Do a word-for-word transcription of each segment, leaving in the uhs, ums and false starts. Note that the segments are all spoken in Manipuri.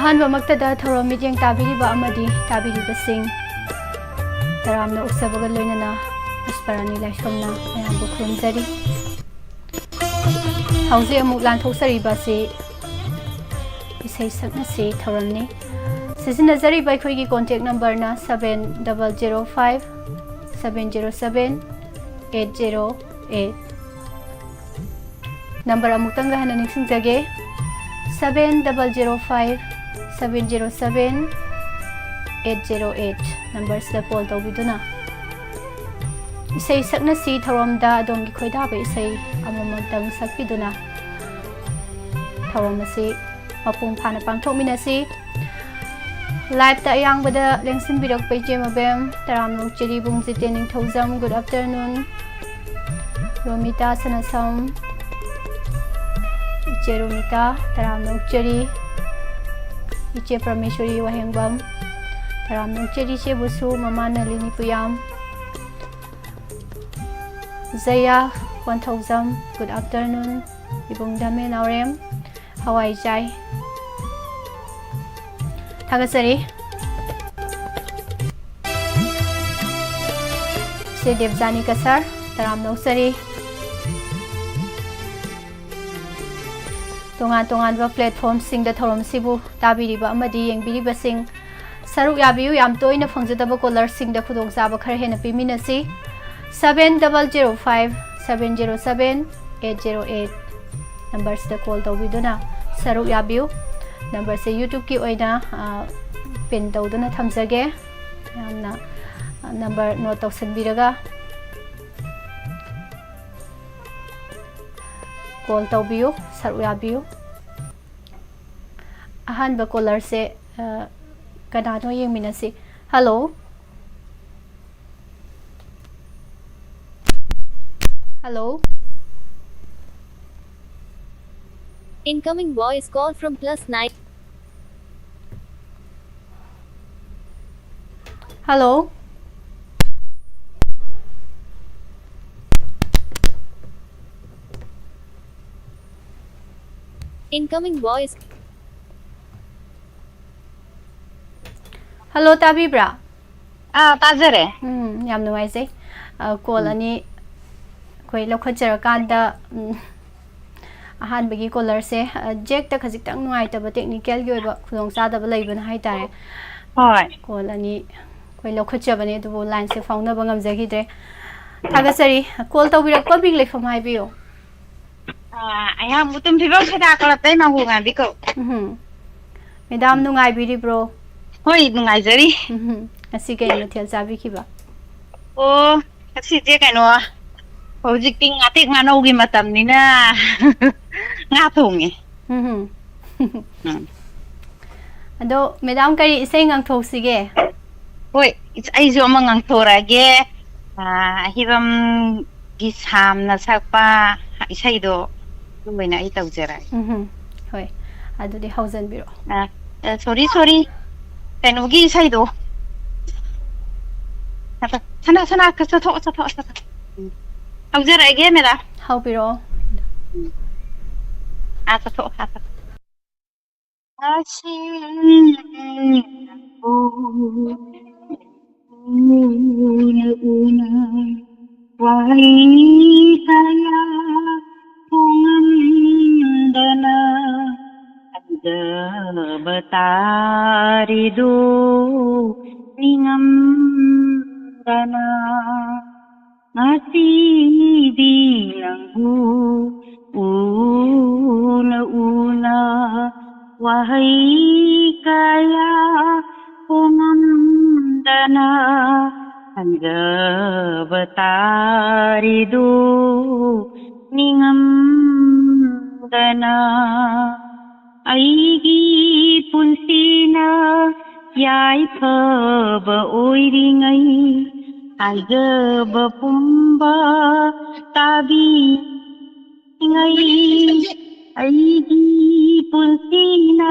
ꯑꯍꯥꯟꯕꯃꯛꯇꯗ ꯊꯧꯔꯝ ꯃꯤꯠꯌꯦꯡ ꯇꯥꯕꯤꯔꯤꯕ ꯑꯃꯗꯤ ꯇꯥꯕꯤꯔꯤꯕꯁꯤꯡ ꯇꯔꯥꯝꯅ ꯑꯣꯛꯆꯕꯒ ꯂꯣꯏꯅꯅ ꯄꯨꯁꯄꯔꯥꯅꯤ ꯂꯥꯏꯁ꯭ꯔꯝꯅ ꯃꯌꯥꯝꯕꯨ ꯈꯨꯔꯨꯝꯖꯔꯤ꯫ ꯍꯧꯖꯤꯛ ꯑꯃꯨꯛ ꯂꯥꯟꯊꯣꯛꯆꯔꯤꯕ ꯑꯁꯤ ꯏꯁꯩ ꯁꯛꯅꯁꯤ ꯊꯧꯔꯝꯅꯤ꯫ ꯁꯤꯖꯤꯟꯅꯖꯔꯤꯕ ꯑꯩꯈꯣꯏꯒꯤ contact numberꯅ seven double zero five seven zero seven eight zero eight꯫ Number ꯑꯃꯨꯛꯇꯪꯒ ꯍꯟꯅ ꯅꯤꯡꯁꯤꯡꯖꯒꯦ, seven double zero five seven zero seven eight zero eight꯫ Numberꯁꯤꯗ call ꯇꯧꯕꯤꯗꯨꯅ ꯏꯁꯩ ꯁꯛꯅꯁꯤ ꯊꯧꯔꯝꯗ ꯑꯗꯣꯝꯒꯤ ꯈꯣꯏꯗꯥꯕ ꯏꯁꯩ ꯑꯃꯃꯝꯇꯪ ꯁꯛꯄꯤꯗꯨꯅ ꯊꯧꯔꯝ ꯑꯁꯤ ꯃꯄꯨꯡ ꯐꯥꯅ ꯄꯥꯡꯊꯣꯛꯃꯤꯟꯅꯁꯤ꯫ Liveꯇ ꯑꯌꯥꯡꯕꯗ ꯂꯦꯡꯁꯤꯟꯕꯤꯔꯛꯄ ꯏꯆꯦ ꯃꯕꯦꯝ ꯇꯔꯥꯝꯅ ꯑꯣꯛꯆꯔꯤ꯫ ꯕꯨꯡꯖꯤꯇꯦ ꯅꯤꯡꯊꯧꯖꯝ, good afternoon꯫ ꯔꯣꯃꯤꯇꯥ ꯁꯅꯥꯁꯝ, ꯏꯆꯦ ꯔꯣꯃꯤꯇꯥ ꯇꯔꯥꯝꯅ ꯑꯣꯛꯆꯔꯤ꯫ ꯏꯆꯦ ꯄ꯭ꯔꯃꯦꯁꯣꯔꯤ ꯋꯥꯍꯦꯡꯕꯝ ꯇꯔꯥꯝꯅ ꯑꯣꯛꯆꯔꯤ꯫ ꯏꯆꯦꯕꯨꯁꯨ ꯃꯃꯥ ꯅꯂꯤꯅꯤ ꯄꯨꯌꯥꯝ꯫ ꯖꯌꯥ ꯀꯣꯟꯊꯧꯖꯝ, good afternoon꯫ ꯏꯕꯨꯡ ꯙꯃꯦ ꯅꯥꯎꯔꯦꯝ, ꯍꯋꯥꯏꯖꯥꯏ꯫ ꯊꯥꯒꯠꯆꯔꯤ꯫ ꯏꯆꯦ ꯗꯦꯕꯖꯥꯅꯤ ꯀꯁꯥꯔ, ꯇꯔꯥꯝꯅ ꯑꯣꯛꯆꯔꯤ꯫ ꯇꯣꯉꯥꯟ ꯇꯣꯉꯥꯟꯕ platformꯁꯤꯡꯗ ꯊꯧꯔꯝꯁꯤꯕꯨ ꯇꯥꯕꯤꯔꯤꯕ ꯑꯃꯗꯤ ꯌꯦꯡꯕꯤꯔꯤꯕꯁꯤꯡ ꯁꯔꯨꯛ ꯌꯥꯕꯤꯌꯨ꯫ ꯌꯥꯝ ꯇꯣꯏꯅ ꯐꯪꯖꯗꯕ callerꯁꯤꯡꯗ ꯈꯨꯗꯣꯡꯆꯥꯕ ꯈꯔ ꯍꯦꯟꯅ ꯄꯤꯃꯤꯟꯅꯁꯤ꯫ Seven double zero five seven zero seven eight zero eight numberꯁꯤꯗ call ꯇꯧꯕꯤꯗꯨꯅ ꯁꯔꯨꯛ ꯌꯥꯕꯤꯌꯨ꯫ Numberꯁꯦ YouTubeꯀꯤ ꯑꯣꯏꯅ, ꯑ, pin ꯇꯧꯗꯨꯅ ꯊꯝꯖꯒꯦ꯫ ꯌꯥꯝꯅ, ꯑ, number note ꯇꯧꯁꯟꯕꯤꯔꯒ call ꯇꯧꯕꯤꯌꯨ, ꯁꯔꯨꯛ ꯌꯥꯕꯤꯌꯨ꯫ ꯑꯍꯥꯟꯕ callerꯁꯦ, ꯑ, ꯀꯅꯥꯅꯣ ꯌꯦꯡꯃꯤꯟꯅꯁꯤ꯫ Hello? Hello? Incoming voice call from plus nine. Hello? Incoming voice. Hello, ꯇꯥꯕꯤꯕ꯭ꯔꯥ? ꯑꯥ, ꯇꯥꯖꯔꯦ꯫ ꯎꯝ, ꯌꯥꯝ ꯅꯨꯡꯉꯥꯏꯖꯩ꯫ ꯑ, ꯀꯣꯜ ꯎꯝ꯫ ꯑꯅꯤ ꯑꯩꯈꯣꯏ ꯂꯧꯈꯠꯆꯔꯀꯥꯟꯗ, ꯎꯝ, ꯑꯍꯥꯟꯕꯒꯤ ꯀꯣꯂꯔꯁꯦ, ꯑ, ꯖꯦꯛꯇ ꯈꯖꯤꯛꯇꯪ ꯅꯨꯡꯉꯥꯏꯇꯕ, ꯇꯦꯛꯅꯤꯀꯦꯜꯒꯤ ꯑꯣꯏꯕ ꯈꯨꯗꯣꯡꯆꯥꯗꯕ ꯂꯩꯕꯅ ꯍꯥꯏꯇꯥꯔꯦ꯫ ꯍꯣꯏ꯫ ꯀꯣꯜ ꯑꯅꯤ ꯑꯩꯈꯣꯏ ꯂꯧꯈꯠꯆꯕꯅꯦ, ꯑꯗꯨꯕꯨ ꯂꯥꯏꯟꯁꯦ ꯐꯥꯎꯅꯕ ꯉꯝꯖꯈꯤꯗ꯭ꯔꯦ꯫ ꯊꯥꯒꯠꯆꯔꯤ꯫ ꯀꯣꯜ ꯇꯧꯕꯤꯔꯛꯄ ꯃꯤꯡ ꯂꯩꯐꯝ ꯍꯥꯏꯕꯤꯌꯨ꯫ ꯑꯥ, ꯑꯩꯍꯥꯛ ꯃꯨꯇꯨꯝ ꯐꯤꯕꯝ ꯈꯦꯗꯥ ꯀꯂꯞꯇꯩ ꯃꯥꯡꯒꯣꯜ ꯉꯥꯏꯕꯤ ꯀꯧ꯫ ꯎꯝ꯫ ꯃꯦꯗꯥꯝ, ꯅꯨꯡꯉꯥꯏꯕꯤꯔꯤꯕ꯭ꯔꯣ? ꯍꯣꯏ, ꯅꯨꯡꯉꯥꯏꯖꯔꯤ꯫ ꯎꯝ꯫ ꯉꯁꯤ ꯀꯩ ꯃꯊꯦꯜ ꯆꯥꯕꯤꯈꯤꯕ? ꯑꯣ, ꯉꯁꯤꯁꯦ ꯀꯩꯅꯣ, ꯍꯧꯖꯤꯛꯇꯤ ꯉꯥꯇꯦꯛ ꯉꯥꯅꯧꯒꯤ ꯃꯇꯝꯅꯤꯅ ꯉꯥ ꯊꯣꯡꯉꯦ꯫ ꯎꯝ꯫ ꯎꯝ꯫ ꯑꯗꯣ ꯃꯦꯗꯥꯝ, ꯀꯔꯤ ꯏꯁꯩ ꯉꯪꯊꯣꯛꯁꯤꯒꯦ? ꯍꯣꯏ, ꯏꯁ-, ꯑꯩꯁꯨ ꯑꯃ ꯉꯪꯊꯣꯔꯛꯑꯒꯦ꯫ ꯑꯥ, ꯑꯍꯤꯕꯝꯒꯤ ꯁꯥꯝꯅ ꯁꯛꯄ ꯏꯁꯩꯗꯣ ꯑꯗꯨ ꯑꯣꯏꯅ ꯑꯩ ꯇꯧꯖꯔꯛꯑꯒꯦ꯫ ꯎꯝ꯫ ꯍꯣꯏ, ꯑꯗꯨꯗꯤ ꯍꯧꯖꯟꯕꯤꯔꯛꯑꯣ꯫ ꯑ, ꯑ, ꯁꯣꯔꯤ, ꯁꯣꯔꯤ꯫ ꯀꯩꯅꯣꯒꯤ ꯏꯁꯩꯗꯣ꯫ ꯁꯅꯥ, ꯁꯅꯥ, ꯆꯠꯊꯣꯛꯑꯣ, ꯆꯠꯊꯣꯛꯑꯣ, ꯆꯠꯊꯣꯛꯑꯣ꯫ ꯎꯝ꯫ ꯍꯧꯖꯔꯛꯑꯒꯦ, ꯃꯦꯗꯥꯝ꯫ ꯍꯧꯕꯤꯔꯛꯑꯣ꯫ ꯎꯝ꯫ ꯑꯥ, ꯆꯠꯊꯣꯛꯑꯣ, ꯑꯥ, ꯆꯠꯊꯣꯛꯑꯣ꯫ ꯑꯁꯤꯕꯨ ꯎꯅ ꯎꯅ ꯋꯥꯍꯩ ꯀꯌꯥ ꯐꯣꯡꯉꯝꯗꯅ ꯍꯟꯖꯕ ꯇꯥꯔꯤꯗꯣ ꯅꯤꯡꯉꯝꯗꯅ꯫ ꯉꯁꯤꯗꯤ ꯅꯪꯕꯨ ꯎꯅ ꯎꯅ ꯋꯥꯍꯩ ꯀꯌꯥ ꯐꯣꯡꯉꯝꯗꯅ ꯍꯟꯖꯕ ꯇꯥꯔꯤꯗꯨ ꯅꯤꯡꯉꯝꯗꯅ꯫ ꯑꯩꯒꯤ ꯄꯨꯟꯁꯤꯅ ꯌꯥꯏꯐꯕ ꯑꯣꯏꯔꯤꯉꯩ ꯍꯥꯏꯖꯕ ꯄꯨꯝꯕ ꯇꯥꯕꯤꯔꯤꯉꯩ꯫ ꯑꯩꯒꯤ ꯄꯨꯟꯁꯤꯅ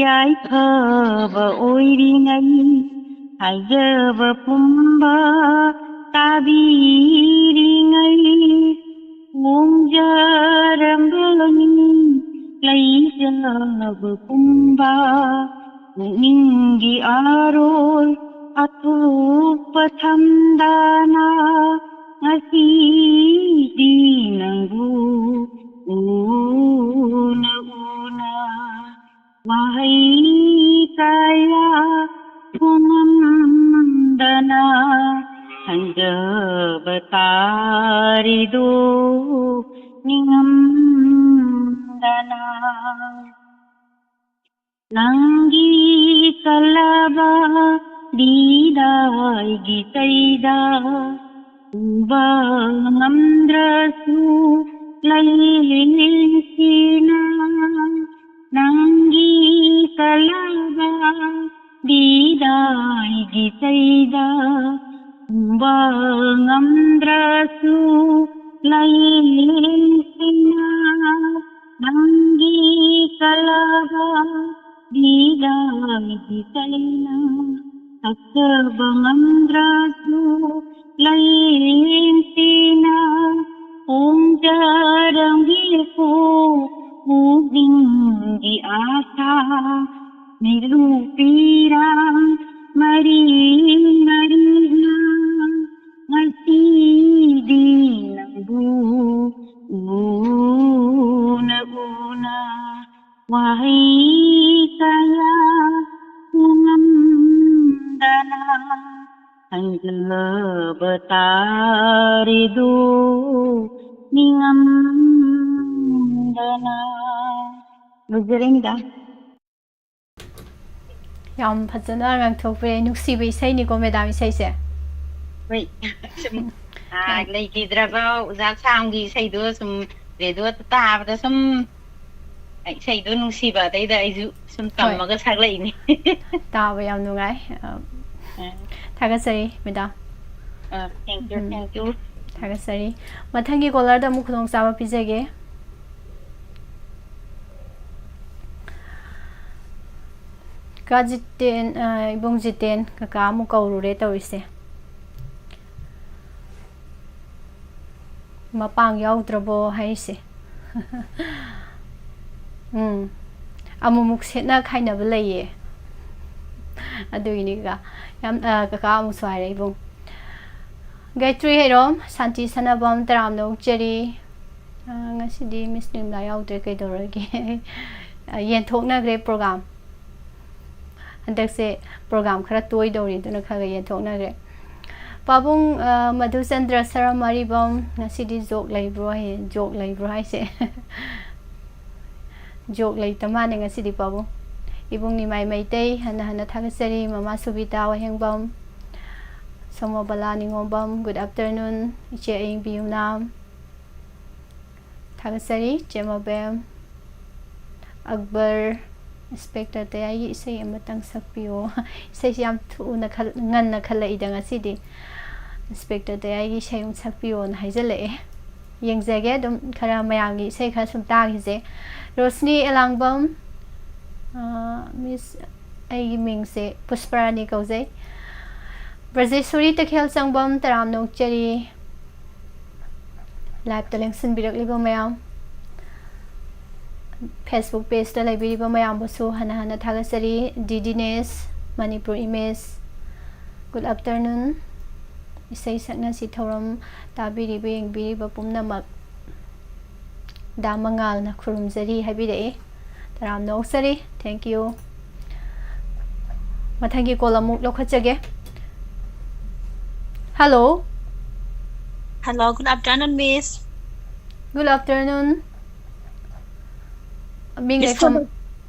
ꯌꯥꯏꯐꯕ ꯑꯣꯏꯔꯤꯉꯩ ꯍꯥꯏꯖꯕ ꯄꯨꯝꯕ ꯇꯥꯕꯤꯔꯤꯉꯩ꯫ ꯃꯣꯡꯖꯔꯝꯕꯅꯤ ꯂꯩꯖꯕ ꯄꯨꯝꯕ ꯄꯨꯛꯅꯤꯡꯒꯤ ꯑꯔꯣꯏ ꯑꯊꯨꯞꯄ ꯊꯝꯗꯅ ꯉꯁꯤꯗꯤ ꯅꯪꯕꯨ ꯎꯅ ꯎꯅ ꯋꯥꯍꯩ ꯀꯌꯥ ꯐꯣꯡꯉꯝꯗꯅ ꯍꯟꯖꯕ ꯇꯥꯔꯤꯗꯣ ꯅꯤꯡꯉꯝꯗꯅ꯫ ꯅꯪꯒꯤ ꯀꯜꯂꯕ ꯗꯤꯗꯥꯏꯒꯤ ꯆꯩꯗ ꯎꯕ ꯉꯝꯗ꯭ꯔꯁꯨ ꯂꯩꯁꯤꯅ ꯅꯪꯒꯤ ꯀꯜꯂꯕ ꯗꯤꯗꯥꯏꯒꯤ ꯆꯩꯗ ꯎꯕ ꯉꯝꯗ꯭ꯔꯁꯨ ꯂꯩꯁꯤꯅ ꯅꯪꯒꯤ ꯀꯜꯂꯕ ꯗꯤꯗꯥꯏꯒꯤ ꯆꯩꯅ ꯀꯛꯆꯕ ꯉꯝꯗ꯭ꯔꯁꯨ ꯂꯩꯁꯤꯅ ꯈꯣꯡꯖꯔꯝꯒꯦꯀꯣ ꯄꯨꯛꯅꯤꯡꯒꯤ ꯑꯥꯁꯥ ꯃꯤꯠꯂꯨ ꯄꯤꯔꯥꯡ ꯃꯔꯤ ꯃꯔꯤꯅ ꯉꯁꯤꯗꯤ ꯅꯪꯕꯨ ꯎꯅ ꯎꯅ ꯋꯥꯍꯩ ꯀꯌꯥ ꯐꯣꯡꯉꯝꯗꯅ ꯍꯟꯖꯕ ꯇꯥꯔꯤꯗꯨ ꯅꯤꯡꯉꯝꯗꯅ꯫ ꯂꯣꯏꯖꯔꯦ, ꯃꯦꯗꯥꯝ꯫ ꯌꯥꯝ ꯐꯖꯅ ꯉꯥꯡꯊꯣꯛꯄꯤꯔꯦ꯫ ꯅꯨꯡꯁꯤꯕ ꯏꯁꯩꯅꯤꯀꯣ, ꯃꯦꯗꯥꯝ, ꯏꯁꯩꯁꯦ꯫ ꯍꯣꯏ꯫ ꯁꯨꯝ, ꯑ, ꯌꯥꯝ ꯂꯩꯈꯤꯗ꯭ꯔꯕ ꯑꯣꯖꯥ ꯁꯥꯝꯒꯤ ꯏꯁꯩꯗꯣ ꯁꯨꯝ ꯔꯦꯗꯤꯑꯣꯗ ꯇꯥꯕꯗ ꯁꯨꯝ ꯏꯁꯩꯗꯣ ꯅꯨꯡꯁꯤꯕ, ꯑꯗꯩꯗ ꯑꯩꯁꯨ ꯁꯨꯝ ꯍꯣꯏ꯫ ꯇꯝꯃꯒ ꯁꯛꯂꯛꯏꯅꯤ꯫ ꯇꯥꯕ ꯌꯥꯝ ꯅꯨꯡꯉꯥꯏ꯫ ꯑ, ꯑ, ꯊꯥꯒꯠꯆꯔꯤ, ꯃꯦꯗꯥꯝ꯫ ꯑ, thank you, um. thank you꯫ ꯊꯥꯒꯠꯆꯔꯤ꯫ ꯃꯊꯪꯒꯤ ꯀꯣꯂꯔꯗ ꯑꯃꯨꯛ ꯈꯨꯗꯣꯡꯆꯥꯕ ꯄꯤꯖꯒꯦ꯫ ꯀꯥ ꯖꯤꯇꯦꯟ, ꯑ, ꯏꯕꯨꯡ ꯖꯤꯇꯦꯟ, ꯀꯀꯥ ꯑꯃꯨꯛ ꯀꯧꯔꯨꯔꯦ ꯇꯧꯔꯤꯁꯦ꯫ ꯃꯄꯥꯡ ꯌꯥꯎꯗ꯭ꯔꯕꯣ ꯍꯥꯏꯁꯦ? ꯎꯝ꯫ ꯑꯃꯨꯛꯃꯨꯛ ꯁꯦꯠꯅ ꯈꯥꯏꯅꯕ ꯂꯩꯌꯦ꯫ ꯑꯗꯨꯒꯤꯅꯤ ꯀꯀꯥ꯫ ꯌꯥꯝ, ꯑ, ꯀꯀꯥ ꯑꯃꯨꯛꯁꯨ ꯍꯥꯏꯔꯦ ꯏꯕꯨꯡ꯫ ꯒꯥꯌꯇ꯭ꯔꯤ ꯍꯩꯔꯣꯝ, ꯁꯥꯟꯇꯤ ꯁꯅꯥꯕꯝ, ꯇꯔꯥꯝꯅ ꯑꯣꯛꯆꯔꯤ꯫ ꯑ, ꯉꯁꯤꯗꯤ ꯃꯤꯁ ꯅꯤꯔꯃꯂꯥ ꯌꯥꯎꯗ꯭ꯔꯦ, ꯀꯩꯗꯧꯔꯒꯦ? ꯑ, ꯌꯦꯟꯊꯣꯛꯅꯈ꯭ꯔꯦ program꯫ ꯍꯟꯗꯛꯁꯦ program ꯈꯔ ꯇꯣꯏꯗꯧꯔꯤ, ꯑꯗꯨꯅ ꯈꯔ ꯈꯔ ꯌꯦꯟꯊꯣꯛꯅꯈ꯭ꯔꯦ꯫ ꯄꯥꯕꯨꯡ, ꯑ, ꯃꯙꯨꯆꯟꯗ꯭ꯔ ꯁꯔꯝ ꯑꯔꯤꯕꯝ, ꯉꯁꯤꯗꯤ joke ꯂꯩꯕ꯭ꯔꯣ ꯍꯥꯏꯌꯦ? Joke ꯂꯩꯕ꯭ꯔꯣ ꯍꯥꯏꯁꯦ? Joke ꯂꯩꯇ ꯃꯥꯜꯂꯦ ꯉꯁꯤꯗꯤ ꯄꯥꯕꯨꯡ꯫ ꯏꯕꯨꯡ ꯅꯤꯃꯥꯏ ꯃꯩꯇꯩ, ꯍꯟꯅ ꯍꯟꯅ ꯊꯥꯒꯠꯆꯔꯤ꯫ ꯃꯃꯥ ꯁꯨꯕꯤꯇꯥ ꯋꯥꯍꯦꯡꯕꯝ, ꯁꯣꯃꯣꯕꯂꯥ ꯅꯤꯉꯣꯝꯕꯝ, good afternoon꯫ ꯏꯆꯦ ꯑꯌꯤꯡꯕꯤ ꯌꯨꯝꯅꯥꯝ, ꯊꯥꯒꯠꯆꯔꯤ꯫ ꯆꯦ ꯃꯕꯦꯝ, ꯑꯛꯕꯔ, Inspector ꯇꯌꯥꯏꯒꯤ ꯏꯁꯩ ꯑꯃꯇꯪ ꯁꯛꯄꯤꯌꯣ꯫ ꯏꯁꯩꯁꯤ ꯌꯥꯝ ꯊꯨꯅ ꯈꯜ-, ꯉꯟꯅ ꯈꯜꯂꯛꯏꯗ ꯉꯁꯤꯗꯤ꯫ Inspector ꯇꯌꯥꯏꯒꯤ ꯏꯁꯩ ꯑꯃ ꯁꯛꯄꯤꯌꯣꯅ ꯍꯥꯏꯖꯜꯂꯛꯑꯦ꯫ ꯌꯦꯡꯖꯒꯦ ꯑꯗꯨꯝ, ꯈꯔ ꯃꯌꯥꯝꯒꯤ ꯏꯁꯩ ꯈꯔ ꯁꯨꯝ ꯇꯥꯈꯤꯁꯦ꯫ ꯔꯣꯁꯅꯤ ꯑꯦꯂꯥꯡꯕꯝ, ꯑ, Miss, ꯑꯩꯒꯤ ꯃꯤꯡꯁꯦ ꯄꯨꯁꯄꯔꯥꯅꯤ ꯀꯧꯖꯩ꯫ ꯕ꯭ꯔꯖꯦꯁꯣꯔꯤ ꯇꯈꯦꯜ ꯆꯪꯕꯝ, ꯇꯔꯥꯝꯅ ꯑꯣꯛꯆꯔꯤ꯫ Live ꯇ ꯂꯦꯡꯁꯤꯟꯕꯤꯔꯛꯂꯤꯕ ꯃꯌꯥꯝ, Facebook page ꯇ ꯂꯩꯕꯤꯔꯤꯕ ꯃꯌꯥꯝꯕꯨꯁꯨ ꯍꯟꯅ ꯍꯟꯅ ꯊꯥꯒꯠꯆꯔꯤ꯫ D D news, Manipur image, good afternoon꯫ ꯏꯁꯩ ꯁꯛꯅꯁꯤ ꯊꯧꯔꯝ ꯇꯥꯕꯤꯔꯤꯕ, ꯌꯦꯡꯕꯤꯔꯤꯕ ꯄꯨꯝꯅꯃꯛ ꯗꯥ ꯃꯉꯥꯜꯅ ꯈꯨꯔꯨꯝꯖꯔꯤ ꯍꯥꯏꯕꯤꯔꯛꯏ꯫ ꯇꯔꯥꯝꯅ ꯑꯣꯛꯆꯔꯤ꯫ Thank you꯫ ꯃꯊꯪꯒꯤ call ꯑꯃꯨꯛ ꯂꯧꯈꯠꯆꯒꯦ꯫ Hello꯫ Hello, good afternoon, Miss꯫ Good afternoon꯫ ꯃꯤꯡ Miss ꯂꯩꯐꯝ? ꯈꯣꯏ-,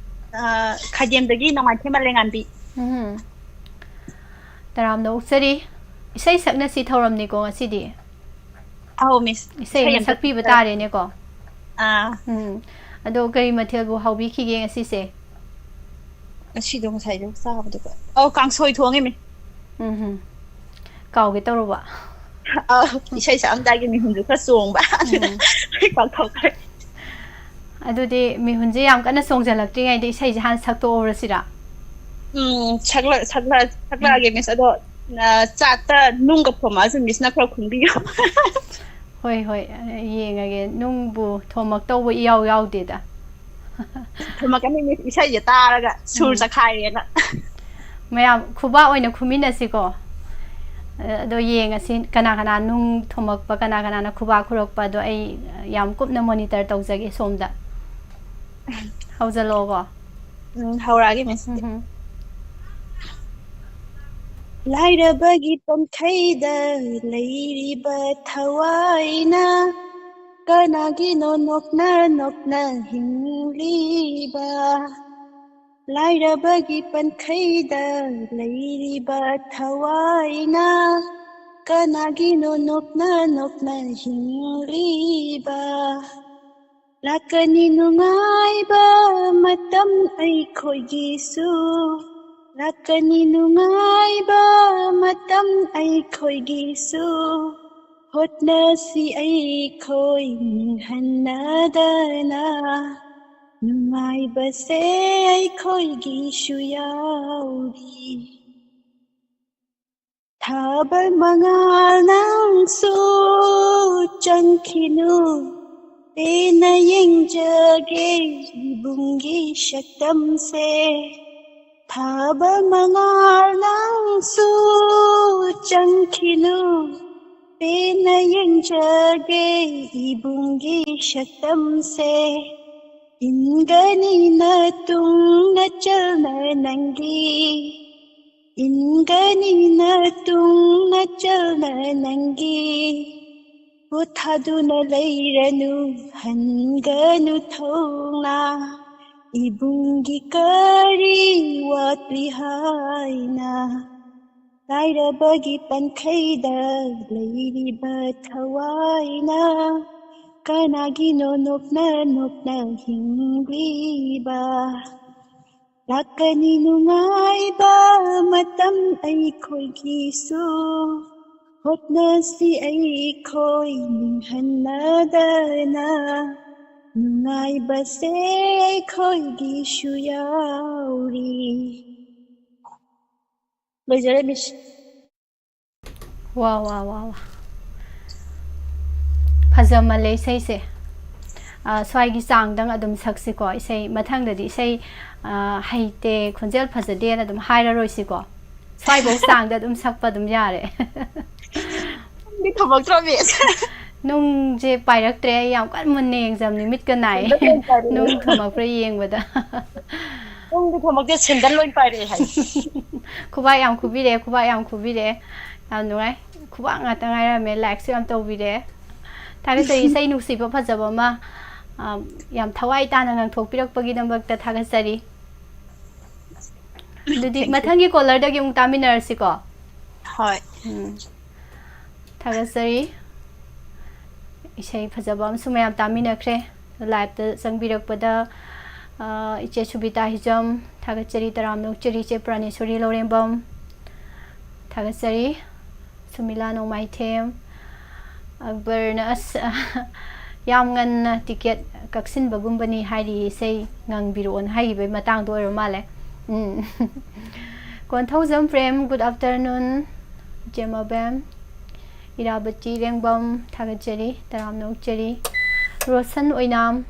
ꯑ, ꯈꯥꯏꯗꯦꯝꯗꯒꯤ ꯅꯣꯡꯃꯥꯏꯊꯦꯝ ꯃꯂꯦꯉꯥꯟꯕꯤ꯫ ꯎꯝ꯫ ꯇꯔꯥꯝꯅ ꯑꯣꯛꯆꯔꯤ꯫ ꯏꯁꯩ ꯁꯛꯅꯁꯤ ꯊꯧꯔꯝꯅꯤꯀꯣ ꯉꯁꯤꯗꯤ꯫ ꯑꯧ, Miss꯫ ꯏꯁꯩ ꯏꯁꯩ ꯑꯃ ꯑꯝꯇ ꯁꯛꯄꯤꯕ ꯁꯛꯆꯔꯛꯀꯦ꯫ ꯇꯥꯔꯦꯅꯦꯀꯣ꯫ ꯑꯥ꯫ ꯎꯝ꯫ ꯑꯗꯣ ꯀꯔꯤ ꯃꯊꯦꯜꯕꯨ ꯍꯥꯎꯕꯤꯈꯤꯒꯦ ꯉꯁꯤꯁꯦ? ꯉꯁꯤꯗꯣ ꯉꯁꯥꯏꯗꯣ ꯆꯥꯕꯗꯨꯒ, ꯑꯧ, ꯀꯥꯡꯁꯣꯏ ꯊꯣꯡꯉꯦ, Miss꯫ ꯎꯝ ꯍꯨꯝ꯫ ꯀꯥꯎꯒꯦ ꯇꯧꯔꯨꯕ꯫ ꯑꯧ, ꯏꯁꯩ ꯁꯛꯑꯝꯗꯥꯏꯒꯤ ꯃꯤꯍꯨꯟꯁꯨ ꯈꯔ ꯆꯣꯡꯕ, ꯑꯗꯨꯅ ꯎꯝ꯫ ꯀꯥꯎꯊꯣꯛꯈ꯭ꯔꯦ꯫ ꯑꯗꯨꯗꯤ ꯃꯤꯍꯨꯟꯁꯦ ꯌꯥꯝ ꯀꯟꯅ ꯆꯣꯡꯁꯤꯜꯂꯛꯇ꯭ꯔꯤꯉꯩꯗ ꯏꯁꯩꯁꯦ ꯍꯥꯟꯅ ꯁꯛꯇꯣꯛꯍꯧꯔꯁꯤꯔꯥ? ꯎꯝ, ꯁꯛꯂ-, ꯁꯛꯂ-, ꯎꯝ꯫ ꯁꯛꯂꯛꯑꯒꯦ, Miss꯫ ꯑꯗꯣ, ꯑ, chat ꯇ ꯅꯨꯡꯒ ꯐꯣꯝꯃꯛꯑꯁꯨ Miss ꯅ ꯈꯔ ꯈꯨꯝꯕꯤꯌꯣ꯫ ꯍꯣꯏ, ꯍꯣꯏ, ꯑ, ꯌꯦꯡꯉꯒꯦ꯫ ꯅꯨꯡꯕꯨ ꯊꯣꯝꯃꯛꯇꯧꯕ ꯏꯌꯥꯎ ꯌꯥꯎꯗꯦꯗ꯫ ꯊꯣꯝꯃꯛꯀꯅꯤ, Miss, ꯏꯁꯩꯁꯦ ꯇꯥꯔꯒ ꯁꯨꯔ ꯎꯝ꯫ ꯆꯈꯥꯏꯔꯦꯅ꯫ ꯃꯌꯥꯝ ꯈꯨꯕꯥꯛ ꯑꯣꯏꯅ ꯈꯨꯃꯤꯟꯅꯁꯤꯀꯣ꯫ ꯑꯗꯣ ꯌꯦꯡꯉꯁꯤ ꯀꯅꯥ ꯀꯅꯥ ꯅꯨꯡ ꯊꯣꯝꯃꯛꯄ, ꯀꯅꯥ ꯀꯅꯥꯅ ꯈꯨꯕꯥꯛ ꯈꯨꯔꯛꯄ, ꯑꯗꯣ ꯑꯩ ꯌꯥꯝ ꯀꯨꯞꯅ monitor ꯇꯧꯖꯒꯦ ꯁꯣꯝꯗ꯫ ꯍꯧꯖꯜꯂꯛꯑꯣꯀꯣ꯫ ꯎꯝ, ꯍꯧꯔꯛꯑꯒꯦ, ꯃꯤꯁ꯫ ꯎꯝ꯫ ꯂꯥꯏꯔꯕꯒꯤ ꯄꯟꯈꯩꯗ ꯂꯩꯔꯤꯕ ꯊꯋꯥꯏꯅ ꯀꯅꯥꯒꯤꯅꯣ ꯅꯣꯛꯅ ꯅꯣꯛꯅ ꯍꯤꯡꯂꯤꯕ? ꯂꯥꯏꯔꯕꯒꯤ ꯄꯟꯈꯩꯗ ꯂꯩꯔꯤꯕ ꯊꯋꯥꯏꯅ ꯀꯅꯥꯒꯤꯅꯣ ꯅꯣꯛꯅ ꯅꯣꯛꯅ ꯍꯤꯡꯂꯤꯕ? ꯂꯥꯛꯀꯅꯤ ꯅꯨꯡꯉꯥꯏꯕ ꯃꯇꯝ ꯑꯩꯈꯣꯏꯒꯤꯁꯨ, ꯂꯥꯛꯀꯅꯤ ꯅꯨꯡꯉꯥꯏꯕ ꯃꯇꯝ ꯑꯩꯈꯣꯏꯒꯤꯁꯨ꯫ ꯍꯣꯠꯅꯁꯤ ꯑꯩꯈꯣꯏ ꯅꯤꯡꯍꯟꯅꯗꯅ, ꯅꯨꯡꯉꯥꯏꯕꯁꯦ ꯑꯩꯈꯣꯏꯒꯤꯁꯨ ꯌꯥꯎꯔꯤ꯫ ꯊꯥꯕꯜ ꯃꯉꯥꯜ ꯅꯪꯁꯨ ꯆꯪꯈꯤꯅꯨ, ꯄꯦꯟꯅ ꯌꯦꯡꯖꯒꯦ ꯏꯕꯨꯡꯒꯤ ꯁꯛꯇꯝꯁꯦ꯫ ꯊꯥꯕꯜ ꯃꯉꯥꯜ ꯅꯪꯁꯨ ꯆꯪꯈꯤꯅꯨ, ꯄꯦꯟꯅ ꯌꯦꯡꯖꯒꯦ ꯏꯕꯨꯡꯒꯤ ꯁꯛꯇꯝꯁꯦ꯫ ꯏꯟꯒꯅꯤ ꯅꯇꯨꯡ ꯅꯆꯜꯅ ꯅꯪꯒꯤ, ꯏꯟꯒꯅꯤ ꯅꯇꯨꯡ ꯅꯆꯜꯅ ꯅꯪꯒꯤ꯫ ꯄꯣꯊꯥꯗꯨꯅ ꯂꯩꯔꯅꯨ, ꯍꯟꯒꯅꯨ ꯊꯧꯅꯥ, ꯏꯕꯨꯡꯒꯤ ꯀꯔꯤ ꯋꯥꯠꯂꯤ ꯍꯥꯏꯅ? ꯂꯥꯏꯔꯕꯒꯤ ꯄꯟꯈꯩꯗ ꯂꯩꯔꯤꯕ ꯊꯋꯥꯏꯅ ꯀꯅꯥꯒꯤꯅꯣ ꯅꯣꯛꯅ ꯅꯣꯛꯅ ꯍꯤꯡꯂꯤꯕ? ꯂꯥꯛꯀꯅꯤ ꯅꯨꯡꯉꯥꯏꯕ ꯃꯇꯝ ꯑꯩꯈꯣꯏꯒꯤꯁꯨ, ꯍꯣꯠꯅꯁꯤ ꯑꯩꯈꯣꯏ ꯅꯤꯡꯍꯟꯅꯗꯅ, ꯅꯨꯡꯉꯥꯏꯕꯁꯦ ꯑꯩꯈꯣꯏꯒꯤꯁꯨ ꯌꯥꯎꯔꯤ꯫ ꯂꯣꯏꯖꯔꯦ, ꯃꯤꯁ꯫ ꯋꯥ, ꯋꯥ, ꯋꯥ, ꯋꯥ꯫ ꯐꯖꯃꯜꯂꯦ ꯏꯁꯩꯁꯦ꯫ ꯑ, ꯁ꯭ꯋꯥꯏꯒꯤ ꯆꯥꯡꯗꯪ ꯑꯗꯨꯝ ꯁꯛꯁꯤꯀꯣ꯫ ꯏꯁꯩ ꯃꯊꯪꯗꯗꯤ ꯏꯁꯩ, ꯑ, ꯍꯩꯇꯦ, ꯈꯣꯟꯖꯦꯜ ꯐꯖꯗꯦꯅ ꯑꯗꯨꯝ ꯍꯥꯏꯔꯔꯣꯏꯁꯤꯀꯣ꯫ ꯁ꯭ꯋꯥꯏꯐꯧ ꯆꯥꯡꯗ ꯑꯗꯨꯝ ꯁꯛꯄ ꯑꯗꯨꯝ ꯌꯥꯔꯦ꯫ ꯅꯨꯡꯗꯤ ꯊꯣꯝꯃꯛꯇ꯭ꯔꯣ, ꯃꯤꯁ? ꯅꯨꯡꯁꯦ ꯄꯥꯏꯔꯛꯇ꯭ꯔꯦ꯫ ꯑꯩ ꯌꯥꯝ ꯀꯟꯅ ꯃꯨꯟꯅ ꯌꯦꯡꯖꯕꯅꯤ, ꯃꯤꯠꯀ ꯅꯥꯏ꯫ ꯁꯦꯟꯗꯜ ꯂꯣꯏ ꯄꯥꯏꯔꯛꯑꯦ꯫ ꯅꯨꯡ ꯊꯣꯝꯃꯛꯄ꯭ꯔꯥ ꯌꯦꯡꯕꯗ꯫ ꯅꯨꯡꯗꯤ ꯊꯣꯝꯃꯛꯇꯦ, ꯁꯦꯟꯗꯜ ꯂꯣꯏ ꯄꯥꯏꯔꯛꯑꯦ ꯍꯥꯏ꯫ ꯈꯨꯕꯥꯛ ꯌꯥꯝ ꯈꯨꯕꯤꯔꯦ, ꯈꯨꯕꯥꯛ ꯌꯥꯝ ꯈꯨꯕꯤꯔꯦ꯫ ꯌꯥꯝ ꯅꯨꯡꯉꯥꯏ꯫ ꯈꯨꯕꯥꯛ ꯉꯥꯛꯇ ꯉꯥꯏꯔꯝꯃꯦ꯫ ꯂꯥꯏꯛꯁꯨ ꯌꯥꯝ ꯇꯧꯕꯤꯔꯦ꯫ ꯊꯥꯒꯠꯆꯔꯤ꯫ ꯏꯁꯩ ꯅꯨꯡꯁꯤꯕ ꯐꯖꯕ ꯑꯃ, ꯑ, ꯌꯥꯝ ꯊꯋꯥꯏ ꯇꯥꯅ ꯉꯥꯡꯊꯣꯛꯄꯤꯔꯛꯄꯒꯤꯗꯃꯛꯇ ꯊꯥꯒꯠꯆꯔꯤ꯫ ꯑꯗꯨꯗꯤ ꯃꯊꯪꯒꯤ ꯀꯣꯂꯔꯗꯒꯤ ꯑꯃꯨꯛ ꯇꯥꯃꯤꯟꯅꯔꯁꯤꯀꯣ꯫ ꯍꯣꯏ꯫ ꯎꯝ꯫ ꯊꯥꯒꯠꯆꯔꯤ꯫ ꯏꯁꯩ ꯐꯖꯕ ꯑꯃꯁꯨ ꯃꯌꯥꯝ ꯇꯥꯃꯤꯟꯅꯈ꯭ꯔꯦ꯫ ꯂꯥꯏꯞꯇ ꯆꯪꯕꯤꯔꯛꯄꯗ, ꯑ, ꯏꯆꯦ ꯁꯨꯕꯤꯇꯥ ꯍꯤꯖꯝ, ꯊꯥꯒꯠꯆꯔꯤ, ꯇꯔꯥꯝꯅ ꯑꯣꯛꯆꯔꯤ꯫ ꯏꯆꯦ ꯄ꯭ꯔꯥꯅꯦꯁꯣꯔꯤ ꯂꯧꯔꯦꯝꯕꯝ, ꯊꯥꯒꯠꯆꯔꯤ꯫ ꯁꯨꯃꯤꯂꯥ ꯅꯣꯡꯃꯥꯏꯊꯦꯝ, ꯑꯛꯕꯔꯅ, ꯑꯁ, ꯌꯥꯝ ꯉꯟꯅ ꯇꯤꯀꯦꯠ ꯀꯛꯁꯤꯟꯕꯒꯨꯝꯕꯅꯤ ꯍꯥꯏꯔꯤ, ꯏꯁꯩ ꯉꯪꯕꯤꯔꯛꯑꯣꯅ ꯍꯥꯏꯈꯤꯕꯒꯤ ꯃꯇꯥꯡꯗꯣ ꯑꯣꯏꯔ ꯃꯥꯜꯂꯦ꯫ ꯎꯝ꯫ Konthoujam Prem, good afternoon꯫ ꯏꯆꯦ ꯃꯕꯦꯝ, ꯏꯔꯥꯕꯇꯤ ꯔꯦꯡꯕꯝ, ꯊꯥꯒꯠꯆꯔꯤ, ꯇꯔꯥꯝꯅ ꯑꯣꯛꯆꯔꯤ꯫ ꯔꯣꯁꯟ ꯑꯣꯏꯅꯥꯝ,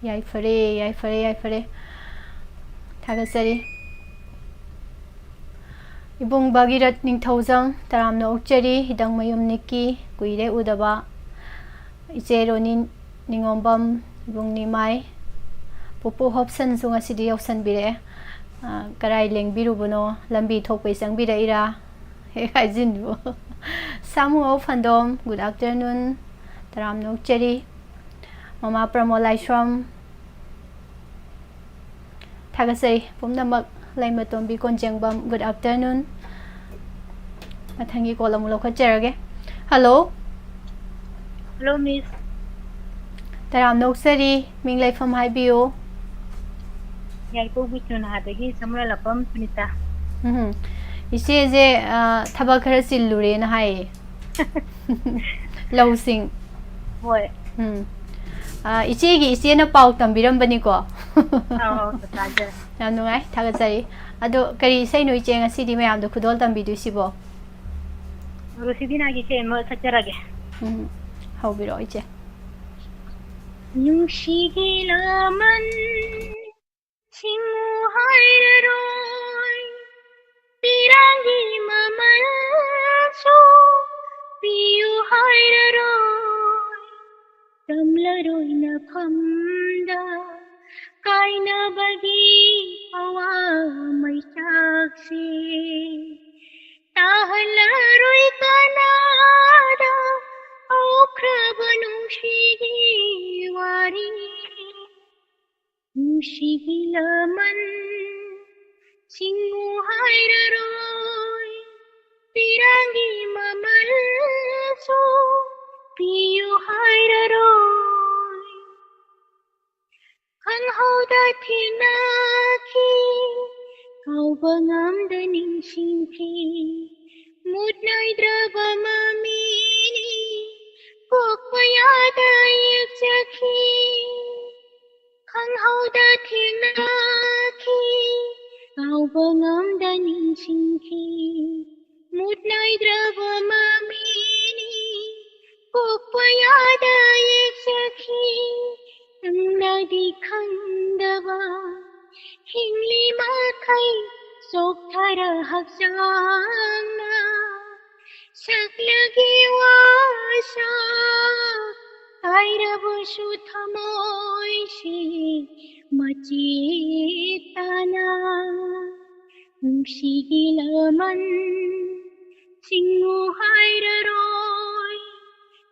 ꯌꯥꯏꯐꯔꯦ, ꯌꯥꯏꯐꯔꯦ, ꯌꯥꯏꯐꯔꯦ, ꯊꯥꯒꯠꯆꯔꯤ꯫ ꯏꯕꯨꯡ ꯚꯥꯒꯤꯔꯠ ꯅꯤꯡꯊꯧꯖꯝ, ꯇꯔꯥꯝꯅ ꯑꯣꯛꯆꯔꯤ꯫ ꯍꯤꯗꯪꯃꯌꯨꯝ ꯅꯤꯛꯀꯤ, ꯀꯨꯏꯔꯦ ꯎꯗꯕ꯫ ꯏꯆꯦ ꯔꯣꯅꯤ ꯅꯤꯉꯣꯝꯕꯝ, ꯏꯕꯨꯡ ꯅꯤꯃꯥꯏ꯫ ꯄꯨꯄꯨ ꯍꯣꯞꯁꯟꯁꯨ ꯉꯁꯤꯗꯤ ꯌꯧꯁꯟꯕꯤꯔꯛꯑꯦ꯫ ꯑ, ꯀꯔꯥꯏ ꯂꯦꯡꯕꯤꯔꯨꯕꯅꯣ? ꯂꯝꯕꯤ ꯊꯣꯛꯄꯩ ꯆꯪꯕꯤꯔꯛꯏꯔꯥ? ꯍꯦꯛ ꯍꯥꯏꯖꯤꯟꯕꯨ꯫ ꯁꯥꯃꯨ ꯐꯟꯗꯣꯝ, good afternoon꯫ ꯇꯔꯥꯝꯅ ꯑꯣꯛꯆꯔꯤ꯫ ꯃꯃꯥ ꯄ꯭ꯔꯃꯣ ꯂꯥꯏꯁ꯭ꯔꯝ, ꯊꯥꯒꯠꯆꯔꯤ ꯄꯨꯝꯅꯃꯛ꯫ ꯂꯩꯃꯇꯣꯝꯕꯤ ꯀꯣꯟꯖꯦꯡꯕꯝ, good afternoon꯫ ꯃꯊꯪꯒꯤ ꯀꯣꯜ ꯑꯃꯨꯛ ꯂꯧꯈꯠꯆꯔꯒꯦ꯫ ꯍꯜꯂꯣ꯫ ꯍꯜꯂꯣ, ꯃꯤꯁ꯫ ꯇꯔꯥꯝꯅ ꯑꯣꯛꯆꯔꯤ, ꯃꯤꯡ ꯂꯩꯐꯝ ꯍꯥꯏꯕꯤꯌꯨ꯫ ꯌꯥꯏꯄꯣꯛ ꯕꯤꯁ꯭ꯋꯅꯥꯊꯗꯒꯤ ꯁꯃꯨꯔꯥꯂꯥꯛꯄꯝ ꯁꯨꯅꯤꯇꯥ꯫ ꯎꯝ꯫ ꯏꯆꯦꯁꯦ, ꯑ, ꯊꯕꯛ ꯈꯔ ꯆꯤꯜꯂꯨꯔꯦꯅ ꯍꯥꯏꯌꯦ꯫ ꯂꯧꯁꯤꯡ꯫ ꯍꯣꯏ꯫ ꯎꯝ꯫ ꯑ, ꯏꯆꯦꯒꯤ ꯏꯆꯦꯅ ꯄꯥꯎ ꯇꯝꯕꯤꯔꯝꯕꯅꯤꯀꯣ? ꯑꯧ, ꯑꯧ, ꯆꯞ ꯆꯥꯖꯔꯦ꯫ ꯌꯥꯝ ꯅꯨꯡꯉꯥꯏ, ꯊꯥꯒꯠꯆꯔꯤ꯫ ꯑꯗꯣ ꯀꯔꯤ ꯏꯁꯩꯅꯣ ꯏꯆꯦ ꯉꯁꯤꯗꯤ ꯃꯌꯥꯝꯗ ꯈꯨꯗꯣꯜ ꯇꯝꯕꯤꯗꯣꯏꯁꯤꯕꯣ? ꯔꯣꯁꯤꯕꯤꯅꯥꯒꯤ ꯏꯁꯩ ꯑꯃ ꯁꯛꯆꯔꯒꯦ꯫ ꯎꯝ, ꯍꯧꯕꯤꯔꯛꯑꯣ ꯏꯆꯦ꯫ ꯅꯨꯡꯁꯤꯒꯤ ꯂꯃꯟ ꯁꯤꯡꯉꯨ ꯍꯥꯏꯔꯔꯣꯏ, ꯄꯤꯔꯥꯡꯒꯤ ꯃꯃꯜꯁꯨ ꯄꯤꯌꯨ ꯍꯥꯏꯔꯔꯣꯏ꯫ ꯇꯝꯂꯔꯣꯏ ꯅꯐꯝꯗ ꯀꯥꯏꯅꯕꯒꯤ ꯑꯋꯥ ꯃꯩꯆꯥꯛꯁꯦ꯫ ꯇꯥꯍꯜꯂꯔꯣꯏ ꯀꯅꯥꯗ ꯍꯧꯈ꯭ꯔꯕ ꯅꯨꯡꯁꯤꯒꯤ ꯋꯥꯔꯤ꯫ ꯅꯨꯡꯁꯤꯒꯤ ꯂꯃꯟ ꯁꯤꯡꯉꯨ ꯍꯥꯏꯔꯔꯣꯏ, ꯄꯤꯔꯥꯡꯒꯤ ꯃꯃꯜꯁꯨ ꯄꯤꯌꯨ ꯍꯥꯏꯔꯔꯣꯏ꯫ ꯈꯪꯍꯧꯗ ꯊꯦꯡꯅꯈꯤ, ꯀꯥꯎꯕ ꯉꯝꯗ ꯅꯤꯡꯁꯤꯡꯈꯤ꯫ ꯃꯨꯠ ꯅꯥꯏꯗ꯭ꯔꯕ ꯃꯃꯤꯅꯤ, ꯀꯣꯛꯄ ꯌꯥꯗ ꯌꯦꯛꯆꯈꯤ꯫ ꯈꯪꯍꯧꯗ ꯊꯦꯡꯅꯈꯤ, ꯀꯥꯎꯕ ꯉꯝꯗ ꯅꯤꯡꯁꯤꯡꯈꯤ꯫ ꯃꯨꯠ ꯅꯥꯏꯗ꯭ꯔꯕ ꯃꯃꯤꯅꯤ, ꯀꯣꯛꯄ ꯌꯥꯗ ꯌꯦꯛꯆꯈꯤ꯫ ꯅꯪꯅꯗꯤ ꯈꯪꯗꯕ, ꯍꯤꯡꯂꯤ ꯃꯈꯩ ꯆꯣꯛꯊꯔ ꯍꯛꯆꯥꯡꯅ ꯁꯛꯂꯒꯦ ꯋꯥꯁꯛ꯫ ꯍꯥꯏꯔꯕꯁꯨ ꯊꯃꯣꯏꯁꯤ ꯃꯆꯦꯠ ꯇꯥꯅ ꯅꯨꯡꯁꯤꯒꯤ ꯂꯃꯟ ꯁꯤꯡꯉꯨ ꯍꯥꯏꯔꯔꯣꯏ,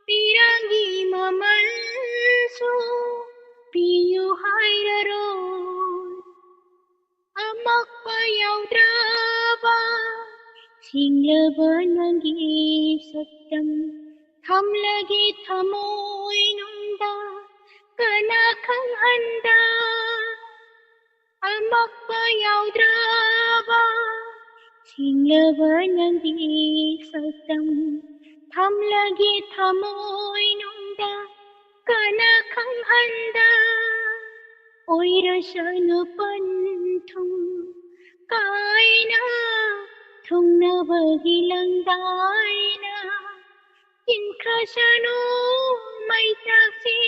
ꯄꯤꯔꯥꯡꯒꯤ ꯃꯃꯜꯁꯨ ꯄꯤꯌꯨ ꯍꯥꯏꯔꯔꯣꯏ꯫ ꯑꯃꯛꯄ ꯌꯥꯎꯗ꯭ꯔꯕ ꯁꯤꯡꯂꯕ ꯅꯪꯒꯤ ꯁꯛꯇꯝ ꯊꯝꯂꯒꯦ ꯊꯃꯣꯏꯅꯨꯡꯗ ꯀꯅꯥ ꯈꯪꯍꯟꯗ꯫ ꯑꯃꯛꯄ ꯌꯥꯎꯗ꯭ꯔꯕ ꯁꯤꯡꯂꯕ ꯅꯪꯒꯤ ꯁꯛꯇꯝ ꯊꯝꯂꯒꯦ ꯊꯃꯣꯏꯅꯨꯡꯗ ꯀꯅꯥ ꯈꯪꯍꯟꯗ꯫ ꯑꯣꯏꯔꯁꯅꯨ ꯄꯟꯊꯨꯡ ꯀꯥꯏꯅ ꯊꯨꯡꯅꯕꯒꯤ ꯂꯪꯗꯥꯏꯅ ꯏꯟꯈ꯭ꯔꯁꯅꯨ ꯃꯩꯆꯥꯛꯁꯦ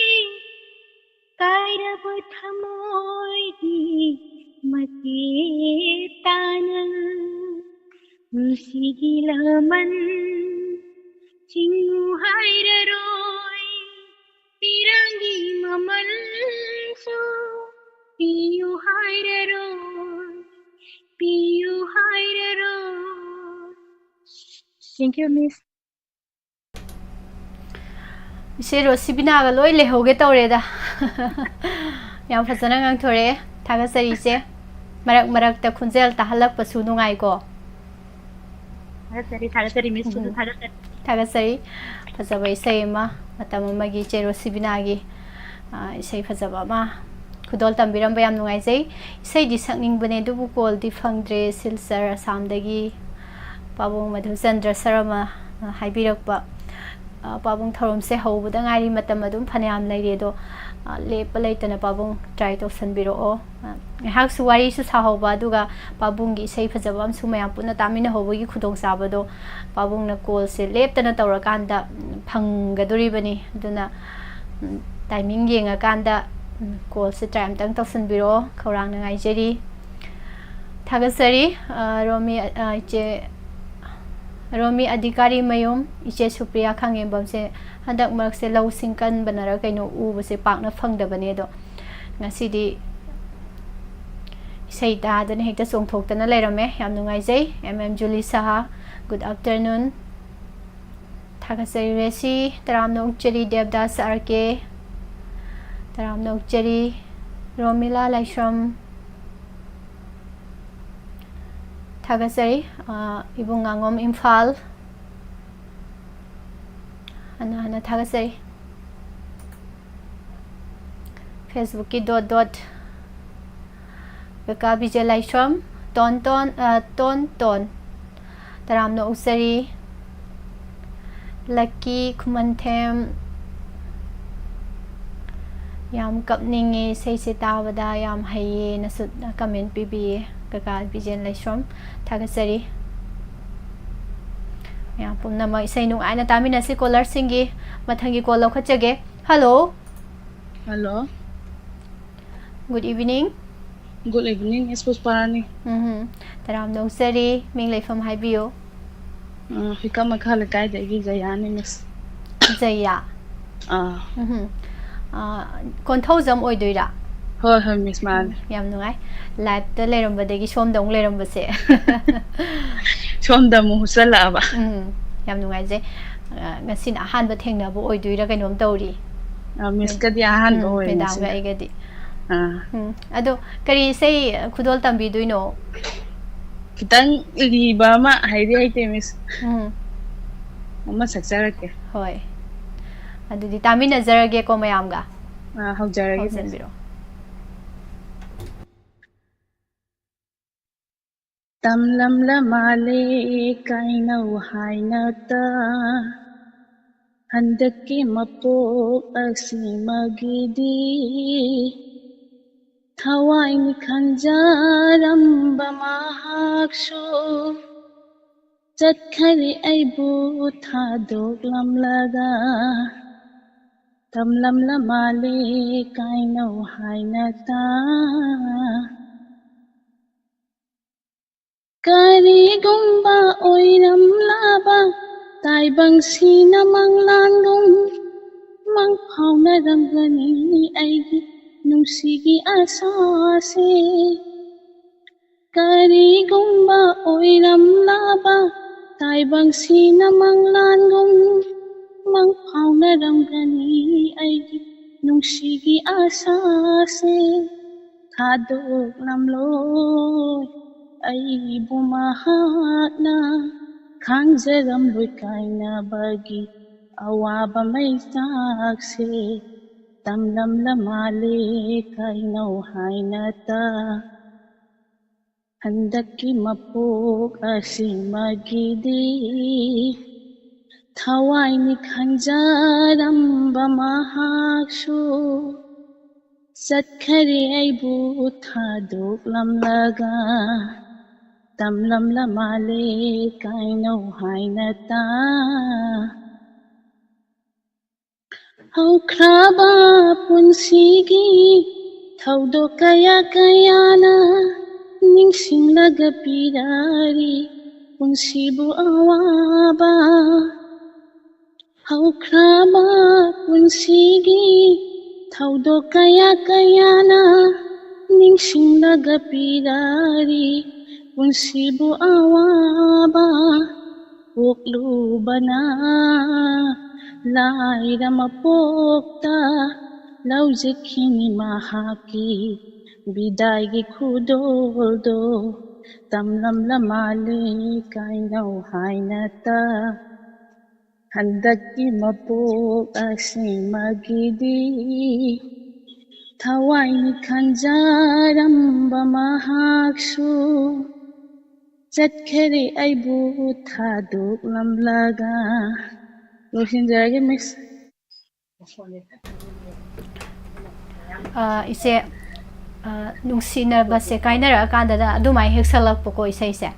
ꯀꯥꯏꯔꯕ ꯊꯃꯣꯏꯒꯤ ꯃꯆꯦꯠ ꯇꯥꯅ ꯅꯨꯡꯁꯤꯒꯤ ꯂꯃꯟ ꯆꯤꯡꯉꯨ ꯍꯥꯏꯔꯔꯣꯏ, ꯄꯤꯔꯥꯡꯒꯤ ꯃꯃꯜꯁꯨ ꯄꯤꯌꯨ ꯍꯥꯏꯔꯔꯣꯏ, ꯄꯤꯌꯨ ꯍꯥꯏꯔꯔꯣꯏ꯫ Thank you, Miss. ꯏꯆꯦ ꯔꯣꯁꯤꯕꯤꯅꯥꯒ ꯂꯣꯏ ꯂꯩꯍꯧꯒꯦ ꯇꯧꯔꯦꯗ꯫ ꯌꯥꯝ ꯐꯖꯅ ꯉꯥꯡꯊꯣꯔꯛꯑꯦ꯫ ꯊꯥꯒꯠꯆꯔꯤ ꯏꯆꯦ꯫ ꯃꯔꯛ ꯃꯔꯛꯇ ꯈꯣꯟꯖꯦꯜ ꯇꯥꯍꯜꯂꯛꯄꯁꯨ ꯅꯨꯡꯉꯥꯏꯀꯣ꯫ ꯊꯥꯒꯠꯆꯔꯤ, ꯊꯥꯒꯠꯆꯔꯤ, Miss ꯁꯨꯁꯨ ꯎꯝ꯫ ꯊꯥꯒꯠꯆꯔꯤ꯫ ꯊꯥꯒꯠꯆꯔꯤ꯫ ꯐꯖꯕ ꯏꯁꯩ ꯑꯃ, ꯃꯇꯝ ꯑꯃꯒꯤ ꯏꯆꯦ ꯔꯣꯁꯤꯕꯤꯅꯥꯒꯤ, ꯑ, ꯏꯁꯩ ꯐꯖꯕ ꯑꯃ ꯈꯨꯗꯣꯜ ꯇꯝꯕꯤꯔꯝꯕ ꯌꯥꯝ ꯅꯨꯡꯉꯥꯏꯖꯩ꯫ ꯏꯁꯩꯗꯤ ꯁꯛꯅꯤꯡꯕꯅꯦ, ꯑꯗꯨꯕꯨ ꯀꯣꯜꯗꯤ ꯐꯪꯗ꯭ꯔꯦ꯫ ꯁꯤꯜꯆꯔ, ꯑꯁꯥꯝꯗꯒꯤ ꯄꯥꯕꯨꯡ ꯃꯙꯨꯆꯟꯗ꯭ꯔ ꯁꯔꯃ, ꯑ, ꯍꯥꯏꯕꯤꯔꯛꯄ, ꯑ, ꯄꯥꯕꯨꯡ ꯊꯧꯔꯝꯁꯦ ꯍꯧꯕꯗ ꯉꯥꯏꯔꯤ, ꯃꯇꯝ ꯑꯗꯨꯝ ꯐꯅꯌꯥꯝ ꯂꯩꯔꯤ, ꯑꯗꯣ, ꯑ, ꯂꯦꯞꯄ ꯂꯩꯇꯅ ꯄꯥꯕꯨꯡ try ꯇꯧꯁꯟꯕꯤꯔꯛꯑꯣ꯫ ꯑ, ꯉꯥꯏꯍꯥꯛꯁꯨ ꯋꯥꯔꯤꯁꯨ ꯁꯥꯍꯧꯕ, ꯑꯗꯨꯒ ꯄꯥꯕꯨꯡꯒꯤ ꯏꯁꯩ ꯐꯖꯕ ꯑꯃꯁꯨ ꯃꯌꯥꯝ ꯄꯨꯟꯅ ꯇꯥꯃꯤꯟꯅꯍꯧꯕꯒꯤ ꯈꯨꯗꯣꯡꯆꯥꯕꯗꯣ ꯄꯥꯕꯨꯡꯅ ꯀꯣꯜꯁꯦ ꯂꯦꯞꯇꯅ ꯇꯧꯔꯀꯥꯟꯗ, ꯎꯝ, ꯐꯪꯒꯗꯣꯔꯤꯕꯅꯤ꯫ ꯑꯗꯨꯅ, ꯎꯝ, timing ꯌꯦꯡꯉꯀꯥꯟꯗ, ꯎꯝ, ꯀꯣꯜꯁꯦ try ꯑꯝꯇꯪ ꯇꯧꯁꯟꯕꯤꯔꯛꯑꯣ꯫ ꯈꯧꯔꯥꯡꯅ ꯉꯥꯏꯖꯔꯤ꯫ ꯊꯥꯒꯠꯆꯔꯤ, ꯑ, ꯔꯣꯃꯤ, ꯑ, ꯏꯆꯦ ꯔꯣꯃꯤ ꯑꯙꯤꯀꯥꯔꯤ ꯃꯌꯨꯝ, ꯏꯆꯦ ꯁꯨꯄ꯭ꯔꯤꯌꯥ ꯈꯥꯉꯦꯝꯕꯝꯁꯦ ꯍꯟꯗꯛ ꯃꯔꯛꯁꯦ ꯂꯧ ꯁꯤꯡ ꯀꯟꯕꯅꯔ ꯀꯩꯅꯣ ꯎꯕꯁꯦ ꯄꯥꯛꯅ ꯐꯪꯗꯕꯅꯦ, ꯑꯗꯣ ꯉꯁꯤꯗꯤ ꯏꯁꯩ ꯇꯥꯗꯅ ꯍꯦꯛꯇ ꯆꯣꯡꯊꯣꯛꯇꯅ ꯂꯩꯔꯝꯃꯦ꯫ ꯌꯥꯝ ꯅꯨꯡꯉꯥꯏꯖꯩ꯫ M M ꯖꯨꯂꯤ ꯁꯍꯥ, good afternoon꯫ ꯊꯥꯒꯠꯆꯔꯤ ꯔꯦꯁꯤ, ꯇꯔꯥꯝꯅ ꯑꯣꯛꯆꯔꯤ꯫ ꯗꯦꯕꯗꯥꯁ ꯑꯥꯔ ꯀꯦ, ꯇꯔꯥꯝꯅ ꯑꯣꯛꯆꯔꯤ꯫ ꯔꯣꯃꯤꯂꯥ ꯂꯥꯏꯁ꯭ꯔꯝ, ꯊꯥꯒꯠꯆꯔꯤ꯫ ꯑ, ꯏꯕꯨꯡ ꯉꯥꯉꯣꯝ, ꯏꯝꯐꯥꯜ, ꯍꯟꯅ ꯍꯟꯅ ꯊꯥꯒꯠꯆꯔꯤ꯫ Facebook ꯀꯤ dot dot, ꯀꯀꯥ ꯕꯤꯖꯦ ꯂꯥꯏꯁ꯭ꯔꯝ, ꯇꯣꯟ ꯇꯣꯟ, ꯑ, ꯇꯣꯟ ꯇꯣꯟ, ꯇꯔꯥꯝꯅ ꯑꯣꯛꯆꯔꯤ꯫ ꯂꯛꯀꯤ ꯈꯨꯃꯟꯊꯦꯝ, ꯌꯥꯝ ꯀꯞꯅꯤꯡꯉꯦ, ꯏꯁꯩꯁꯦ ꯇꯥꯕꯗ ꯌꯥꯝ ꯍꯩꯌꯦꯅꯁꯨ comment ꯄꯤꯕꯤꯌꯦ ꯀꯀꯥ ꯕꯤꯖꯦꯟ ꯂꯩꯁ꯭ꯔꯣꯝ꯫ ꯊꯥꯒꯠꯆꯔꯤ꯫ ꯃꯌꯥꯝ ꯄꯨꯝꯅꯃꯛ ꯏꯁꯩ ꯅꯨꯡꯉꯥꯏꯅ ꯇꯥꯃꯤꯟꯅꯁꯤ꯫ Caller ꯁꯤꯡꯒꯤ ꯃꯊꯪꯒꯤ call ꯂꯧꯈꯠꯆꯒꯦ꯫ Hello꯫ Hello꯫ Good evening. Good evening, Miss Pushparani. ꯎꯝ, ꯇꯔꯥꯝꯅ ꯑꯣꯛꯆꯔꯤ꯫ ꯃꯤꯡ ꯂꯩꯐꯝ ꯍꯥꯏꯕꯤꯌꯨ꯫ ꯑ, ꯍꯨꯏꯀꯥ ꯃꯈꯥ ꯂꯩꯀꯥꯏꯗꯒꯤ ꯖꯌꯥꯅꯤ, Miss꯫ ꯖꯌꯥ꯫ ꯑꯥ, ꯎꯝ꯫ ꯑ, ꯀꯣꯟꯊꯧꯖꯝ ꯑꯣꯏꯗꯣꯏꯔꯥ? ꯍꯣꯏ, ꯍꯣꯏ, Miss, ꯃꯥꯅꯦ꯫ ꯌꯥꯝ ꯅꯨꯡꯉꯥꯏ꯫ Live-ꯇ ꯂꯩꯔꯝꯕꯗꯒꯤ ꯁꯣꯝꯗ ꯑꯃꯨꯛ ꯂꯩꯔꯝꯕꯁꯦ꯫ ꯁꯣꯝꯗ ꯑꯃꯨꯛ ꯍꯨꯠꯆꯜꯂꯛꯑꯕ꯫ ꯎꯝ, ꯌꯥꯝ ꯅꯨꯡꯉꯥꯏꯖꯩ꯫ ꯑ, ꯉꯁꯤꯅ ꯑꯍꯥꯟꯕ ꯊꯦꯡꯅꯕ ꯑꯣꯏꯗꯣꯏꯔꯥ ꯀꯩꯅꯣꯝ ꯇꯧꯔꯤ꯫ ꯑ, Miss-ꯀꯗꯤ ꯑꯍꯥꯟꯕ ꯎꯝ, ꯑꯣꯏꯔꯦ madam-ꯒ ꯉꯁꯤꯅ꯫ ꯑꯩꯒꯗꯤ꯫ ꯑꯥ, ꯎꯝ, ꯑꯗꯣ ꯀꯔꯤ ꯏꯁꯩ ꯈꯨꯗꯣꯜ ꯇꯝꯕꯤꯗꯣꯏꯅꯣ? ꯈꯤꯇꯪ ꯂꯤꯕ ꯑꯃ ꯍꯩꯗꯤ ꯍꯩꯇꯦ, Miss꯫ ꯎꯝ, ꯑꯃ ꯁꯛꯆꯔꯛꯀꯦ꯫ ꯍꯣꯏ꯫ ꯑꯗꯨꯗꯤ ꯇꯥꯃꯤꯟꯅꯖꯔꯒꯦꯀꯣ ꯃꯌꯥꯝꯒ꯫ ꯑꯥ, ꯍꯧꯖꯔꯒꯦ, Miss꯫ ꯍꯧꯖꯟꯕꯤꯔꯣ꯫ ꯇꯝꯂꯝꯂ ꯃꯥꯂꯦ ꯀꯥꯏꯅꯧ ꯍꯥꯏꯅ ꯇ, ꯍꯟꯗꯛꯀꯤ ꯃꯄꯣꯛ ꯑꯁꯤꯃꯒꯤꯗꯤ꯫ ꯊꯋꯥꯏꯅꯤ ꯈꯟꯖꯔꯝꯕ ꯃꯍꯥꯛꯁꯨ, ꯆꯠꯈꯔꯦ ꯑꯩꯕꯨ ꯊꯥꯗꯣꯛꯂꯝꯂꯒ꯫ ꯇꯝꯂꯝꯂ ꯃꯥꯂꯦ ꯀꯥꯏꯅꯧ ꯍꯥꯏꯅ ꯇ, ꯀꯔꯤꯒꯨꯝꯕ ꯑꯣꯏꯔꯝꯂꯕ ꯇꯥꯏꯕꯪꯁꯤꯅ ꯃꯪꯂꯥꯟꯒꯨꯝ ꯃꯪ ꯐꯥꯎꯅꯔꯝꯒꯅꯤ ꯑꯩꯒꯤ ꯅꯨꯡꯁꯤꯒꯤ ꯑꯁꯥꯁꯦ꯫ ꯀꯔꯤꯒꯨꯝꯕ ꯑꯣꯏꯔꯝꯂꯕ ꯇꯥꯏꯕꯪꯁꯤꯅ ꯃꯪꯂꯥꯟꯒꯨꯝ ꯃꯪ ꯐꯥꯎꯅꯔꯝꯒꯅꯤ ꯑꯩꯒꯤ ꯅꯨꯡꯁꯤꯒꯤ ꯑꯁꯥꯁꯦ꯫ ꯊꯥꯗꯣꯛꯂꯝꯂꯣꯏ ꯑꯩꯕꯨ ꯃꯍꯥꯛꯅ, ꯈꯥꯡꯖꯔꯝꯂꯣꯏ ꯀꯥꯏꯅꯕꯒꯤ ꯑꯋꯥꯕ ꯃꯩꯆꯥꯛꯁꯦ꯫ ꯇꯝꯂꯝꯂ ꯃꯥꯂꯦ ꯀꯥꯏꯅꯧ ꯍꯥꯏꯅ ꯇ, ꯍꯟꯗꯛꯀꯤ ꯃꯄꯣꯛ ꯑꯁꯤꯃꯒꯤꯗꯤ꯫ ꯊꯋꯥꯏꯅꯤ ꯈꯟꯖꯔꯝꯕ ꯃꯍꯥꯛꯁꯨ, ꯆꯠꯈꯔꯦ ꯑꯩꯕꯨ ꯊꯥꯗꯣꯛꯂꯝꯂꯒ꯫ ꯇꯝꯂꯝꯂ ꯃꯥꯂꯦ ꯀꯥꯏꯅꯧ ꯍꯥꯏꯅ ꯇ, ꯍꯧꯈ꯭ꯔꯕ ꯄꯨꯟꯁꯤꯒꯤ ꯊꯧꯗꯣꯛ ꯀꯌꯥ ꯀꯌꯥꯅ ꯅꯤꯡꯁꯤꯡꯂꯒ ꯄꯤꯔꯛꯂꯤ ꯄꯨꯟꯁꯤꯕꯨ ꯑꯋꯥꯕ꯫ ꯍꯧꯈ꯭ꯔꯕ ꯄꯨꯟꯁꯤꯒꯤ ꯊꯧꯗꯣꯛ ꯀꯌꯥ ꯀꯌꯥꯅ ꯅꯤꯡꯁꯤꯡꯂꯒ ꯄꯤꯔꯛꯂꯤ ꯄꯨꯟꯁꯤꯕꯨ ꯑꯋꯥꯕ꯫ ꯄꯣꯛꯂꯨꯕꯅ ꯂꯥꯏꯔ ꯃꯄꯣꯛꯇ ꯂꯧꯖꯈꯤꯅꯤ ꯃꯍꯥꯛꯀꯤ ꯕꯤꯗꯥꯏꯒꯤ ꯈꯨꯗꯣꯜꯗꯣ꯫ ꯇꯝꯂꯝꯂ ꯃꯥꯜꯂꯦ ꯀꯥꯏꯅꯧ ꯍꯥꯏꯅꯇ꯫ ꯍꯟꯗꯛꯀꯤ ꯃꯄꯣꯛ ꯑꯁꯤꯃꯒꯤꯗꯤ ꯊꯋꯥꯏꯅꯤ ꯈꯟꯖꯔꯝꯕ ꯃꯍꯥꯛꯁꯨ ꯆꯠꯈꯔꯦ ꯑꯩꯕꯨ ꯊꯥꯗꯣꯛꯂꯝꯂꯒ꯫ ꯂꯣꯏꯁꯤꯟꯖꯔꯒꯦ, ꯃꯤꯁ꯫ ꯑ, ꯏꯆꯦ, ꯑ, ꯅꯨꯡꯁꯤꯅꯕꯁꯦ ꯀꯥꯏꯅꯔꯛꯑꯀꯥꯟꯗꯅ ꯑꯗꯨꯃꯥꯏꯅ ꯍꯦꯛ ꯁꯛꯂꯛꯄꯀꯣ ꯏꯁꯩꯁꯦ꯫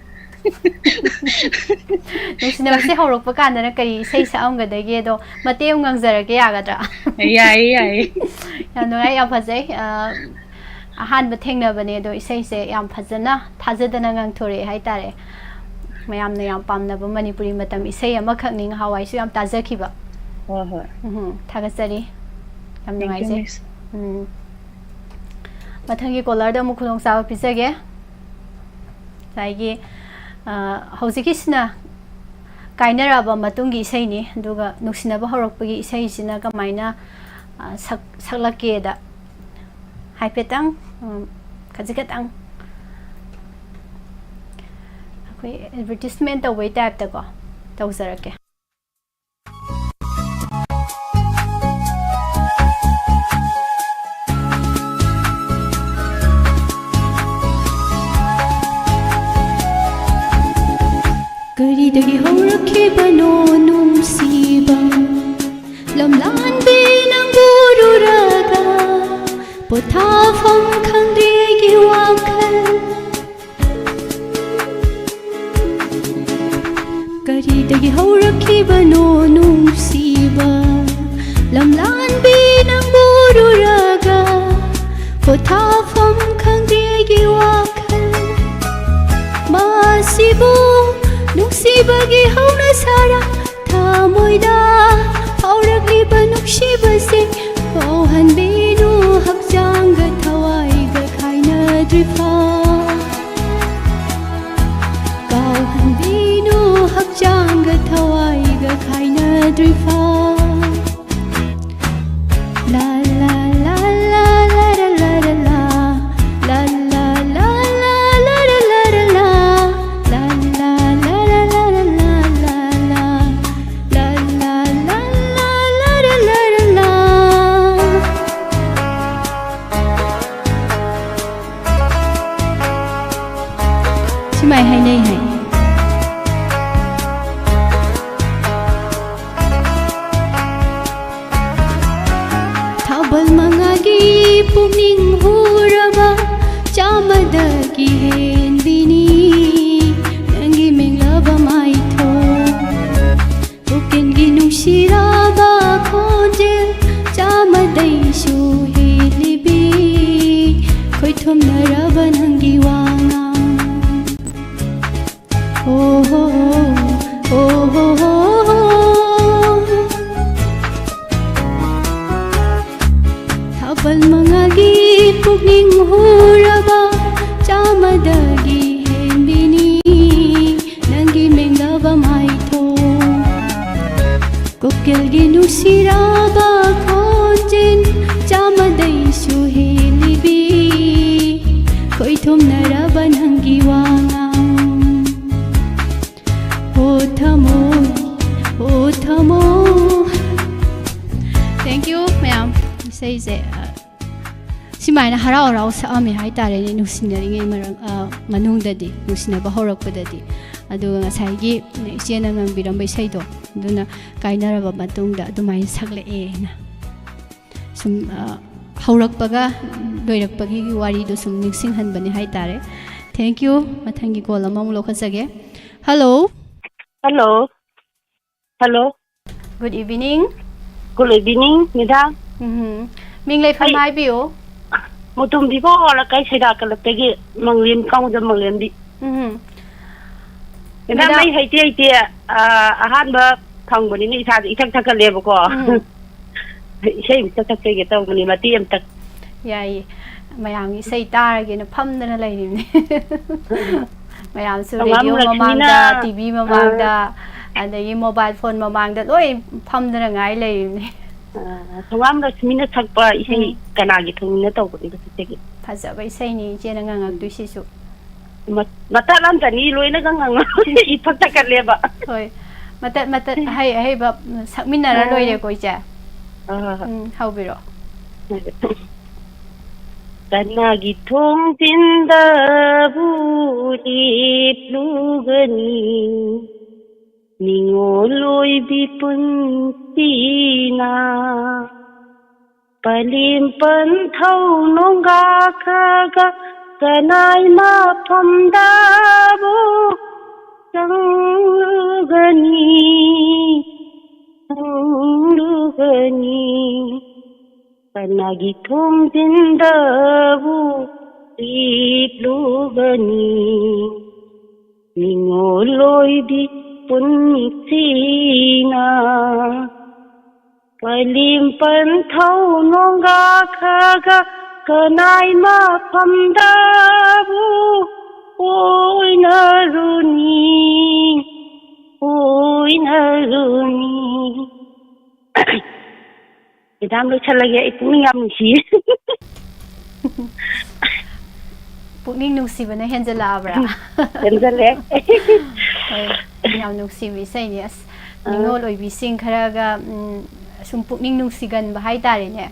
ꯅꯨꯡꯁꯤꯅꯕꯁꯦ ꯍꯧꯔꯛꯄ ꯀꯥꯟꯗꯅ ꯀꯔꯤ ꯏꯁꯩ ꯁꯛꯑꯝꯒꯗꯒꯦꯗꯣ ꯃꯇꯦꯛ ꯑꯃ ꯉꯪꯖꯔꯛꯀꯦ, ꯌꯥꯒꯗ꯭ꯔꯥ? ꯌꯥꯏꯌꯦ, ꯌꯥꯏꯌꯦ꯫ ꯌꯥꯝ ꯅꯨꯡꯉꯥꯏ, ꯌꯥꯝ ꯐꯖꯩ꯫ ꯑ, ꯑꯍꯥꯟꯕ ꯊꯦꯡꯅꯕꯅꯦ ꯑꯗꯣ ꯏꯁꯩꯁꯦ ꯌꯥꯝ ꯐꯖꯅ ꯊꯥꯖꯗꯅ ꯉꯪꯊꯣꯔꯛꯑꯦ ꯍꯥꯏꯇꯥꯔꯦ꯫ ꯃꯌꯥꯝꯅ ꯌꯥꯝ ꯄꯥꯝꯅꯕ ꯃꯅꯤꯄꯨꯔꯤ ꯃꯇꯝ ꯏꯁꯩ ꯑꯃꯈꯛꯅꯤ, ꯉꯍꯥꯟꯋꯥꯏꯁꯨ ꯌꯥꯝ ꯇꯥꯖꯈꯤꯕ꯫ ꯍꯣꯏ, ꯍꯣꯏ꯫ ꯎꯝ, ꯊꯥꯒꯠꯆꯔꯤ꯫ ꯌꯥꯝ Thank you, ꯅꯨꯡꯉꯥꯏꯖꯩ꯫ ꯃꯤꯁ꯫ ꯎꯝ꯫ ꯃꯊꯪꯒꯤ ꯀꯣꯂꯔꯗ ꯑꯃꯨꯛ ꯈꯨꯗꯣꯡꯆꯥꯕ ꯄꯤꯖꯒꯦ꯫ ꯉꯁꯥꯏꯒꯤ, ꯑ, ꯍꯧꯖꯤꯛꯀꯤꯁꯤꯅ ꯀꯥꯏꯅꯔꯛꯑꯕ ꯃꯇꯨꯡꯒꯤ ꯏꯁꯩꯅꯤ, ꯑꯗꯨꯒ ꯅꯨꯡꯁꯤꯅꯕ ꯍꯧꯔꯛꯄꯒꯤ ꯏꯁꯩꯁꯤꯅ ꯀꯃꯥꯏꯅ, ꯑ, ꯁꯛ-, ꯁꯛꯂꯛꯀꯦꯗ ꯍꯥꯏꯐꯦꯠꯇꯪ, ꯎꯝ, ꯈꯖꯤꯛ ꯈꯇꯪ ꯑꯩꯈꯣꯏ ꯑꯦꯗꯚꯔꯇꯤꯁꯃꯦꯟ ꯇꯧꯕꯩ ꯇꯥꯏꯞꯇꯀꯣ ꯇꯧꯖꯔꯛꯀꯦ꯫ ꯀꯔꯤꯗꯒꯤ ꯍꯧꯔꯛꯈꯤꯕꯅꯣ ꯅꯨꯡꯁꯤꯕ? ꯂꯝꯂꯥꯟꯕꯤ ꯅꯪꯕꯨ ꯎꯔꯨꯔꯒ ꯄꯣꯊꯥꯐꯝ ꯈꯪꯗ꯭ꯔꯦ ꯑꯩꯒꯤ ꯋꯥꯈꯜ꯫ ꯀꯔꯤꯗꯒꯤ ꯍꯧꯔꯛꯈꯤꯕꯅꯣ ꯅꯨꯡꯁꯤꯕ? ꯂꯝꯂꯥꯟꯕꯤ ꯅꯪꯕꯨ ꯎꯔꯨꯔꯒ ꯄꯣꯊꯥꯐꯝ ꯕꯒꯤ ꯍꯧꯅ ꯁꯥꯔ ꯊꯃꯣꯏꯗ ꯐꯥꯎꯔꯛꯂꯤꯕ ꯅꯨꯡꯁꯤꯕꯁꯦ ꯐꯥꯎꯍꯟꯕꯤꯅꯨ, ꯍꯛꯆꯥꯡꯒ ꯊꯋꯥꯏꯒ ꯈꯥꯏꯅꯗ꯭ꯔꯤꯐꯥꯎ꯫ ꯀꯥꯎꯍꯟꯕꯤꯅꯨ, ꯍꯛꯆꯥꯡꯒ ꯊꯋꯥꯏꯒ ꯈꯥꯏꯅꯗ꯭ꯔꯤꯐꯥꯎ꯫ La la la la la la la la la. La la la la la la la la la. La la la la la la la la la. La la la la la la la la la. ꯁꯨꯃꯥꯏ ꯍꯥꯏꯅꯩ ꯍꯥꯏ꯫ ꯊꯥꯕꯜ ꯃꯉꯥꯒꯤ ꯄꯨꯛꯅꯤꯡ ꯍꯨꯔꯕ ꯆꯥꯝꯃꯗꯒꯤ ꯍꯦꯟꯕꯤꯅꯤ ꯅꯪꯒꯤ ꯃꯦꯡꯂꯕ ꯃꯥꯏꯊꯣꯡ꯫ ꯄꯨꯛꯀꯦꯜꯒꯤ ꯅꯨꯡꯁꯤꯔꯕ ꯈꯣꯟꯖꯦꯜ ꯆꯥꯝꯃꯗꯩꯁꯨ ꯍꯦꯜꯂꯤꯕꯤ ꯈꯣꯏꯊꯨꯝꯅꯔꯕ ꯅꯪꯒꯤ ꯋꯥꯉꯥꯡ꯫ ꯑꯣ ꯍꯣ ꯍꯣ, ꯑꯣ ꯍꯣ ꯍꯣ ꯍꯣ꯫ ꯊꯥꯕꯜ ꯃꯉꯥꯒꯤ ꯄꯨꯛꯅꯤꯡ ꯍꯨꯔꯕ ꯆꯥꯝꯃꯗꯒꯤ ꯍꯦꯟꯕꯤꯅꯤ ꯅꯪꯒꯤ ꯃꯦꯡꯂꯕ ꯃꯥꯏꯊꯣꯡ꯫ ꯀꯣꯀꯤꯜꯒꯤ ꯅꯨꯡꯁꯤꯔꯕ ꯈꯣꯟꯖꯦꯜ ꯆꯥꯝꯃꯗꯩꯁꯨ ꯍꯦꯜꯂꯤꯕꯤ ꯈꯣꯏꯊꯨꯝꯅꯔꯕ ꯅꯪꯒꯤ ꯋꯥꯉꯥꯡ꯫ ꯑꯣ ꯊꯃꯣꯏ, ꯑꯣ ꯊꯃꯣꯏ꯫ Thank you ꯃꯌꯥꯝ꯫ ꯏꯁꯩꯁꯦ, ꯑ, ꯁꯨꯃꯥꯏꯅ ꯍꯔꯥꯎ ꯍꯔꯥꯎ ꯁꯛꯑꯝꯃꯦ ꯍꯥꯏꯇꯥꯔꯦꯅꯦ, ꯅꯨꯡꯁꯤꯅꯔꯤꯉꯩ ꯃꯔꯛ, ꯑ, ꯃꯅꯨꯡꯗꯗꯤ, ꯅꯨꯡꯁꯤꯅꯕ ꯍꯧꯔꯛꯄꯗꯗꯤ꯫ ꯑꯗꯨꯒ ꯉꯁꯥꯏꯒꯤ ꯏꯆꯦꯅ ꯉꯪꯕꯤꯔꯝꯕ ꯏꯁꯩꯗꯣ, ꯑꯗꯨꯅ ꯀꯥꯏꯅꯔꯕ ꯃꯇꯨꯡꯗ ꯑꯗꯨꯃꯥꯏꯅ ꯁꯛꯂꯛꯑꯦꯅ꯫ ꯁꯨꯝ, ꯑ, ꯍꯧꯔꯛꯄꯒ ꯂꯣꯏꯔꯛꯄꯒꯤ ꯋꯥꯔꯤꯗꯣ ꯁꯨꯝ ꯅꯤꯡꯁꯤꯡꯍꯟꯕꯅꯦ ꯍꯥꯏꯇꯥꯔꯦ꯫ Thank you꯫ ꯃꯊꯪꯒꯤ call ꯑꯃꯃꯨꯛ ꯂꯧꯈꯠꯆꯒꯦ꯫ Hello꯫ Hello꯫ Hello꯫ Good evening꯫ Good evening, madam꯫ ꯎꯝ꯫ ꯃꯤꯡ ꯂꯩꯐꯝ ꯑꯩ ꯍꯥꯏꯕꯤꯌꯨ꯫ ꯃꯨꯇꯨꯝꯕꯤꯕ ꯍꯣꯂꯀꯩ ꯁꯩꯗꯥ ꯀꯂꯞꯇꯒꯤ ꯃꯪꯂꯦꯝ ꯀꯥꯎꯖꯝ ꯃꯪꯂꯦꯝꯕꯤ꯫ ꯎꯝ꯫ Madam, madam. ꯑꯩ ꯍꯩꯇꯦ, ꯍꯩꯇꯦ꯫ ꯑ, ꯑꯍꯥꯟꯕ ꯐꯪꯕꯅꯤꯅ ꯏꯁꯥꯁꯦ ꯏꯊꯛ ꯊꯛꯀꯠꯂꯦꯕꯀꯣ꯫ ꯎꯝ꯫ ꯏꯁꯩ ꯑꯝꯇ ꯁꯛꯆꯒꯦ ꯇꯧꯕꯅꯤ, ꯃꯇꯦꯛ ꯑꯝꯇ꯫ ꯌꯥꯏꯌꯦ꯫ ꯃꯌꯥꯝꯒꯤ ꯏꯁꯩ ꯇꯥꯔꯒꯦꯅ ꯐꯝꯗꯅ ꯂꯩꯔꯤꯕꯅꯤ꯫ ꯃꯌꯥꯝꯁꯨ ꯊꯣꯉꯥꯝ ꯔꯦꯗꯤꯑꯣ ꯂꯛꯁꯃꯤꯅ, ꯃꯃꯥꯡꯗ, ꯇꯤ ꯚꯤ ꯑ, ꯃꯃꯥꯡꯗ, ꯑꯗꯒꯤ ꯃꯣꯕꯥꯏꯜ ꯐꯣꯟ ꯃꯃꯥꯡꯗ ꯂꯣꯏ ꯐꯝꯗꯅ ꯉꯥꯏ ꯂꯩꯔꯤꯕꯅꯤ꯫ ꯑ, ꯊꯣꯉꯥꯝ ꯂꯛꯁꯃꯤꯅ ꯁꯛꯄ ꯏꯁꯩ ꯎꯝ꯫ ꯀꯅꯥꯒꯤ ꯊꯣꯡꯅ ꯇꯧꯕꯅꯣ ꯁꯤꯁꯇꯔꯒꯤ? ꯐꯖꯕ ꯏꯁꯩꯅꯤ ꯏꯆꯦꯅ ꯉꯪꯉꯛꯇꯣꯏꯁꯤꯁꯨ꯫ ꯃ-, ꯃꯇꯠ ꯑꯃꯇꯅꯤ ꯂꯣꯏꯅꯒ ꯉꯪꯉꯛ-, ꯏꯊꯛ ꯊꯛꯀꯠꯂꯦꯕ꯫ ꯍꯣꯏ꯫ ꯃꯇꯠ ꯃꯇꯠ ꯑꯍꯩ ꯑꯍꯩꯕ ꯁꯛꯃꯤꯟꯅꯔ ꯑ꯫ ꯂꯣꯏꯔꯦꯀꯣ, ꯏꯆꯦ? ꯑ꯫ ꯎꯝ, ꯍꯧꯕꯤꯔꯣ꯫ ꯀꯅꯥꯒꯤ ꯊꯣꯡꯖꯤꯟꯗꯕꯨ ꯂꯦꯞꯂꯨꯒꯅꯤ? ꯅꯤꯉꯣꯜ ꯑꯣꯏꯕꯤ ꯄꯨꯟꯁꯤꯅ ꯄꯂꯦꯝ ꯄꯟꯊꯧ ꯅꯣꯡꯒꯥꯈ꯭ꯔꯒ ꯀꯅꯥꯏ ꯃꯐꯝꯗꯕꯨ ꯆꯪꯂꯨꯒꯅꯤ, ꯆꯪꯂꯨꯒꯅꯤ? ꯀꯅꯥꯒꯤ ꯊꯣꯡꯖꯤꯟꯗꯕꯨ ꯂꯦꯞꯂꯨꯒꯅꯤ? ꯅꯤꯉꯣꯜ ꯑꯣꯏꯕꯤ ꯄꯨꯟꯁꯤꯅ ꯄꯂꯦꯝ ꯄꯟꯊꯧ ꯅꯣꯡꯒꯥꯈ꯭ꯔꯒ ꯀꯅꯥꯏ ꯃꯐꯝꯗꯕꯨ ꯑꯣꯏꯅꯔꯨꯅꯤ, ꯑꯣꯏꯅꯔꯨꯅꯤ? ꯃꯦꯗꯥꯝ, ꯂꯣꯏꯁꯜꯂꯒꯦ, ꯑꯩ ꯄꯨꯛꯅꯤꯡ ꯌꯥꯝ ꯅꯨꯡꯁꯤꯌꯦ꯫ ꯄꯨꯛꯅꯤꯡ ꯅꯨꯡꯁꯤꯕꯅ ꯍꯦꯟꯖꯜꯂꯛꯑꯕ꯭ꯔꯥ? ꯍꯦꯟꯖꯜꯂꯦ꯫ ꯍꯣꯏ, ꯌꯥꯝ ꯅꯨꯡꯁꯤꯕ ꯏꯁꯩꯅꯤ꯫ ꯑꯁ, ꯑꯥ꯫ ꯅꯤꯉꯣꯜ ꯑꯣꯏꯕꯤꯁꯤꯡ ꯈꯔꯒ, ꯎꯝ, ꯁꯨꯝ ꯄꯨꯛꯅꯤꯡ ꯅꯨꯡꯁꯤꯒꯟꯕ ꯍꯥꯏꯇꯥꯔꯦꯅꯦ꯫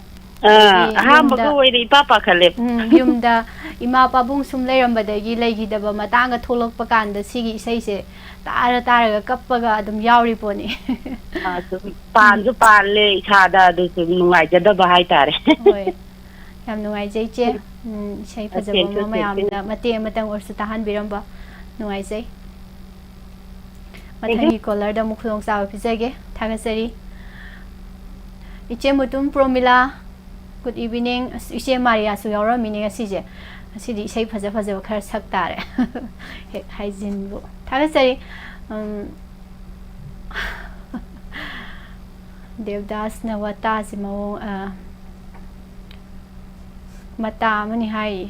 ꯑꯥ, ꯑꯗꯒꯤ ꯑꯍꯥꯟꯕꯒ ꯌꯨꯝꯗ, ꯑꯣꯏꯔꯦ ꯏꯄꯥ ꯄꯥꯈꯠꯂꯦ꯫ ꯎꯝ, ꯌꯨꯝꯗ ꯏꯃꯥ ꯄꯥꯕꯨꯡ ꯁꯨꯝ ꯂꯩꯔꯝꯕꯗꯒꯤ ꯂꯩꯈꯤꯗꯕ ꯃꯇꯥꯡꯒ ꯊꯣꯛꯂꯛꯄ ꯀꯥꯟꯗ ꯁꯤꯒꯤ ꯏꯁꯩꯁꯦ ꯇꯥꯔ ꯇꯥꯔꯒ ꯀꯞꯄꯒ ꯑꯗꯨꯝ ꯌꯥꯎꯔꯤ ꯄꯣꯠꯅꯤ꯫ ꯑꯥ, ꯁꯨꯝ ꯎꯝ꯫ ꯄꯥꯟꯁꯨ ꯄꯥꯜꯂꯦ ꯏꯁꯥꯗ, ꯑꯗꯨꯁꯨ ꯅꯨꯡꯉꯥꯏꯖꯗꯕ ꯍꯥꯏꯇꯥꯔꯦ꯫ ꯍꯣꯏ꯫ ꯌꯥꯝ ꯅꯨꯡꯉꯥꯏꯖꯩ, ꯏꯆꯦ꯫ ꯎꯝ, ꯏꯁꯩ ꯑ, ꯐꯖꯕ thank you, ꯑꯃ thank you꯫ ꯃꯌꯥꯝꯗ ꯃꯇꯦꯛ ꯑꯃꯇꯪ ꯑꯣꯏꯔꯁꯨ ꯇꯥꯍꯟꯕꯤꯔꯝꯕ ꯅꯨꯡꯉꯥꯏꯖꯩ꯫ Thank you꯫ ꯃꯊꯪꯒꯤ caller ꯗ ꯑꯃꯨꯛ ꯈꯨꯗꯣꯡꯆꯥꯕ ꯄꯤꯖꯒꯦ꯫ ꯊꯥꯒꯠꯆꯔꯤ꯫ ꯏꯆꯦ ꯃꯨꯇꯨꯝ ꯄ꯭ꯔꯣꯃꯤꯂꯥ, good evening꯫ ꯑꯁ, ꯏꯆꯦ ꯃꯥꯔꯤꯌꯥꯁꯨ ꯌꯥꯎꯔꯝꯃꯤꯅꯦ ꯉꯁꯤꯁꯦ꯫ ꯉꯁꯤꯗꯤ ꯏꯁꯩ ꯐꯖ ꯐꯖꯕ ꯈꯔ ꯁꯛ ꯇꯥꯔꯦ꯫ ꯍꯦꯛ ꯍꯥꯏꯖꯤꯟꯕꯨ꯫ ꯊꯥꯒꯠꯆꯔꯤ꯫ ꯎꯝ, ꯗꯦꯕꯗꯥꯁꯅ ꯋꯥꯇꯥꯁꯤ ꯃꯑꯣꯡ, ꯑ, ꯃꯇꯥ ꯑꯃꯅꯤ ꯍꯥꯏꯔꯤ꯫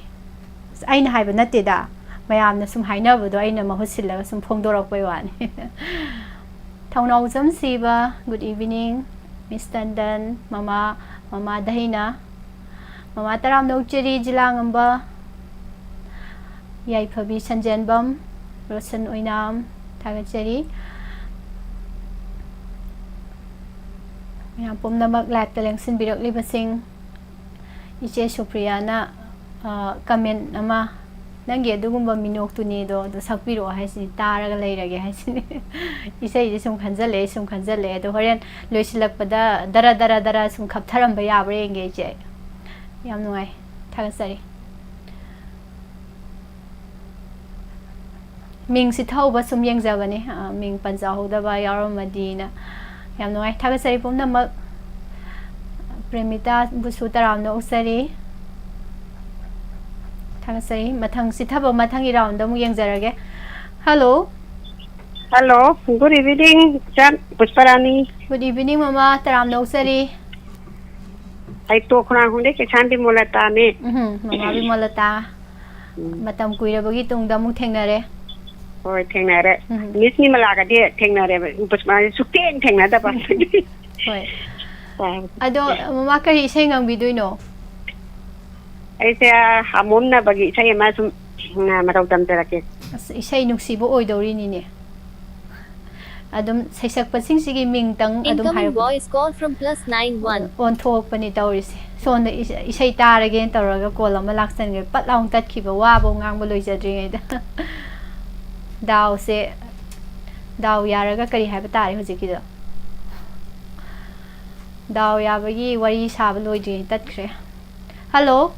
ꯑꯁ, ꯑꯩꯅ ꯍꯥꯏꯕ ꯅꯠꯇꯦꯗ, ꯃꯌꯥꯝꯅ ꯁꯨꯝ ꯍꯥꯏꯅꯕꯗꯣ ꯑꯩꯅ ꯃꯍꯨꯠ ꯁꯤꯜꯂꯒ ꯁꯨꯝ ꯐꯣꯡꯗꯣꯔꯛꯄꯩ ꯋꯥꯅꯤ꯫ ꯊꯧꯅꯥꯎꯖꯝ ꯁꯤꯕ, good evening꯫ ꯃꯤꯁ ꯇꯟꯗꯟ, ꯃꯃꯥ, ꯃꯃꯥ ꯗꯍꯤꯅ, ꯃꯃꯥ ꯇꯔꯥꯝꯅ ꯑꯣꯛꯆꯔꯤ꯫ ꯖꯤꯂꯥ ꯉꯝꯕ, ꯌꯥꯏꯐꯕꯤ ꯁꯟꯖꯦꯟꯕꯝ, ꯔꯣꯁꯟ ꯑꯣꯏꯅꯥꯝ, ꯊꯥꯒꯠꯆꯔꯤ꯫ ꯃꯌꯥꯝ ꯄꯨꯝꯅꯃꯛ ꯂꯥꯏꯞꯇ ꯂꯦꯡꯁꯤꯟꯕꯤꯔꯛꯂꯤꯕꯁꯤꯡ, ꯏꯆꯦ ꯁꯨꯄ꯭ꯔꯤꯌꯥꯅ, ꯑ, ꯀꯃꯦꯟ ꯑꯃ, "ꯅꯪꯒꯤ ꯑꯗꯨꯒꯨꯝꯕ ꯃꯤꯅꯣꯛꯇꯨꯅꯦꯗꯣ ꯑꯗꯨ ꯁꯛꯄꯤꯔꯛꯑꯣ" ꯍꯥꯏꯁꯤꯅꯤ, ꯇꯥꯔꯒ ꯂꯩꯔꯒꯦ ꯍꯥꯏꯁꯤꯅꯤ꯫ ꯏꯁꯩꯁꯦ ꯁꯨꯝ ꯈꯟꯖꯜꯂꯛꯑꯦ, ꯁꯨꯝ ꯈꯟꯖꯜꯂꯛꯑꯦ꯫ ꯑꯗꯣ ꯍꯣꯔꯦꯟ ꯂꯣꯏꯁꯤꯜꯂꯛꯄꯗ ꯗꯔ ꯗꯔ ꯗꯔ ꯁꯨꯝ ꯈꯞꯊꯔꯝꯕ ꯌꯥꯕ꯭ꯔꯥ ꯌꯦꯡꯒꯦ ꯏꯆꯦ꯫ ꯌꯥꯝ ꯅꯨꯡꯉꯥꯏ, ꯊꯥꯒꯠꯆꯔꯤ꯫ ꯃꯤꯡ ꯆꯤꯊꯍꯧꯕ ꯁꯨꯝ ꯌꯦꯡꯖꯕꯅꯤ, ꯑ, ꯃꯤꯡ ꯄꯟꯖꯍꯧꯗꯕ ꯌꯥꯎꯔꯝꯃꯗꯤꯅ꯫ ꯌꯥꯝ ꯅꯨꯡꯉꯥꯏ, ꯊꯥꯒꯠꯆꯔꯤ ꯄꯨꯝꯅꯃꯛ꯫ ꯄ꯭ꯔꯦꯃꯤꯇꯥꯕꯨꯁꯨ ꯇꯔꯥꯝꯅ ꯑꯣꯛꯆꯔꯤ꯫ ꯊꯥꯒꯠꯆꯔꯤ꯫ ꯃꯊꯪ ꯆꯤꯊꯕ ꯃꯊꯪꯒꯤ ꯔꯥꯎꯟꯗ ꯑꯃꯨꯛ ꯌꯦꯡꯖꯔꯒꯦ꯫ ꯍꯜꯂꯣ꯫ Hello, good evening, ꯏꯆꯥ ꯄꯨꯁꯄꯔꯥꯅꯤ꯫ Good evening ꯃꯃꯥ, ꯇꯔꯥꯝꯅ ꯑꯣꯛꯆꯔꯤ꯫ ꯑꯩ ꯇꯣꯛ ꯈꯣꯡꯅꯥꯡ ꯍꯣꯡꯗꯩ ꯀꯩꯁꯥꯝ ꯕꯤꯃꯣꯂꯇꯥꯅꯤ꯫ ꯎꯝ, ꯃꯃꯥ ꯕꯤꯃꯣꯂꯇꯥ꯫ ꯎꯝ. ꯃꯇꯝ ꯀꯨꯏꯔꯕꯒꯤ ꯇꯨꯡꯗ ꯑꯃꯨꯛ ꯊꯦꯡꯅꯔꯦ꯫ ꯍꯣꯏ, ꯊꯦꯡꯅꯔꯦ꯫ ꯎꯝ. ꯃꯤꯁ ꯅꯤꯃꯂꯥꯒꯗꯤ ꯊꯦꯡꯅꯔꯦꯕ, ꯄꯨꯁꯄꯔꯥꯅꯤ ꯁꯨꯛꯊꯦꯡ ꯊꯦꯡꯅꯗꯕ꯫ ꯍꯣꯏ꯫ ꯑꯥ. ꯑꯗꯣ ꯃꯃꯥ ꯀꯔꯤ ꯏꯁꯩ ꯉꯪꯕꯤꯗꯣꯏꯅꯣ? ꯑꯩꯁꯦ ꯍꯥꯃꯣꯝꯅꯕꯒꯤ ꯏꯁꯩ ꯑꯃ ꯁꯨꯝ, ꯎꯝ, ꯃꯇꯧ ꯇꯝꯖꯔꯛꯀꯦ꯫ ꯑꯁ, ꯏꯁꯩ ꯅꯨꯡꯁꯤꯕ ꯑꯣꯏꯗꯧꯔꯤꯅꯤꯅꯦ꯫ ꯑꯗꯨꯝ ꯁꯩꯁꯛꯄꯁꯤꯡꯁꯤꯒꯤ ꯃꯤꯡꯇꯪ ꯑꯗꯨꯝ Incoming ꯍꯥꯏꯔꯛꯄ꯫ Voice call from plus nine one. ꯑꯣꯟꯊꯣꯛꯄꯅꯤ ꯇꯧꯔꯤꯁꯦ꯫ ꯁꯣꯝꯗ ꯏꯁ-, ꯏꯁꯩ ꯇꯥꯔꯒꯦꯅ ꯇꯧꯔꯒ ꯀꯣꯜ ꯑꯃ ꯂꯥꯛꯁꯟꯈ꯭ꯔꯦ꯫ ꯄꯠ ꯂꯥꯎꯅ ꯇꯠꯈꯤꯕ, ꯋꯥꯕꯧ ꯉꯥꯡꯕ ꯂꯣꯏꯖꯗ꯭ꯔꯤꯉꯩꯗ꯫ ꯗꯥꯎꯁꯦ, ꯗꯥꯎ ꯌꯥꯔꯒ ꯀꯔꯤ ꯍꯥꯏꯕ ꯇꯥꯔꯦ ꯍꯧꯖꯤꯛꯀꯤꯗꯣ? ꯗꯥꯎ ꯌꯥꯕꯒꯤ ꯋꯥꯔꯤ ꯁꯥꯕ ꯂꯣꯏꯗ꯭ꯔꯤꯉꯩ ꯇꯠꯈ꯭ꯔꯦ꯫ ꯍꯜꯂꯣ꯫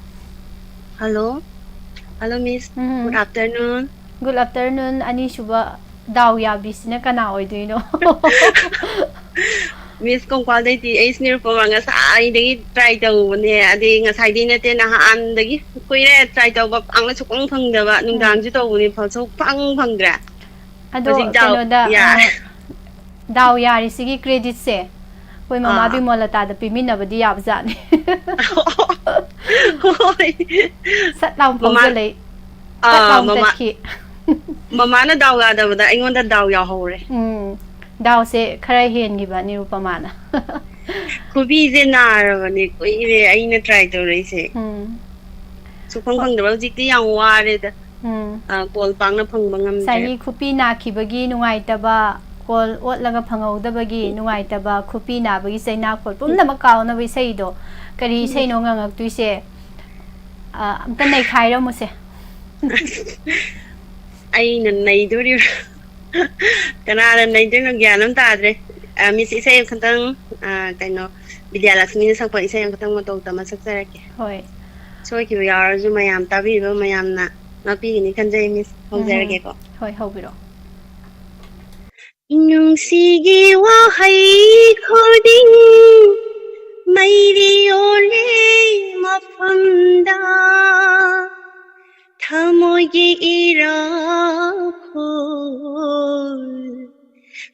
Hello. Hello, Miss. ꯎꯝ. Good afternoon. Good afternoon, ꯑꯅꯤꯁꯨꯕ ꯗꯥꯎ ꯌꯥꯕꯤꯁꯤꯅ ꯀꯅꯥ ꯑꯣꯏꯗꯣꯏꯅꯣ? ꯃꯤꯁ ꯀꯣꯡꯀꯥꯜꯗꯩꯗꯤ ꯑꯩꯁ ꯅꯤꯔꯨꯄꯃ ꯉꯁꯥꯏꯗꯒꯤ ꯇ꯭ꯔꯥꯏ ꯇꯧꯕꯅꯦ, ꯑꯗꯩ ꯉꯁꯥꯏꯗꯤ ꯅꯠꯇꯦ, ꯅꯍꯥꯟꯗꯒꯤ ꯀꯨꯏꯔꯦ ꯇ꯭ꯔꯥꯏ ꯇꯧꯕ, ꯄꯥꯛꯅ ꯁꯨꯛꯐꯪ ꯐꯪꯗꯕ, ꯅꯨꯡꯗꯥꯡꯁꯨ ꯇꯧꯕꯅꯦ, ꯐꯪ ꯁꯨꯛꯐꯪ ꯐꯪꯗ꯭ꯔꯦ꯫ ꯑꯗꯣ ꯍꯧꯖꯤꯛ ꯗꯥꯎ ꯀꯩꯅꯣꯗ ꯌꯥ- ꯑ, ꯗꯥꯎ ꯌꯥꯔꯤꯁꯤꯒꯤ ꯀ꯭ꯔꯦꯗꯤꯠꯁꯦ ꯑꯩꯈꯣꯏ ꯃꯃꯥ ꯑꯥ꯫ ꯕꯤꯃꯣꯂꯇꯥꯗ ꯄꯤꯃꯤꯟꯅꯕꯗꯤ ꯌꯥꯕꯖꯥꯠꯅꯤ꯫ ꯍꯣꯏ꯫ ꯁꯠ ꯂꯥꯎ ꯃꯃꯥ- ꯐꯥꯎꯖꯜꯂꯛꯏ꯫ ꯁꯠ ꯑꯥ, ꯂꯥꯎ ꯃꯃꯥ- ꯇꯠꯈꯤ꯫ ꯃꯃꯥꯅ ꯗꯥꯎ ꯌꯥꯗꯕꯗ ꯑꯩꯉꯣꯟꯗ ꯗꯥꯎ ꯌꯥꯎꯍꯧꯔꯦ꯫ ꯎꯝ, ꯗꯥꯎꯁꯦ ꯈꯔ ꯍꯦꯟꯈꯤꯕ ꯅꯤꯔꯨꯄꯃꯥꯅ꯫ ꯈꯨꯕꯤꯁꯦ ꯅꯥꯔꯕꯅꯦ, ꯀꯨꯏꯔꯦ ꯑꯩꯅ ꯇ꯭ꯔꯥꯏ ꯇꯧꯔꯛꯏꯁꯦ꯫ ꯎꯝ, ꯁꯨꯛꯐꯪ ꯐꯪꯗꯕ, ꯍꯧꯖꯤꯛꯇꯤ ꯌꯥꯝ ꯋꯥꯔꯦꯗ꯫ ꯎꯝ꯫ ꯑ, ꯀꯣꯜ ꯄꯥꯛꯅ ꯐꯪꯕ ꯉꯝꯗ꯭ꯔꯦ꯫ ꯉꯁꯥꯏꯒꯤ ꯈꯨꯄꯤ ꯅꯥꯈꯤꯕꯒꯤ ꯅꯨꯡꯉꯥꯏꯇꯕ, ꯀꯣꯜ ꯑꯣꯠꯂꯒ ꯐꯪꯍꯧꯗꯕꯒꯤ ꯅꯨꯡꯉꯥꯏꯇꯕ, ꯈꯨꯄꯤ ꯅꯥꯕꯒꯤ ꯆꯩꯅꯥꯈꯣꯜ ꯄꯨꯝꯅꯃꯛ ꯀꯥꯎꯅꯕ ꯏꯁꯩꯗꯣ꯫ ꯀꯔꯤ ꯏꯁꯩꯅꯣ ꯉꯪꯉꯛꯇꯣꯏꯁꯦ? ꯑ, ꯑꯝꯇ ꯅꯩꯈꯥꯏꯔꯝꯃꯨꯁꯦ꯫ ꯑꯩꯅ ꯅꯩꯗꯣꯔꯤꯕ꯭ꯔꯥ? ꯀꯅꯥꯅ ꯅꯩꯗꯣꯏꯅꯣ, ꯒ꯭ꯌꯥꯟ ꯑꯃ ꯇꯥꯗ꯭ꯔꯦ꯫ ꯑ, ꯃꯤꯁ, ꯏꯁꯩ ꯑꯃꯈꯛꯇꯪ, ꯑ, ꯀꯩꯅꯣ, ꯕꯤꯗ꯭ꯌꯥꯂꯛꯁꯃꯤꯅ ꯁꯛꯄ ꯏꯁꯩ ꯑꯃꯈꯛꯇꯪ ꯃꯇꯧ ꯇꯝꯃ ꯁꯛꯆꯔꯛꯀꯦ꯫ ꯍꯣꯏ꯫ ꯁꯣꯏꯈꯤꯕ ꯌꯥꯎꯔꯁꯨ ꯃꯌꯥꯝ ꯇꯥꯕꯤꯔꯤꯕ ꯃꯌꯥꯝꯅ ꯉꯥꯛꯄꯤꯒꯅꯤ ꯈꯟꯖꯩ, ꯃꯤꯁ꯫ ꯎꯝ, ꯍꯧꯖꯔꯒꯦꯀꯣ꯫ ꯍꯣꯏ, ꯍꯧꯕꯤꯔꯛꯑꯣ꯫ ꯅꯨꯡꯁꯤꯒꯤ ꯋꯥꯍꯩ ꯈꯨꯗꯤꯡ ꯃꯩꯔꯤ ꯑꯣꯜꯂꯦ ꯃꯐꯝꯗ, ꯊꯃꯣꯏꯒꯤ ꯏꯔꯥꯈꯣꯜ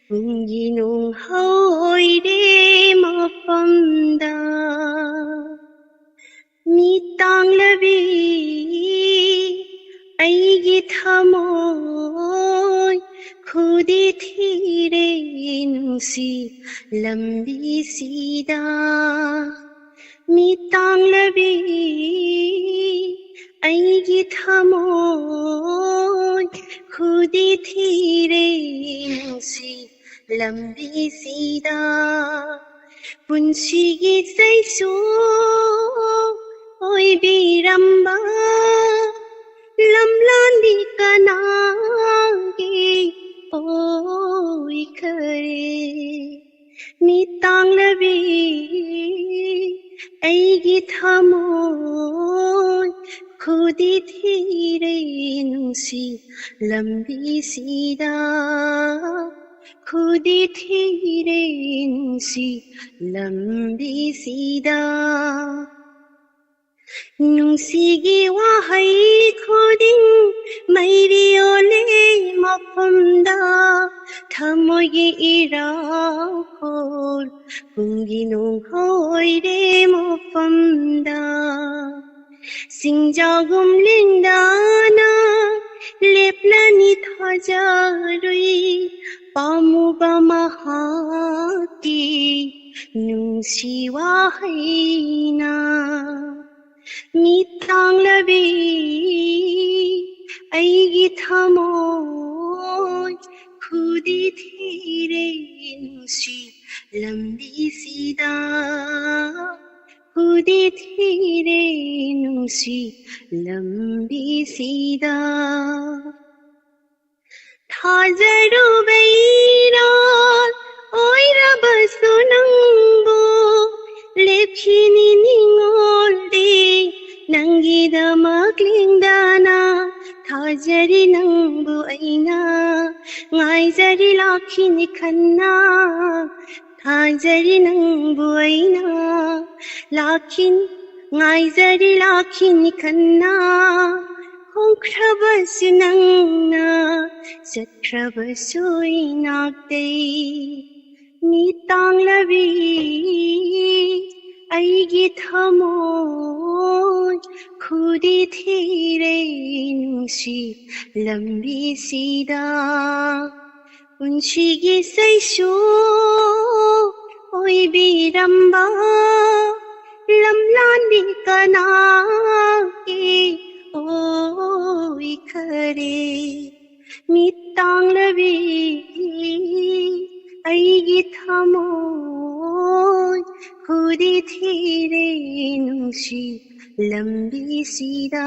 ꯄꯨꯡꯒꯤ ꯅꯨꯡꯍꯣꯏꯔꯦ ꯃꯐꯝꯗ꯫ ꯃꯤꯇꯥꯡꯂꯕꯤ ꯑꯩꯒꯤ ꯊꯃꯣꯏ ꯈꯨꯗꯤ ꯊꯤꯔꯦ ꯅꯨꯡꯁꯤ ꯂꯝꯕꯤꯁꯤꯗ꯫ ꯃꯤꯇꯥꯡꯂꯕꯤ ꯑꯩꯒꯤ ꯊꯃꯣꯏ ꯈꯨꯗꯤ ꯊꯤꯔꯦ ꯅꯨꯡꯁꯤ ꯂꯝꯕꯤꯁꯤꯗ꯫ ꯄꯨꯟꯁꯤꯒꯤ ꯆꯩꯁꯨ ꯑꯣꯏꯕꯤꯔꯝꯕ ꯂꯝꯂꯥꯟꯗꯤ ꯀꯅꯥꯒꯤ ꯑꯣꯏꯈꯔꯦ? ꯃꯤꯇꯥꯡꯂꯕꯤ ꯑꯩꯒꯤ ꯊꯃꯣꯏ ꯈꯨꯗꯤ ꯊꯤꯔꯦ ꯅꯨꯡꯁꯤ ꯂꯝꯕꯤꯁꯤꯗ꯫ ꯈꯨꯗꯤ ꯊꯤꯔꯦ ꯅꯨꯡꯁꯤ ꯂꯝꯕꯤꯁꯤꯗ꯫ ꯅꯨꯡꯁꯤꯒꯤ ꯋꯥꯍꯩ ꯈꯨꯗꯤꯡ ꯃꯩꯔꯤ ꯑꯣꯜꯂꯦ ꯃꯐꯝꯗ꯫ ꯊꯃꯣꯏꯒꯤ ꯏꯔꯥꯈꯣꯜ ꯀꯨꯝꯒꯤ ꯅꯣꯡ ꯍꯣꯏꯔꯦ ꯃꯐꯝꯗ꯫ ꯁꯤꯡꯖꯥꯒꯨꯝ ꯂꯦꯡꯗꯅ ꯂꯦꯞꯂꯅꯤ ꯊꯥꯖꯔꯨꯏ ꯄꯥꯝꯃꯨꯕ ꯃꯍꯥꯛꯀꯤ ꯅꯨꯡꯁꯤ ꯋꯥꯍꯩꯅ꯫ ꯃꯤꯠ ꯇꯥꯡꯂꯕꯤ ꯑꯩꯒꯤ ꯊꯃꯣꯏ ꯈꯨꯗꯤ ꯊꯤꯔꯦ ꯅꯨꯡꯁꯤ ꯂꯝꯕꯤꯁꯤꯗ꯫ ꯈꯨꯗꯤ ꯊꯤꯔꯦ ꯅꯨꯡꯁꯤ ꯂꯝꯕꯤꯁꯤꯗ꯫ ꯊꯥꯖꯔꯨꯕꯩꯔꯥ ꯑꯣꯏꯔꯕꯁꯨ ꯅꯪꯕꯨ ꯂꯦꯞꯈꯤꯅꯤ ꯅꯤꯡꯉꯣꯜꯗꯤ ꯅꯪꯒꯤꯗꯃꯛ ꯂꯦꯡꯗꯅ꯫ ꯊꯥꯖꯔꯤ ꯅꯪꯕꯨ ꯑꯩꯅ ꯉꯥꯏꯖꯔꯤ ꯂꯥꯛꯈꯤꯅꯤ ꯈꯟꯅ꯫ ꯊꯥꯖꯔꯤ ꯅꯪꯕꯨ ꯑꯩꯅ ꯂꯥꯛꯈꯤꯅꯤ ꯉꯥꯏꯖꯔꯤ ꯂꯥꯛꯈꯤꯅꯤ ꯈꯟꯅ꯫ ꯍꯣꯡꯈ꯭ꯔꯕꯁꯨ ꯅꯪꯅ ꯆꯠꯈ꯭ꯔꯕꯁꯨ ꯏꯅꯥꯛꯇꯩ꯫ ꯃꯤꯠ ꯇꯥꯡꯂꯕꯤ ꯑꯩꯒꯤ ꯊꯃꯣꯏ ꯈꯨꯗꯤ ꯊꯤꯔꯦ ꯅꯨꯡꯁꯤ ꯂꯝꯕꯤꯁꯤꯗ꯫ ꯄꯨꯟꯁꯤꯒꯤ ꯁꯩꯁꯨ ꯑꯣꯏꯕꯤꯔꯝꯕ ꯂꯝꯂꯥꯟꯕꯤ ꯀꯅꯥꯒꯤ ꯑꯣꯏꯈꯔꯦ? ꯃꯤꯠ ꯇꯥꯡꯂꯕꯤ ꯑꯩꯒꯤ ꯊꯃꯣꯏ ꯈꯨꯗꯤ ꯊꯤꯔꯦ ꯅꯨꯡꯁꯤ ꯂꯝꯕꯤꯁꯤꯗ꯫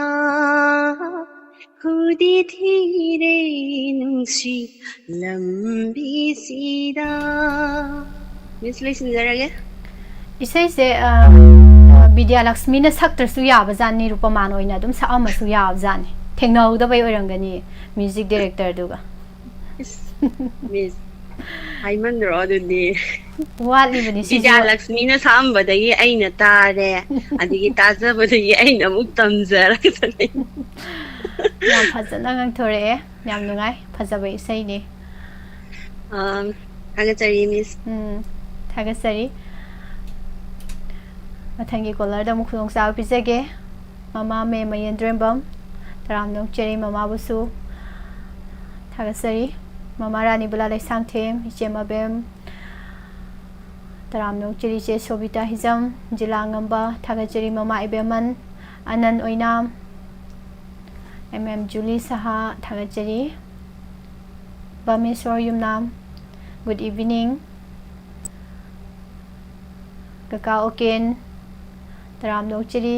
ꯈꯨꯗꯤ ꯊꯤꯔꯦ ꯅꯨꯡꯁꯤ ꯂꯝꯕꯤꯁꯤꯗ꯫ ꯃꯤꯁ, ꯂꯣꯏꯁꯤꯟꯖꯔꯒꯦ꯫ ꯏꯁꯩꯁꯦ, ꯑ, ꯑ, ꯕꯤꯗ꯭ꯌꯥꯂꯛꯁꯃꯤꯅ ꯁꯛꯇ꯭ꯔꯁꯨ ꯌꯥꯕꯖꯥꯠꯅꯤ, ꯔꯨꯄꯃꯥꯟ ꯑꯣꯏꯅ ꯑꯗꯨꯝ ꯁꯛꯑꯝꯃꯁꯨ ꯌꯥꯕꯖꯥꯠꯅꯤ꯫ ꯊꯦꯡꯅꯍꯧꯗꯕꯩ ꯑꯣꯏꯔꯝꯒꯅꯤ ꯃ꯭ꯌꯨꯖꯤꯛ ꯗꯤꯔꯦꯛꯇꯔꯗꯨꯒ꯫ ꯏꯁ, ꯃꯤꯁ, ꯍꯥꯏꯃꯟꯗ꯭ꯔꯣ ꯑꯗꯨꯗꯤ? ꯋꯥꯠꯂꯤꯕꯅꯤ ꯁꯤꯁꯨ꯫ ꯕꯤꯖꯌꯂꯛꯁꯃꯤꯅ ꯁꯛꯑꯝꯕꯗꯒꯤ ꯑꯩꯅ ꯇꯥꯔꯦ, ꯑꯗꯒꯤ ꯇꯥꯖꯕꯗꯒꯤ ꯑꯩꯅ ꯑꯃꯨꯛ ꯇꯝꯖꯔꯛꯄꯅꯦ꯫ ꯌꯥꯝ ꯐꯖꯅ ꯉꯥꯡꯊꯣꯔꯛꯑꯦ꯫ ꯌꯥꯝ ꯅꯨꯡꯉꯥꯏ꯫ ꯐꯖꯕ ꯏꯁꯩꯅꯤ꯫ ꯑꯥ, ꯊꯥꯒꯠꯆꯔꯤ, ꯃꯤꯁ꯫ ꯎꯝ, ꯊꯥꯒꯠꯆꯔꯤ꯫ ꯃꯊꯪꯒꯤ ꯀꯣꯂꯔꯗ ꯑꯃꯨꯛ ꯈꯨꯗꯣꯡꯆꯥꯕ ꯄꯤꯖꯒꯦ꯫ ꯃꯃꯥ ꯃꯦ ꯃꯌꯦꯟꯗ꯭ꯔꯦꯝꯕꯝ, ꯇꯔꯥꯝꯅ ꯑꯣꯛꯆꯔꯤ ꯃꯃꯥꯕꯨꯁꯨ꯫ ꯊꯥꯒꯠꯆꯔꯤ꯫ ꯃꯃꯥ ꯔꯥꯅꯤꯕꯂꯥ ꯂꯩꯁꯥꯡꯊꯦꯝ, ꯏꯆꯦ ꯃꯕꯦꯝ, ꯇꯔꯥꯝꯅ ꯑꯣꯛꯆꯔꯤ ꯏꯆꯦ ꯁꯣꯕꯤꯇꯥ ꯍꯤꯖꯝ, ꯖꯤꯂꯥ ꯉꯝꯕ, ꯊꯥꯒꯠꯆꯔꯤ ꯃꯃꯥ ꯏꯕꯦꯝꯃꯟ, ꯑꯅꯟ ꯑꯣꯏꯅꯥꯝ, ꯑꯦꯝ ꯑꯦꯝ ꯖꯨꯂꯤ ꯁꯍꯥ, ꯊꯥꯒꯠꯆꯔꯤ꯫ ꯕꯥꯃꯦꯁꯣꯔ ꯌꯨꯝꯅꯥꯝ, good evening꯫ ꯀꯀꯥ ꯑꯣꯀꯦꯟ, ꯇꯔꯥꯝꯅ ꯑꯣꯛꯆꯔꯤ꯫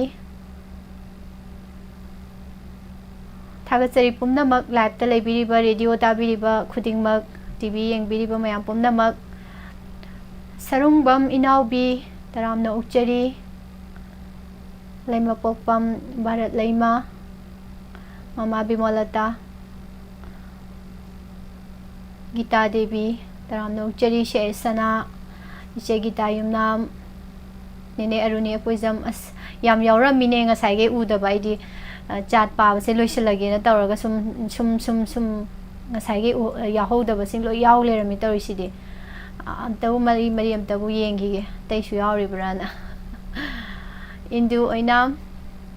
ꯊꯥꯒꯠꯆꯔꯤ ꯄꯨꯝꯅꯃꯛ, ꯂꯥꯏꯞꯇ ꯂꯩꯕꯤꯔꯤꯕ, ꯔꯦꯗꯤꯑꯣ ꯇꯥꯕꯤꯔꯤꯕ ꯈꯨꯗꯤꯡꯃꯛ, ꯇꯤ ꯚꯤ ꯌꯦꯡꯕꯤꯔꯤꯕ ꯃꯌꯥꯝ ꯄꯨꯝꯅꯃꯛ꯫ ꯁꯔꯨꯡꯕꯝ ꯏꯅꯥꯎꯕꯤ, ꯇꯔꯥꯝꯅ ꯑꯣꯛꯆꯔꯤ꯫ ꯂꯩꯃꯄꯣꯛꯄꯝ ꯚꯥꯔꯠ ꯂꯩꯃ, ꯃꯃꯥ ꯕꯤꯃꯣꯂꯇꯥ, ꯒꯤꯇꯥ ꯗꯦꯕꯤ, ꯇꯔꯥꯝꯅ ꯑꯣꯛꯆꯔꯤ꯫ ꯁꯦ ꯁꯅꯥ, ꯏꯆꯦ ꯒꯤꯇꯥ ꯌꯨꯝꯅꯥꯝ, ꯅꯦꯅꯦ ꯑꯔꯨꯅꯤ ꯑꯄꯣꯏꯖꯝ꯫ ꯑꯁ, ꯌꯥꯝ ꯌꯥꯎꯔꯝꯃꯤꯅꯦ ꯉꯁꯥꯏꯒꯩ ꯎꯗꯕ꯫ ꯑꯩꯗꯤ, ꯑ, ꯆꯥꯠ ꯄꯥꯕꯁꯦ ꯂꯣꯏꯁꯤꯜꯂꯒꯦꯅ ꯇꯧꯔꯒ ꯁꯨꯝ, ꯁꯨꯝ, ꯁꯨꯝ, ꯁꯨꯝ ꯉꯁꯥꯏꯒꯩ ꯎ-, ꯌꯥꯎꯍꯧꯗꯕꯁꯤꯡ ꯂꯣꯏ ꯌꯥꯎ ꯂꯩꯔꯝꯃꯤ ꯇꯧꯔꯤꯁꯤꯗꯤ꯫ ꯑ, ꯑꯝꯇꯕꯨ ꯃꯔꯤ ꯃꯔꯤ ꯑꯝꯇꯕꯨ ꯌꯦꯡꯈꯤꯒꯦ, ꯑꯇꯩꯁꯨ ꯌꯥꯎꯔꯤꯕ꯭ꯔꯥꯅ꯫ ꯏꯟꯗꯨ ꯑꯣꯏꯅꯥꯝ,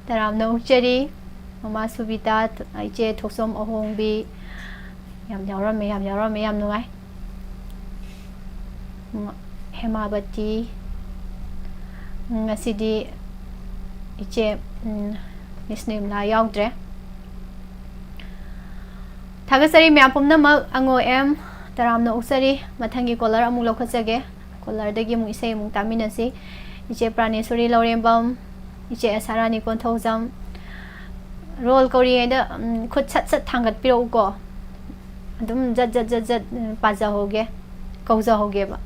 ꯇꯔꯥꯝꯅ ꯑꯣꯛꯆꯔꯤ꯫ ꯃꯃꯥ ꯁꯨꯕꯤꯇꯥ, ꯏꯆꯦ ꯊꯣꯛꯆꯣꯝ ꯑꯍꯣꯡꯕꯤ, ꯌꯥꯝ ꯌꯥꯎꯔꯝꯃꯦ, ꯌꯥꯝ ꯌꯥꯎꯔꯝꯃꯦ, ꯌꯥꯝ ꯅꯨꯡꯉꯥꯏ꯫ ꯎꯝ, ꯍꯦꯃꯥꯕꯇꯤ, ꯎꯝ, ꯉꯁꯤꯗꯤ ꯏꯆꯦ, ꯎꯝ, ꯃꯤꯁ ꯅꯤꯔꯃꯂꯥ ꯌꯥꯎꯗ꯭ꯔꯦ꯫ ꯊꯥꯒꯠꯆꯔꯤ ꯃꯌꯥꯝ ꯄꯨꯝꯅꯃꯛ꯫ ꯑꯉꯣ ꯑꯦꯝ, ꯇꯔꯥꯝꯅ ꯑꯣꯛꯆꯔꯤ꯫ ꯃꯊꯪꯒꯤ ꯀꯣꯂꯔ ꯑꯃꯨꯛ ꯂꯧꯈꯠꯆꯒꯦ꯫ ꯀꯣꯂꯔꯗꯒꯤ ꯑꯃꯨꯛ ꯏꯁꯩ ꯑꯃꯨꯛ ꯇꯥꯃꯤꯟꯅꯁꯤ꯫ ꯏꯆꯦ ꯄ꯭ꯔꯥꯅꯦꯁꯣꯔꯤ ꯂꯧꯔꯦꯝꯕꯝ, ꯏꯆꯦ ꯑꯁꯥꯔꯥꯅꯤ ꯀꯣꯟꯊꯧꯖꯝ꯫ ꯔꯣꯜ ꯀꯧꯔꯤꯉꯩꯗ, ꯎꯝ, ꯈꯨꯠ ꯁꯠ ꯁꯠ ꯊꯥꯡꯒꯠꯄꯤꯔꯛꯎꯀꯣ꯫ ꯑꯗꯨꯝ ꯖꯠ ꯖꯠ ꯖꯠ ꯖꯠ, ꯎꯝ, ꯄꯥꯖꯍꯧꯒꯦ, ꯀꯧꯖꯍꯧꯒꯦꯕ꯫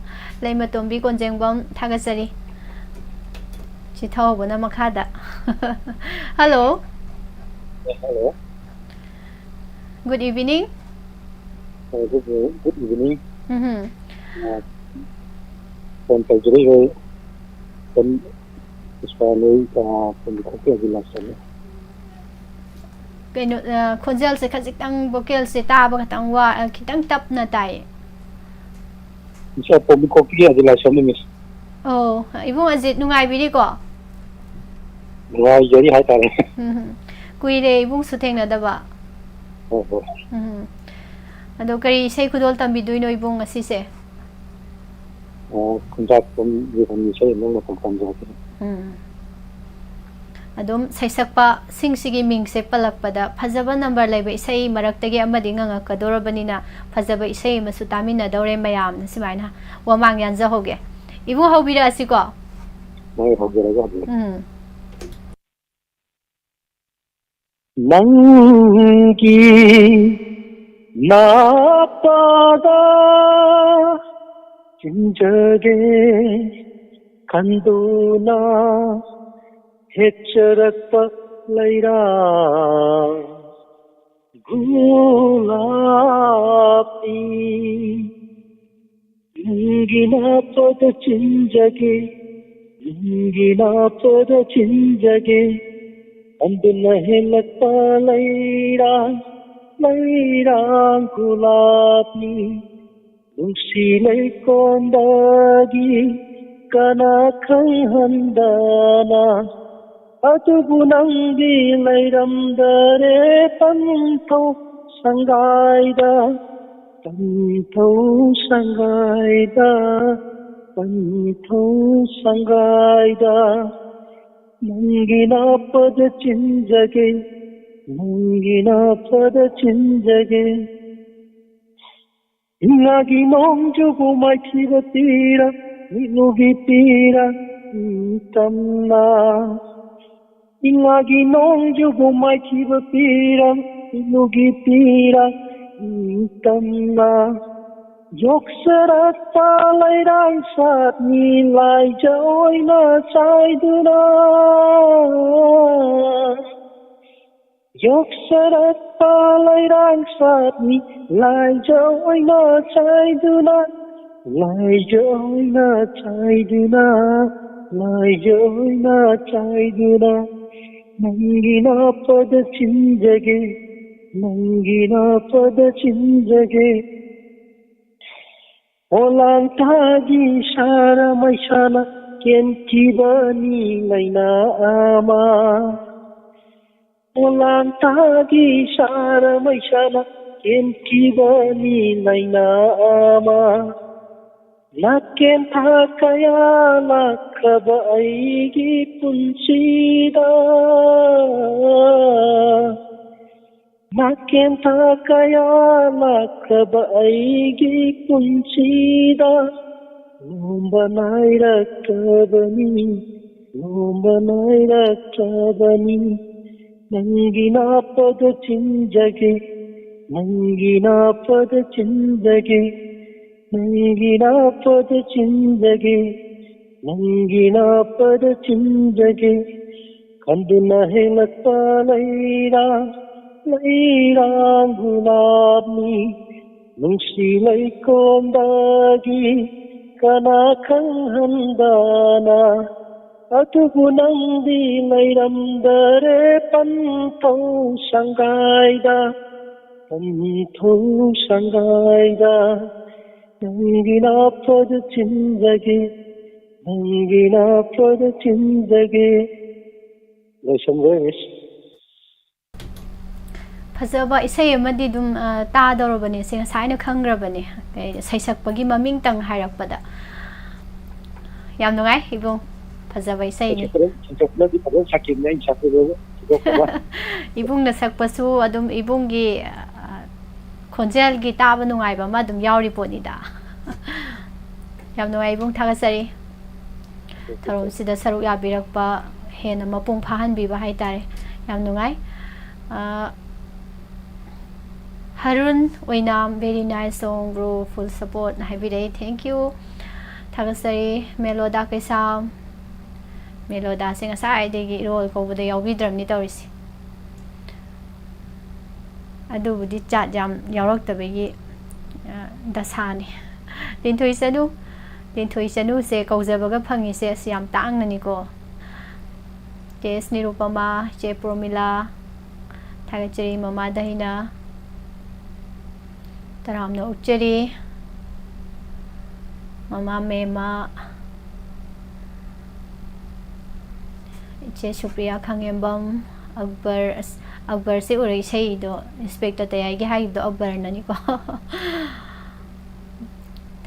ꯂꯩꯃꯇꯣꯝꯕꯤ ꯀꯣꯟꯖꯦꯡꯕꯝ, ꯊꯥꯒꯠꯆꯔꯤ꯫ ꯆꯤꯊꯍꯧꯕꯅ ꯃꯈꯥꯗ꯫ Hello. Hello. Good evening. Uh, good, good evening. ꯎꯝ꯫ ꯐꯣꯟ ꯇꯧꯖꯔꯛꯏꯕ ꯄꯨꯟ-, ꯄꯨꯁꯄꯥ ꯂꯣꯏ, ꯑ, ꯄꯨꯟꯈꯣꯛꯀꯤ ꯑꯕꯤꯂꯥꯁꯅꯤ꯫ ꯀꯩꯅꯣ, ꯑ, ꯈꯣꯟꯖꯦꯜꯁꯦ ꯈꯖꯤꯛꯇꯪ, vocalꯁꯦ ꯇꯥꯕ ꯈꯤꯇꯪ ꯋꯥ-, ꯑ, ꯈꯤꯇꯪ ꯇꯞꯅ ꯇꯥꯏꯌꯦ꯫ ꯏꯆꯦ, ꯄꯨꯟꯈꯣꯛꯀꯤ ꯑꯕꯤꯂꯥꯁꯅꯤ, miss꯫ ꯑꯣ, ꯏꯕꯨꯡ ꯑꯖꯤꯠ, ꯅꯨꯡꯉꯥꯏꯕꯤꯔꯤꯀꯣ? ꯅꯨꯡꯉꯥꯏꯖꯔꯤ ꯍꯥꯏꯇꯥꯔꯦ꯫ ꯎꯝ, ꯀꯨꯏꯔꯦ ꯏꯕꯨꯡꯁꯨ ꯊꯦꯡꯅꯗꯕ꯫ ꯍꯣꯏ, ꯍꯣꯏ꯫ ꯎꯝ꯫ ꯑꯗꯣ ꯀꯔꯤ ꯏꯁꯩ ꯈꯨꯗꯣꯜ ꯇꯝꯕꯤꯗꯣꯏꯅꯣ ꯏꯕꯨꯡ ꯉꯁꯤꯁꯦ? ꯑꯣ, ꯈꯨꯟꯗ꯭ꯔꯥꯛꯄꯝꯒꯤ ꯏꯁꯩ ꯑꯃ ꯃꯇꯧ ꯇꯝꯖꯔꯛꯀꯦ꯫ ꯎꯝ꯫ ꯑꯗꯨꯝ ꯁꯩꯁꯛꯄꯁꯤꯡꯁꯤꯒꯤ ꯃꯤꯡꯁꯦ ꯄꯜꯂꯛꯄꯗ ꯐꯖꯕ number ꯂꯩꯕ ꯏꯁꯩ ꯃꯔꯛꯇꯒꯤ ꯑꯃꯗꯤ ꯉꯪꯉꯛꯀꯗꯧꯔꯕꯅꯤꯅ, ꯐꯖꯕ ꯏꯁꯩ ꯑꯃꯁꯨ ꯇꯥꯃꯤꯟꯅꯗꯧꯔꯦ ꯃꯌꯥꯝꯅ, ꯁꯨꯃꯥꯏꯅ ꯋꯥꯃꯥꯡ ꯌꯥꯟꯖꯍꯧꯒꯦ꯫ ꯏꯕꯨꯡ ꯍꯧꯕꯤꯔꯛꯑꯁꯤꯀꯣ? ꯍꯣꯏ, ꯍꯧꯖꯔꯒꯦ, ꯍꯧꯖꯔꯒꯦ꯫ ꯎꯝ꯫ ꯅꯪꯒꯤ ꯅꯥꯄꯗ ꯆꯤꯟꯖꯒꯦ ꯈꯟꯗꯨꯅ ꯍꯦꯛꯆꯔꯛꯄ ꯂꯩꯔꯥꯡ ꯒꯨꯂꯥꯞꯄꯤ꯫ ꯅꯪꯒꯤ ꯅꯥꯄꯗ ꯆꯤꯟꯖꯒꯦ, ꯅꯪꯒꯤ ꯅꯥꯄꯗ ꯆꯤꯟꯖꯒꯦ, ꯑꯗꯨꯅ ꯍꯦꯜꯂꯛꯄ ꯂꯩꯔꯥꯡ, ꯂꯩꯔꯥꯡ ꯒꯨꯂꯥꯞꯅꯤ꯫ ꯅꯨꯡꯁꯤ ꯂꯩꯀꯣꯟꯗꯒꯤ ꯀꯅꯥ ꯈꯪꯍꯟꯗꯅ, ꯑꯗꯨꯕꯨ ꯅꯪꯗꯤ ꯂꯩꯔꯝꯗꯔꯦ ꯄꯟꯊꯧ ꯁꯪꯒꯥꯏꯗ, ꯄꯟꯊꯧ ꯁꯪꯒꯥꯏꯗ, ꯄꯟꯊꯧ ꯁꯪꯒꯥꯏꯗ꯫ ꯅꯪꯒꯤ ꯅꯥꯄꯗ ꯆꯤꯟꯖꯒꯦ, ꯅꯪꯒꯤ ꯅꯥꯄꯗ ꯆꯤꯟꯖꯒꯦ꯫ ꯏꯉꯥꯒꯤ ꯅꯣꯡꯖꯨꯕꯨ ꯃꯥꯏꯊꯤꯕ ꯄꯤꯔ, ꯃꯤꯠꯂꯨꯒꯤ ꯄꯤꯔ, ꯏꯪ ꯇꯝꯅ꯫ ꯏꯉꯥꯒꯤ ꯅꯣꯡꯖꯨꯕꯨ ꯃꯥꯏꯊꯤꯕ ꯄꯤꯔ, ꯃꯤꯠꯂꯨꯒꯤ ꯄꯤꯔ, ꯏꯪ ꯇꯝꯅ꯫ ꯌꯣꯛꯆꯔꯛꯄ ꯂꯩꯔꯥꯡ ꯁꯥꯠꯅꯤ ꯂꯥꯏꯖ ꯑꯣꯏꯅ ꯆꯥꯏꯗꯨꯅ꯫ ꯌꯣꯛꯆꯔꯛꯄ ꯂꯩꯔꯥꯡ ꯁꯥꯠꯅꯤ ꯂꯥꯏꯖ ꯑꯣꯏꯅ ꯆꯥꯏꯗꯨꯅ, ꯂꯥꯏꯖ ꯑꯣꯏꯅ ꯆꯥꯏꯗꯨꯅ, ꯂꯥꯏꯖ ꯑꯣꯏꯅ ꯆꯥꯏꯗꯨꯅ, ꯅꯪꯒꯤ ꯅꯥꯄꯗ ꯆꯤꯟꯖꯒꯦ, ꯅꯪꯒꯤ ꯅꯥꯄꯗ ꯆꯤꯟꯖꯒꯦ꯫ ꯄꯣꯂꯥꯡ ꯊꯥꯒꯤ ꯁꯥꯔ ꯃꯩꯁꯥꯅ ꯀꯦꯟꯈꯤꯕꯅꯤ ꯂꯥꯏꯅꯥ ꯑꯃ꯫ ꯄꯣꯂꯥꯡ ꯊꯥꯒꯤ ꯁꯥꯔ ꯃꯩꯁꯥꯅ ꯀꯦꯟꯈꯤꯕꯅꯤ ꯂꯥꯏꯅꯥ ꯑꯃ꯫ ꯂꯥꯛꯀꯦꯟ ꯊꯥ ꯀꯌꯥ ꯂꯥꯛꯈ꯭ꯔꯕ ꯑꯩꯒꯤ ꯄꯨꯟꯁꯤꯗ꯫ ꯅꯥꯀꯦꯟꯊ ꯀꯌꯥ ꯂꯥꯛꯈ꯭ꯔꯕ ꯑꯩꯒꯤ ꯄꯨꯟꯁꯤꯗ ꯂꯣꯝꯕ ꯅꯥꯏꯔꯛꯇ꯭ꯔꯕꯅꯤ, ꯂꯣꯝꯕ ꯅꯥꯏꯔꯛꯇ꯭ꯔꯕꯅꯤ꯫ ꯅꯪꯒꯤ ꯅꯥꯄꯗ ꯆꯤꯟꯖꯒꯦ, ꯅꯪꯒꯤ ꯅꯥꯄꯗ ꯆꯤꯟꯖꯒꯦ, ꯅꯪꯒꯤ ꯅꯥꯄꯗ ꯆꯤꯟꯖꯒꯦ, ꯅꯪꯒꯤ ꯅꯥꯄꯗ ꯆꯤꯟꯖꯒꯦ꯫ ꯈꯟꯗꯨꯅ ꯍꯦꯜꯂꯛꯄ ꯂꯩꯔꯥꯡ, ꯂꯩꯔꯥꯡ ꯒꯨꯂꯥꯞꯅꯤ꯫ ꯅꯨꯡꯁꯤ ꯂꯩꯀꯣꯟꯗꯒꯤ ꯀꯅꯥ ꯈꯪꯍꯟꯗꯅ꯫ ꯑꯗꯨꯕꯨ ꯅꯪꯗꯤ ꯂꯩꯔꯝꯗꯔꯦ ꯄꯟꯊꯧ ꯁꯪꯒꯥꯏꯗ, ꯄꯟꯊꯧ ꯁꯪꯒꯥꯏꯗ꯫ ꯅꯪꯒꯤ ꯅꯥꯄꯗ ꯆꯤꯟꯖꯒꯦ, ꯅꯪꯒꯤ ꯅꯥꯄꯗ ꯆꯤꯟꯖꯒꯦ꯫ ꯂꯣꯏꯁꯟꯈ꯭ꯔꯦ, ꯃꯤꯁ꯫ ꯐꯖꯕ ꯏꯁꯩ ꯑꯃꯗꯤ ꯑꯗꯨꯝ, ꯑ, ꯇꯥꯗꯧꯔꯕꯅꯦ꯫ ꯁꯤ ꯉꯁꯥꯏꯅ ꯈꯪꯈ꯭ꯔꯕꯅꯦ꯫ ꯀꯩ, ꯁꯩꯁꯛꯄꯒꯤ ꯃꯃꯤꯡꯇꯪ ꯍꯥꯏꯔꯛꯄꯗ꯫ ꯌꯥꯝ ꯅꯨꯡꯉꯥꯏ, ꯏꯕꯨꯡ꯫ ꯐꯖꯕ ꯏꯁꯩꯅꯤ꯫ ꯁꯩꯁꯛꯄꯅ-, ꯁꯩꯁꯛꯄꯅꯗꯤ ꯐꯖꯅ ꯁꯛꯈꯤꯕꯅꯦ, ꯑꯩꯅ ꯁꯛꯄꯗꯨ ꯊꯣꯏꯗꯣꯛꯇꯕ꯫ ꯏꯕꯨꯡꯅ ꯁꯛꯄꯁꯨ ꯑꯗꯨꯝ ꯏꯕꯨꯡꯒꯤ, ꯑ, ꯈꯣꯟꯖꯦꯜꯒꯤ ꯇꯥꯕ ꯅꯨꯡꯉꯥꯏꯕ ꯑꯃ ꯑꯗꯨꯝ ꯌꯥꯎꯔꯤ ꯄꯣꯠꯅꯤꯗ꯫ ꯌꯥꯝ ꯅꯨꯡꯉꯥꯏ, ꯏꯕꯨꯡ, ꯊꯥꯒꯠꯆꯔꯤ꯫ ꯊꯧꯔꯝꯁꯤꯗ ꯁꯔꯨꯛ ꯌꯥꯕꯤꯔꯛꯄ, ꯍꯦꯟꯅ ꯃꯄꯨꯡ ꯐꯥꯍꯟꯕꯤꯕ ꯍꯥꯏꯇꯥꯔꯦ꯫ ꯌꯥꯝ ꯅꯨꯡꯉꯥꯏ꯫ ꯑ, ꯍꯔꯨꯟ ꯑꯣꯏꯅꯥꯝ, very nice song, bro, full support ꯅ ꯍꯥꯏꯕꯤꯔꯛꯏ꯫ Thank you꯫ ꯊꯥꯒꯠꯆꯔꯤ꯫ ꯃꯦꯂꯣꯗꯥ ꯀꯩꯁꯥꯝ, ꯃꯦꯂꯣꯗꯥꯁꯦ ꯉꯁꯥꯏꯗꯒꯤ ꯔꯣꯜ ꯀꯧꯕꯗ ꯌꯥꯎꯕꯤꯗ꯭ꯔꯕꯅꯤ ꯇꯧꯔꯤꯁꯦ꯫ ꯑꯗꯨꯕꯨꯗꯤ ꯆꯥꯠ ꯌꯥꯝ ꯌꯥꯎꯔꯛꯇꯕꯒꯤ, ꯑ, ꯗꯁꯥꯅꯤ꯫ ꯂꯤꯟꯊꯣꯏ ꯆꯅꯨ, ꯂꯤꯟꯊꯣꯏ ꯆꯅꯨꯁꯦ ꯀꯧꯖꯕꯒ ꯐꯪꯉꯤꯁꯦ ꯑꯁ ꯌꯥꯝ ꯇꯥꯡꯅꯅꯤꯀꯣ꯫ ꯀꯦ ꯑꯦꯁ ꯅꯤꯔꯨꯄꯃꯥ, ꯏꯆꯦ ꯄ꯭ꯔꯣꯃꯤꯂꯥ, ꯊꯥꯒꯠꯆꯔꯤ꯫ ꯃꯃꯥ ꯗꯍꯤꯅꯥ, ꯇꯔꯥꯝꯅ ꯑꯣꯛꯆꯔꯤ꯫ ꯃꯃꯥ ꯃꯦꯃꯥ, ꯏꯆꯦ ꯁꯨꯄ꯭ꯔꯤꯌꯥ ꯈꯥꯉꯦꯝꯕꯝ, ꯑꯛꯕꯔ, ꯑꯁ, ꯑꯛꯕꯔꯁꯦ ꯎꯔꯦ, ꯏꯁꯩꯗꯣ ꯏꯟꯁꯄꯦꯛꯇꯔ ꯇꯌꯥꯏꯒꯤ ꯍꯥꯏꯈꯤꯕꯗꯣ ꯑꯛꯕꯔꯅꯅꯤꯀꯣ꯫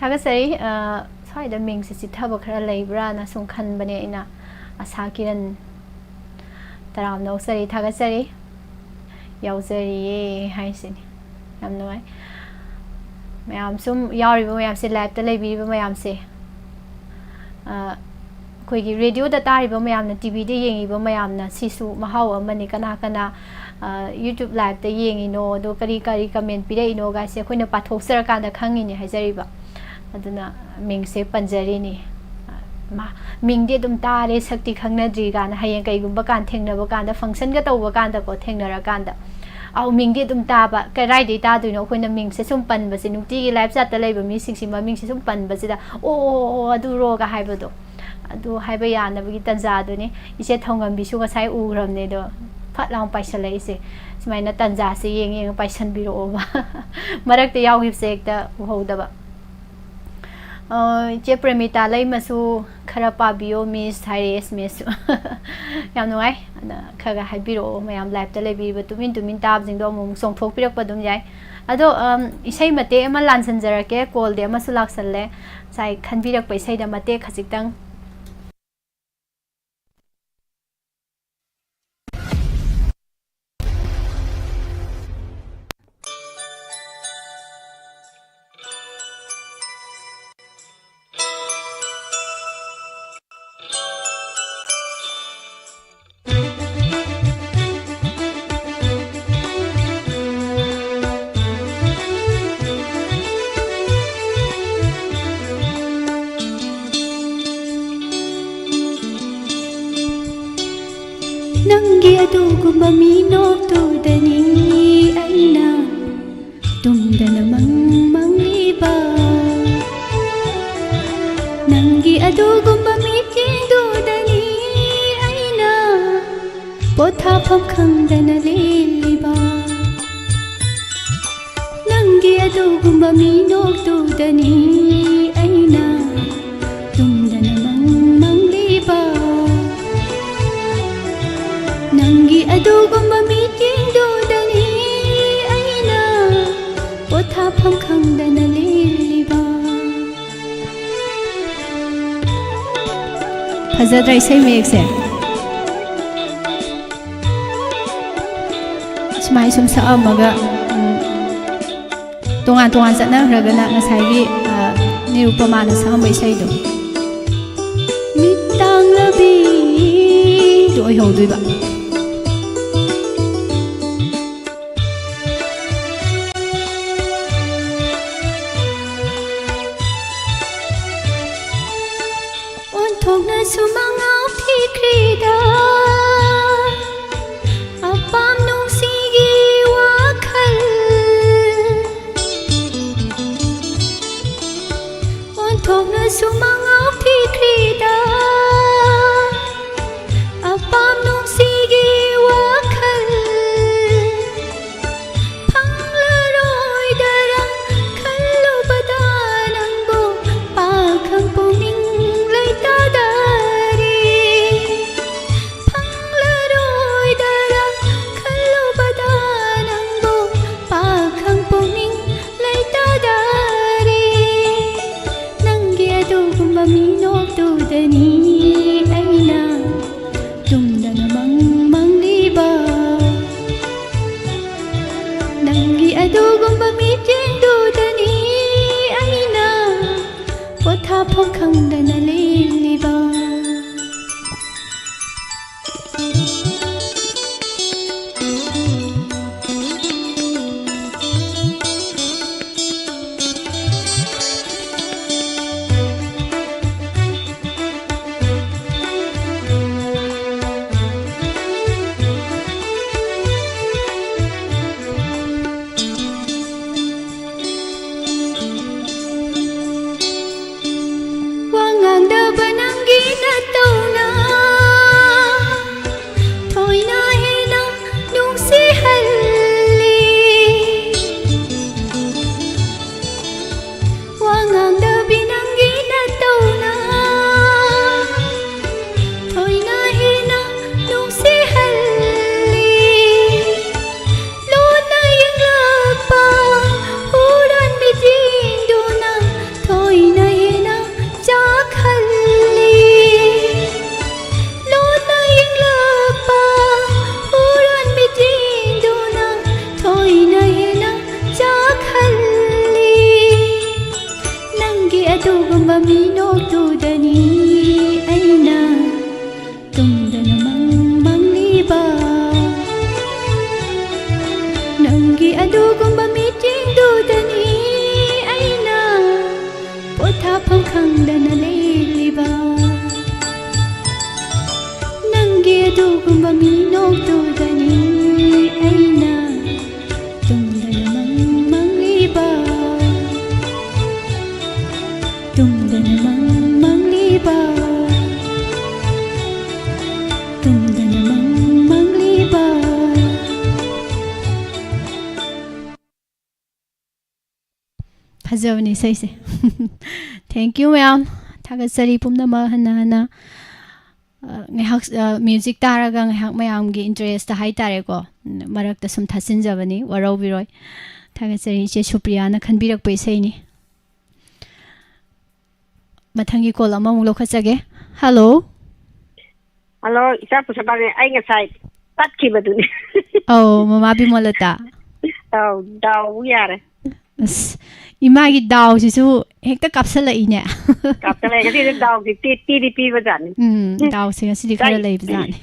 ꯊꯥꯒꯠꯆꯔꯤ꯫ ꯑ, ꯁ꯭ꯋꯥꯏꯗ ꯃꯤꯡꯁꯦ ꯆꯤꯊꯕ ꯈꯔ ꯂꯩꯕ꯭ꯔꯥꯅ ꯁꯨꯝ ꯈꯟꯕꯅꯦ ꯑꯩꯅ꯫ ꯑꯁꯥ ꯀꯤꯔꯟ, ꯇꯔꯥꯝꯅ ꯑꯣꯛꯆꯔꯤ, ꯊꯥꯒꯠꯆꯔꯤ꯫ ꯌꯥꯎꯖꯔꯤꯌꯦ ꯍꯥꯏꯁꯤꯅꯤ꯫ ꯌꯥꯝ ꯅꯨꯡꯉꯥꯏ꯫ ꯃꯌꯥꯝ ꯁꯨꯝ ꯌꯥꯎꯔꯤꯕ ꯃꯌꯥꯝꯁꯦ, ꯂꯥꯏꯞꯇ ꯂꯩꯕꯤꯔꯤꯕ ꯃꯌꯥꯝꯁꯦ, ꯑ, ꯑꯩꯈꯣꯏꯒꯤ ꯔꯦꯗꯤꯑꯣꯗ ꯇꯥꯔꯤꯕ ꯃꯌꯥꯝꯅ, ꯇꯤ ꯚꯤꯗ ꯌꯦꯡꯉꯤꯕ ꯃꯌꯥꯝꯅ, ꯁꯤꯁꯨ ꯃꯍꯥꯎ ꯑꯃꯅꯤ꯫ ꯀꯅꯥ ꯀꯅꯥ, ꯑ, YouTube ꯂꯥꯏꯞꯇ ꯌꯦꯡꯉꯤꯅꯣ, ꯑꯗꯣ ꯀꯔꯤ ꯀꯔꯤ ꯀꯃꯦꯟ ꯄꯤꯔꯛꯏꯅꯣ ꯒꯥꯏꯁꯦ ꯑꯩꯈꯣꯏꯅ ꯄꯥꯊꯣꯛꯆꯔꯀꯥꯟꯗ ꯈꯪꯉꯤꯅꯦ ꯍꯥꯏꯖꯔꯤꯕ꯫ ꯑꯗꯨꯅ ꯃꯤꯡꯁꯦ ꯄꯟꯖꯔꯤꯅꯤ꯫ ꯃꯥ, ꯃꯤꯡꯗꯤ ꯑꯗꯨꯝ ꯇꯥꯔꯦ, ꯁꯛꯇꯤ ꯈꯪꯅꯗ꯭ꯔꯤ ꯀꯥꯏꯅ ꯍꯌꯦꯡ ꯀꯩꯒꯨꯝꯕ ꯀꯥꯟ ꯊꯦꯡꯅꯕ ꯀꯥꯟꯗ, ꯐꯪꯁꯟꯒ ꯇꯧꯕ ꯀꯥꯟꯗꯀꯣ, ꯊꯦꯡꯅꯔꯀꯥꯟꯗ, ꯑꯧ, ꯃꯤꯡꯗꯤ ꯑꯗꯨꯝ ꯇꯥꯕ꯫ ꯀꯗꯥꯏꯗꯒꯤ ꯇꯥꯗꯣꯏꯅꯣ? ꯑꯩꯈꯣꯏꯅ ꯃꯤꯡꯁꯦ ꯁꯨꯝ ꯄꯟꯕꯁꯦ, ꯅꯨꯡꯇꯤꯒꯤ ꯂꯥꯏꯞ ꯆꯥꯠꯇ ꯂꯩꯕ ꯃꯤꯁꯤꯡꯁꯤ ꯃꯃꯤꯡꯁꯦ ꯁꯨꯝ ꯄꯟꯕꯁꯤꯗ, "ꯑꯣ, ꯑꯣ, ꯑꯣ, ꯑꯗꯨꯔꯣꯒ" ꯍꯥꯏꯕꯗꯣ, ꯑꯗꯨ ꯍꯥꯏꯕ ꯌꯥꯅꯕꯒꯤ ꯇꯟꯖꯥꯗꯨꯅꯤ꯫ ꯏꯆꯦ ꯊꯧꯉꯝꯕꯤꯁꯨ ꯉꯁꯥꯏ ꯎꯈ꯭ꯔꯕꯅꯦ, ꯑꯗꯣ ꯐꯠ ꯂꯥꯎꯅ ꯄꯥꯏꯁꯜꯂꯛꯏꯁꯦ꯫ ꯁꯨꯃꯥꯏꯅ ꯇꯟꯖꯥꯁꯦ ꯌꯦꯡ ꯌꯦꯡꯉ ꯄꯥꯏꯁꯟꯕꯤꯔꯛꯑꯣꯕ꯫ ꯃꯔꯛꯇ ꯌꯥꯎꯈꯤꯕꯁꯦ ꯍꯦꯛꯇ ꯎꯍꯧꯗꯕ꯫ ꯑ, ꯏꯆꯦ ꯄ꯭ꯔꯦꯃꯤꯇꯥ ꯂꯩꯃꯁꯨ ꯈꯔ ꯄꯥꯕꯤꯌꯣ, ꯃꯤꯁ ꯍꯥꯏꯔꯦ, ꯑꯦꯁ ꯃꯤꯁꯁꯨ꯫ ꯌꯥꯝ ꯅꯨꯡꯉꯥꯏ꯫ ꯑꯗ ꯈꯔ ꯈꯔ ꯍꯥꯏꯕꯤꯔꯛꯑꯣ, ꯃꯌꯥꯝ ꯂꯥꯏꯞꯇ ꯂꯩꯕꯤꯔꯤꯕ ꯇꯨꯃꯤꯟ ꯇꯨꯃꯤꯟ ꯇꯥꯕꯁꯤꯡꯗꯣ ꯑꯃꯨꯛ ꯑꯃꯨꯛ ꯆꯣꯡꯊꯣꯛꯄꯤꯔꯛꯄ ꯑꯗꯨꯝ ꯌꯥꯏ꯫ ꯑꯗꯣ, ꯑꯝ, ꯏꯁꯩ ꯃꯇꯦꯛ ꯑꯃ ꯂꯥꯟꯁꯤꯟꯖꯔꯛꯀꯦ, ꯀꯣꯜꯗꯤ ꯑꯃꯁꯨ ꯂꯥꯛꯁꯜꯂꯦ꯫ ꯉꯁꯥꯏ ꯈꯟꯕꯤꯔꯛꯄ ꯏꯁꯩꯗ ꯃꯇꯦꯛ ꯈꯖꯤꯛꯇꯪ꯫ ꯅꯪꯒꯤ ꯑꯗꯨꯒꯨꯝꯕ ꯃꯤꯅꯣꯛꯇꯨꯗꯅꯤ ꯑꯩ ꯑꯩꯅ ꯇꯨꯝꯗꯅ ꯃꯪ ꯃꯪꯂꯤꯕ, ꯅꯪꯒꯤ ꯑꯗꯨꯒꯨꯝꯕ ꯃꯤꯠꯌꯦꯡꯗꯨꯗꯅꯤ ꯑꯩꯅ ꯄꯣꯊꯥꯐꯝ ꯈꯪꯗꯅ ꯂꯦꯜꯂꯤꯕ꯫ ꯅꯪꯒꯤ ꯑꯗꯨꯒꯨꯝꯕ ꯃꯤꯅꯣꯛꯇꯨꯗꯅꯤ ꯑꯩꯅ ꯇꯨꯝꯗꯅ ꯃꯪ ꯃꯪꯂꯤꯕ꯫ ꯅꯪꯒꯤ ꯑꯗꯨꯒꯨꯝꯕ ꯃꯤꯠꯌꯦꯡꯗꯨꯗꯅꯤ ꯑꯩꯅ ꯄꯣꯊꯥꯐꯝ ꯈꯪꯗꯅ ꯂꯦꯜꯂꯤꯕ꯫ ꯐꯖꯗ꯭ꯔꯥ ꯏꯁꯩ ꯃꯌꯦꯛꯁꯦ? ꯁꯨꯃꯥꯏ ꯁꯨꯝ ꯁꯛꯑꯝꯃꯒ, ꯎꯝ, ꯇꯣꯉꯥꯟ ꯇꯣꯉꯥꯟ ꯆꯠꯅꯈ꯭ꯔꯒꯅ ꯉꯁꯥꯏꯒꯤ, ꯑ, ꯅꯤꯔꯨꯄꯃꯥꯅ ꯁꯛꯑꯝꯕ ꯏꯁꯩꯗꯣ, ꯃꯤꯠ ꯇꯥꯡꯂꯕꯤꯗꯣ ꯑꯣꯏꯍꯧꯗꯣꯏꯕ꯫ ꯑꯣꯟꯊꯣꯛꯅꯁꯨ ꯃꯉꯥꯎ ꯊꯤꯈ꯭ꯔꯦꯗ ꯑꯄꯥꯝ ꯅꯨꯡꯁꯤꯒꯤ ꯋꯥꯈꯜ꯫ ꯑꯣꯟꯊꯣꯛꯅꯁꯨ ꯃꯉꯥꯎ ꯊꯤꯈ꯭ꯔꯦꯗ ꯑꯄꯥꯝ ꯅꯨꯡꯁꯤꯒꯤ ꯇꯨꯝꯗꯅ ꯃꯪ ꯃꯪꯂꯤꯕ ꯅꯪꯒꯤ ꯑꯗꯨꯒꯨꯝꯕ ꯃꯤꯠꯌꯦꯡꯗꯨꯗꯅꯤ ꯑꯩꯅ ꯄꯣꯊꯥꯐꯝ ꯈꯪꯗꯅ ꯂꯦꯜꯂꯤꯕ꯫ ꯅꯪꯒꯤ ꯑꯗꯨꯒꯨꯝꯕ ꯃꯤꯅꯣꯛꯇꯨꯗꯅꯤ ꯑꯩꯅ ꯇꯨꯝꯗꯅ ꯃꯪ ꯃꯪꯂꯤꯕ꯫ ꯇꯨꯝꯗꯅ ꯃꯪ ꯃꯪꯂꯤꯕ꯫ ꯇꯨꯝꯗꯅ ꯃꯪ ꯃꯪꯂꯤꯕ꯫ ꯐꯖꯕꯅꯤ ꯏꯁꯩꯁꯦ꯫ Thank you ꯃꯌꯥꯝ꯫ ꯊꯥꯒꯠꯆꯔꯤ ꯄꯨꯝꯅꯃꯛ ꯍꯟꯅ ꯍꯟꯅ꯫ ꯑ, ꯉꯥꯏꯍꯥꯛ, ꯑ, music ꯇꯥꯔꯒ ꯉꯥꯏꯍꯥꯛ ꯃꯌꯥꯝꯒꯤ interest ꯍꯥꯏꯇꯥꯔꯦꯀꯣ, ꯎꯝ, ꯃꯔꯛꯇ ꯁꯨꯝ ꯊꯥꯖꯤꯟꯖꯕꯅꯤ, ꯋꯥꯔꯧꯕꯤꯔꯣꯏ꯫ ꯊꯥꯒꯠꯆꯔꯤ ꯏꯆꯦ ꯁꯨꯄ꯭ꯔꯤꯌꯥꯅ ꯈꯟꯕꯤꯔꯛꯄ ꯏꯁꯩꯅꯤ꯫ ꯃꯊꯪꯒꯤ call ꯑꯃꯃꯨꯛ ꯂꯧꯈꯠꯆꯒꯦ꯫ Hello꯫ Hello, ꯏꯆꯥ ꯄꯨꯁꯄꯥꯅꯦ꯫ ꯑꯩ ꯉꯁꯥꯏ ꯇꯠꯈꯤꯕꯗꯨꯅꯦ꯫ ꯑꯧ, ꯃꯃꯥ ꯕꯤꯃꯣꯂꯇꯥ꯫ ꯑꯧ, ꯗꯥꯎ ꯌꯥꯔꯦ꯫ ꯑꯁ, ꯏꯃꯥꯒꯤ ꯗꯥꯎꯁꯤꯁꯨ ꯍꯦꯛꯇ ꯀꯥꯞꯁꯜꯂꯛꯏꯅꯦ꯫ ꯀꯥꯞꯁꯜꯂꯛꯑꯦ꯫ ꯉꯁꯤꯗꯤ ꯗꯥꯎꯁꯤ ꯇꯤ-, ꯇꯤꯗꯤ ꯄꯤꯕꯖꯥꯠꯅꯤ꯫ ꯎꯝ, ꯗꯥꯎꯁꯦ ꯉꯁꯤꯗꯤ ꯈꯔ ꯏꯁꯩ-, ꯂꯩꯕꯖꯥꯠꯅꯤ꯫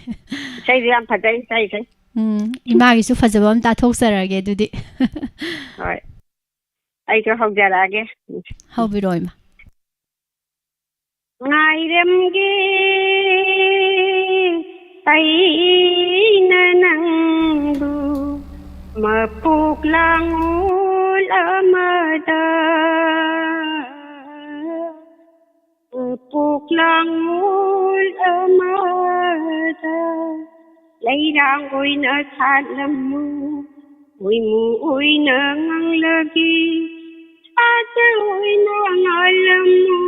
ꯏꯁꯩꯁꯨ ꯌꯥꯝ ꯐꯖꯩ, ꯏꯁꯩ, ꯏꯁꯩ꯫ ꯎꯝ, ꯏꯃꯥꯒꯤꯁꯨ ꯐꯖꯕ ꯑꯃ ꯇꯥꯊꯣꯛꯆꯔꯒꯦ ꯑꯗꯨꯗꯤ꯫ ꯍꯣꯏ꯫ ꯑꯩꯁꯨ ꯍꯧꯖꯔꯛꯑꯒꯦ꯫ ꯍꯧꯕꯤꯔꯣ, ꯏꯃꯥ꯫ ꯉꯥꯏꯔꯝꯒꯦ ꯑꯩꯅ ꯅꯪꯕꯨ ꯃꯄꯣꯛ ꯂꯥꯡꯉꯣꯜ ꯑꯃꯗ꯫ ꯃꯄꯣꯛ ꯂꯥꯡꯉꯣꯜ ꯑꯃꯗ ꯂꯩꯔꯥꯡ ꯑꯣꯏꯅ ꯁꯥꯠꯂꯝꯃꯨ꯫ ꯃꯣꯏꯃꯨ ꯑꯣꯏꯅ ꯉꯥꯡꯂꯒꯦ, ꯁꯥꯖ ꯑꯣꯏꯅ ꯉꯥꯜꯂꯝꯃꯨ,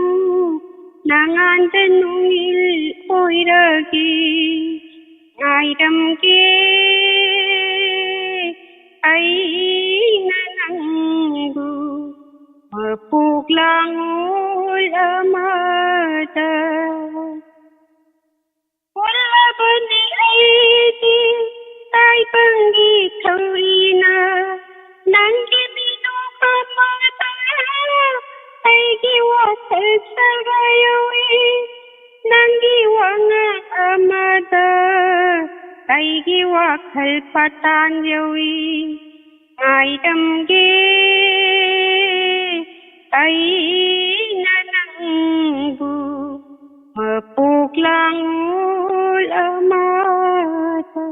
ꯅꯉꯥꯟꯗ ꯅꯨꯡꯏꯜ ꯑꯣꯏꯔꯒꯦ꯫ ꯉꯥꯏꯔꯝꯒꯦ ꯑꯩꯅ ꯅꯪꯕꯨ ꯃꯄꯣꯛ ꯂꯥꯡꯉꯣꯜ ꯑꯃꯗ꯫ ꯍꯣꯠꯂꯕꯅꯤ ꯑꯩꯗꯤ ꯇꯥꯏꯕꯪꯒꯤ ꯊꯧꯔꯤꯅ, ꯅꯪꯒꯤ ꯃꯤꯅꯣꯛ ꯑꯃꯗ ꯑꯩꯒꯤ ꯋꯥꯈꯜ ꯁꯥꯒꯥꯏ ꯌꯧꯏ, ꯅꯪꯒꯤ ꯋꯥꯉꯥꯡ ꯑꯃ ꯋꯥꯈꯜ ꯄꯇꯥꯟ ꯌꯧꯏ꯫ ꯉꯥꯏꯔꯝꯒꯦ ꯑꯩꯅ ꯅꯪꯕꯨ ꯃꯄꯣꯛ ꯂꯥꯡꯉꯣꯜ ꯑꯃꯗ꯫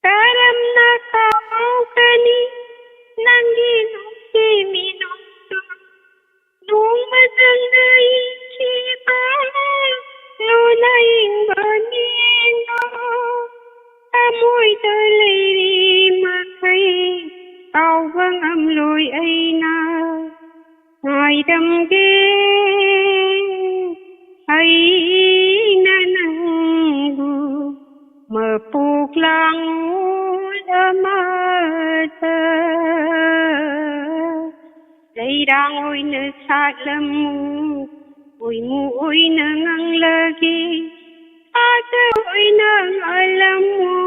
ꯀꯔꯝꯅ ꯀꯥꯎꯒꯅꯤ ꯅꯪꯒꯤ ꯅꯨꯡꯁꯤ ꯃꯤꯅꯣꯛꯇꯣ? ꯅꯣꯡꯃꯇꯪꯗ ꯏꯈꯤꯕ ꯂꯣꯟꯅ ꯏꯪꯕ ꯃꯤꯡꯗꯣ ꯊꯃꯣꯏꯗ ꯂꯩꯔꯤ ꯃꯈꯩ ꯀꯥꯎꯕ ꯉꯝꯂꯣꯏ ꯑꯩꯅ꯫ ꯉꯥꯏꯔꯝꯒꯦ ꯑꯩꯅ ꯅꯪꯕꯨ ꯃꯄꯣꯛ ꯂꯥꯡꯉꯣꯜ ꯑꯃꯗ꯫ ꯂꯩꯔꯥꯡ ꯑꯣꯏꯅ ꯁꯥꯠꯂꯝꯃꯨ, ꯄꯣꯏꯃꯨ ꯑꯣꯏꯅ ꯉꯥꯡꯂꯒꯦ, ꯊꯥꯖ ꯑꯣꯏꯅ ꯉꯥꯜꯂꯝꯃꯨ,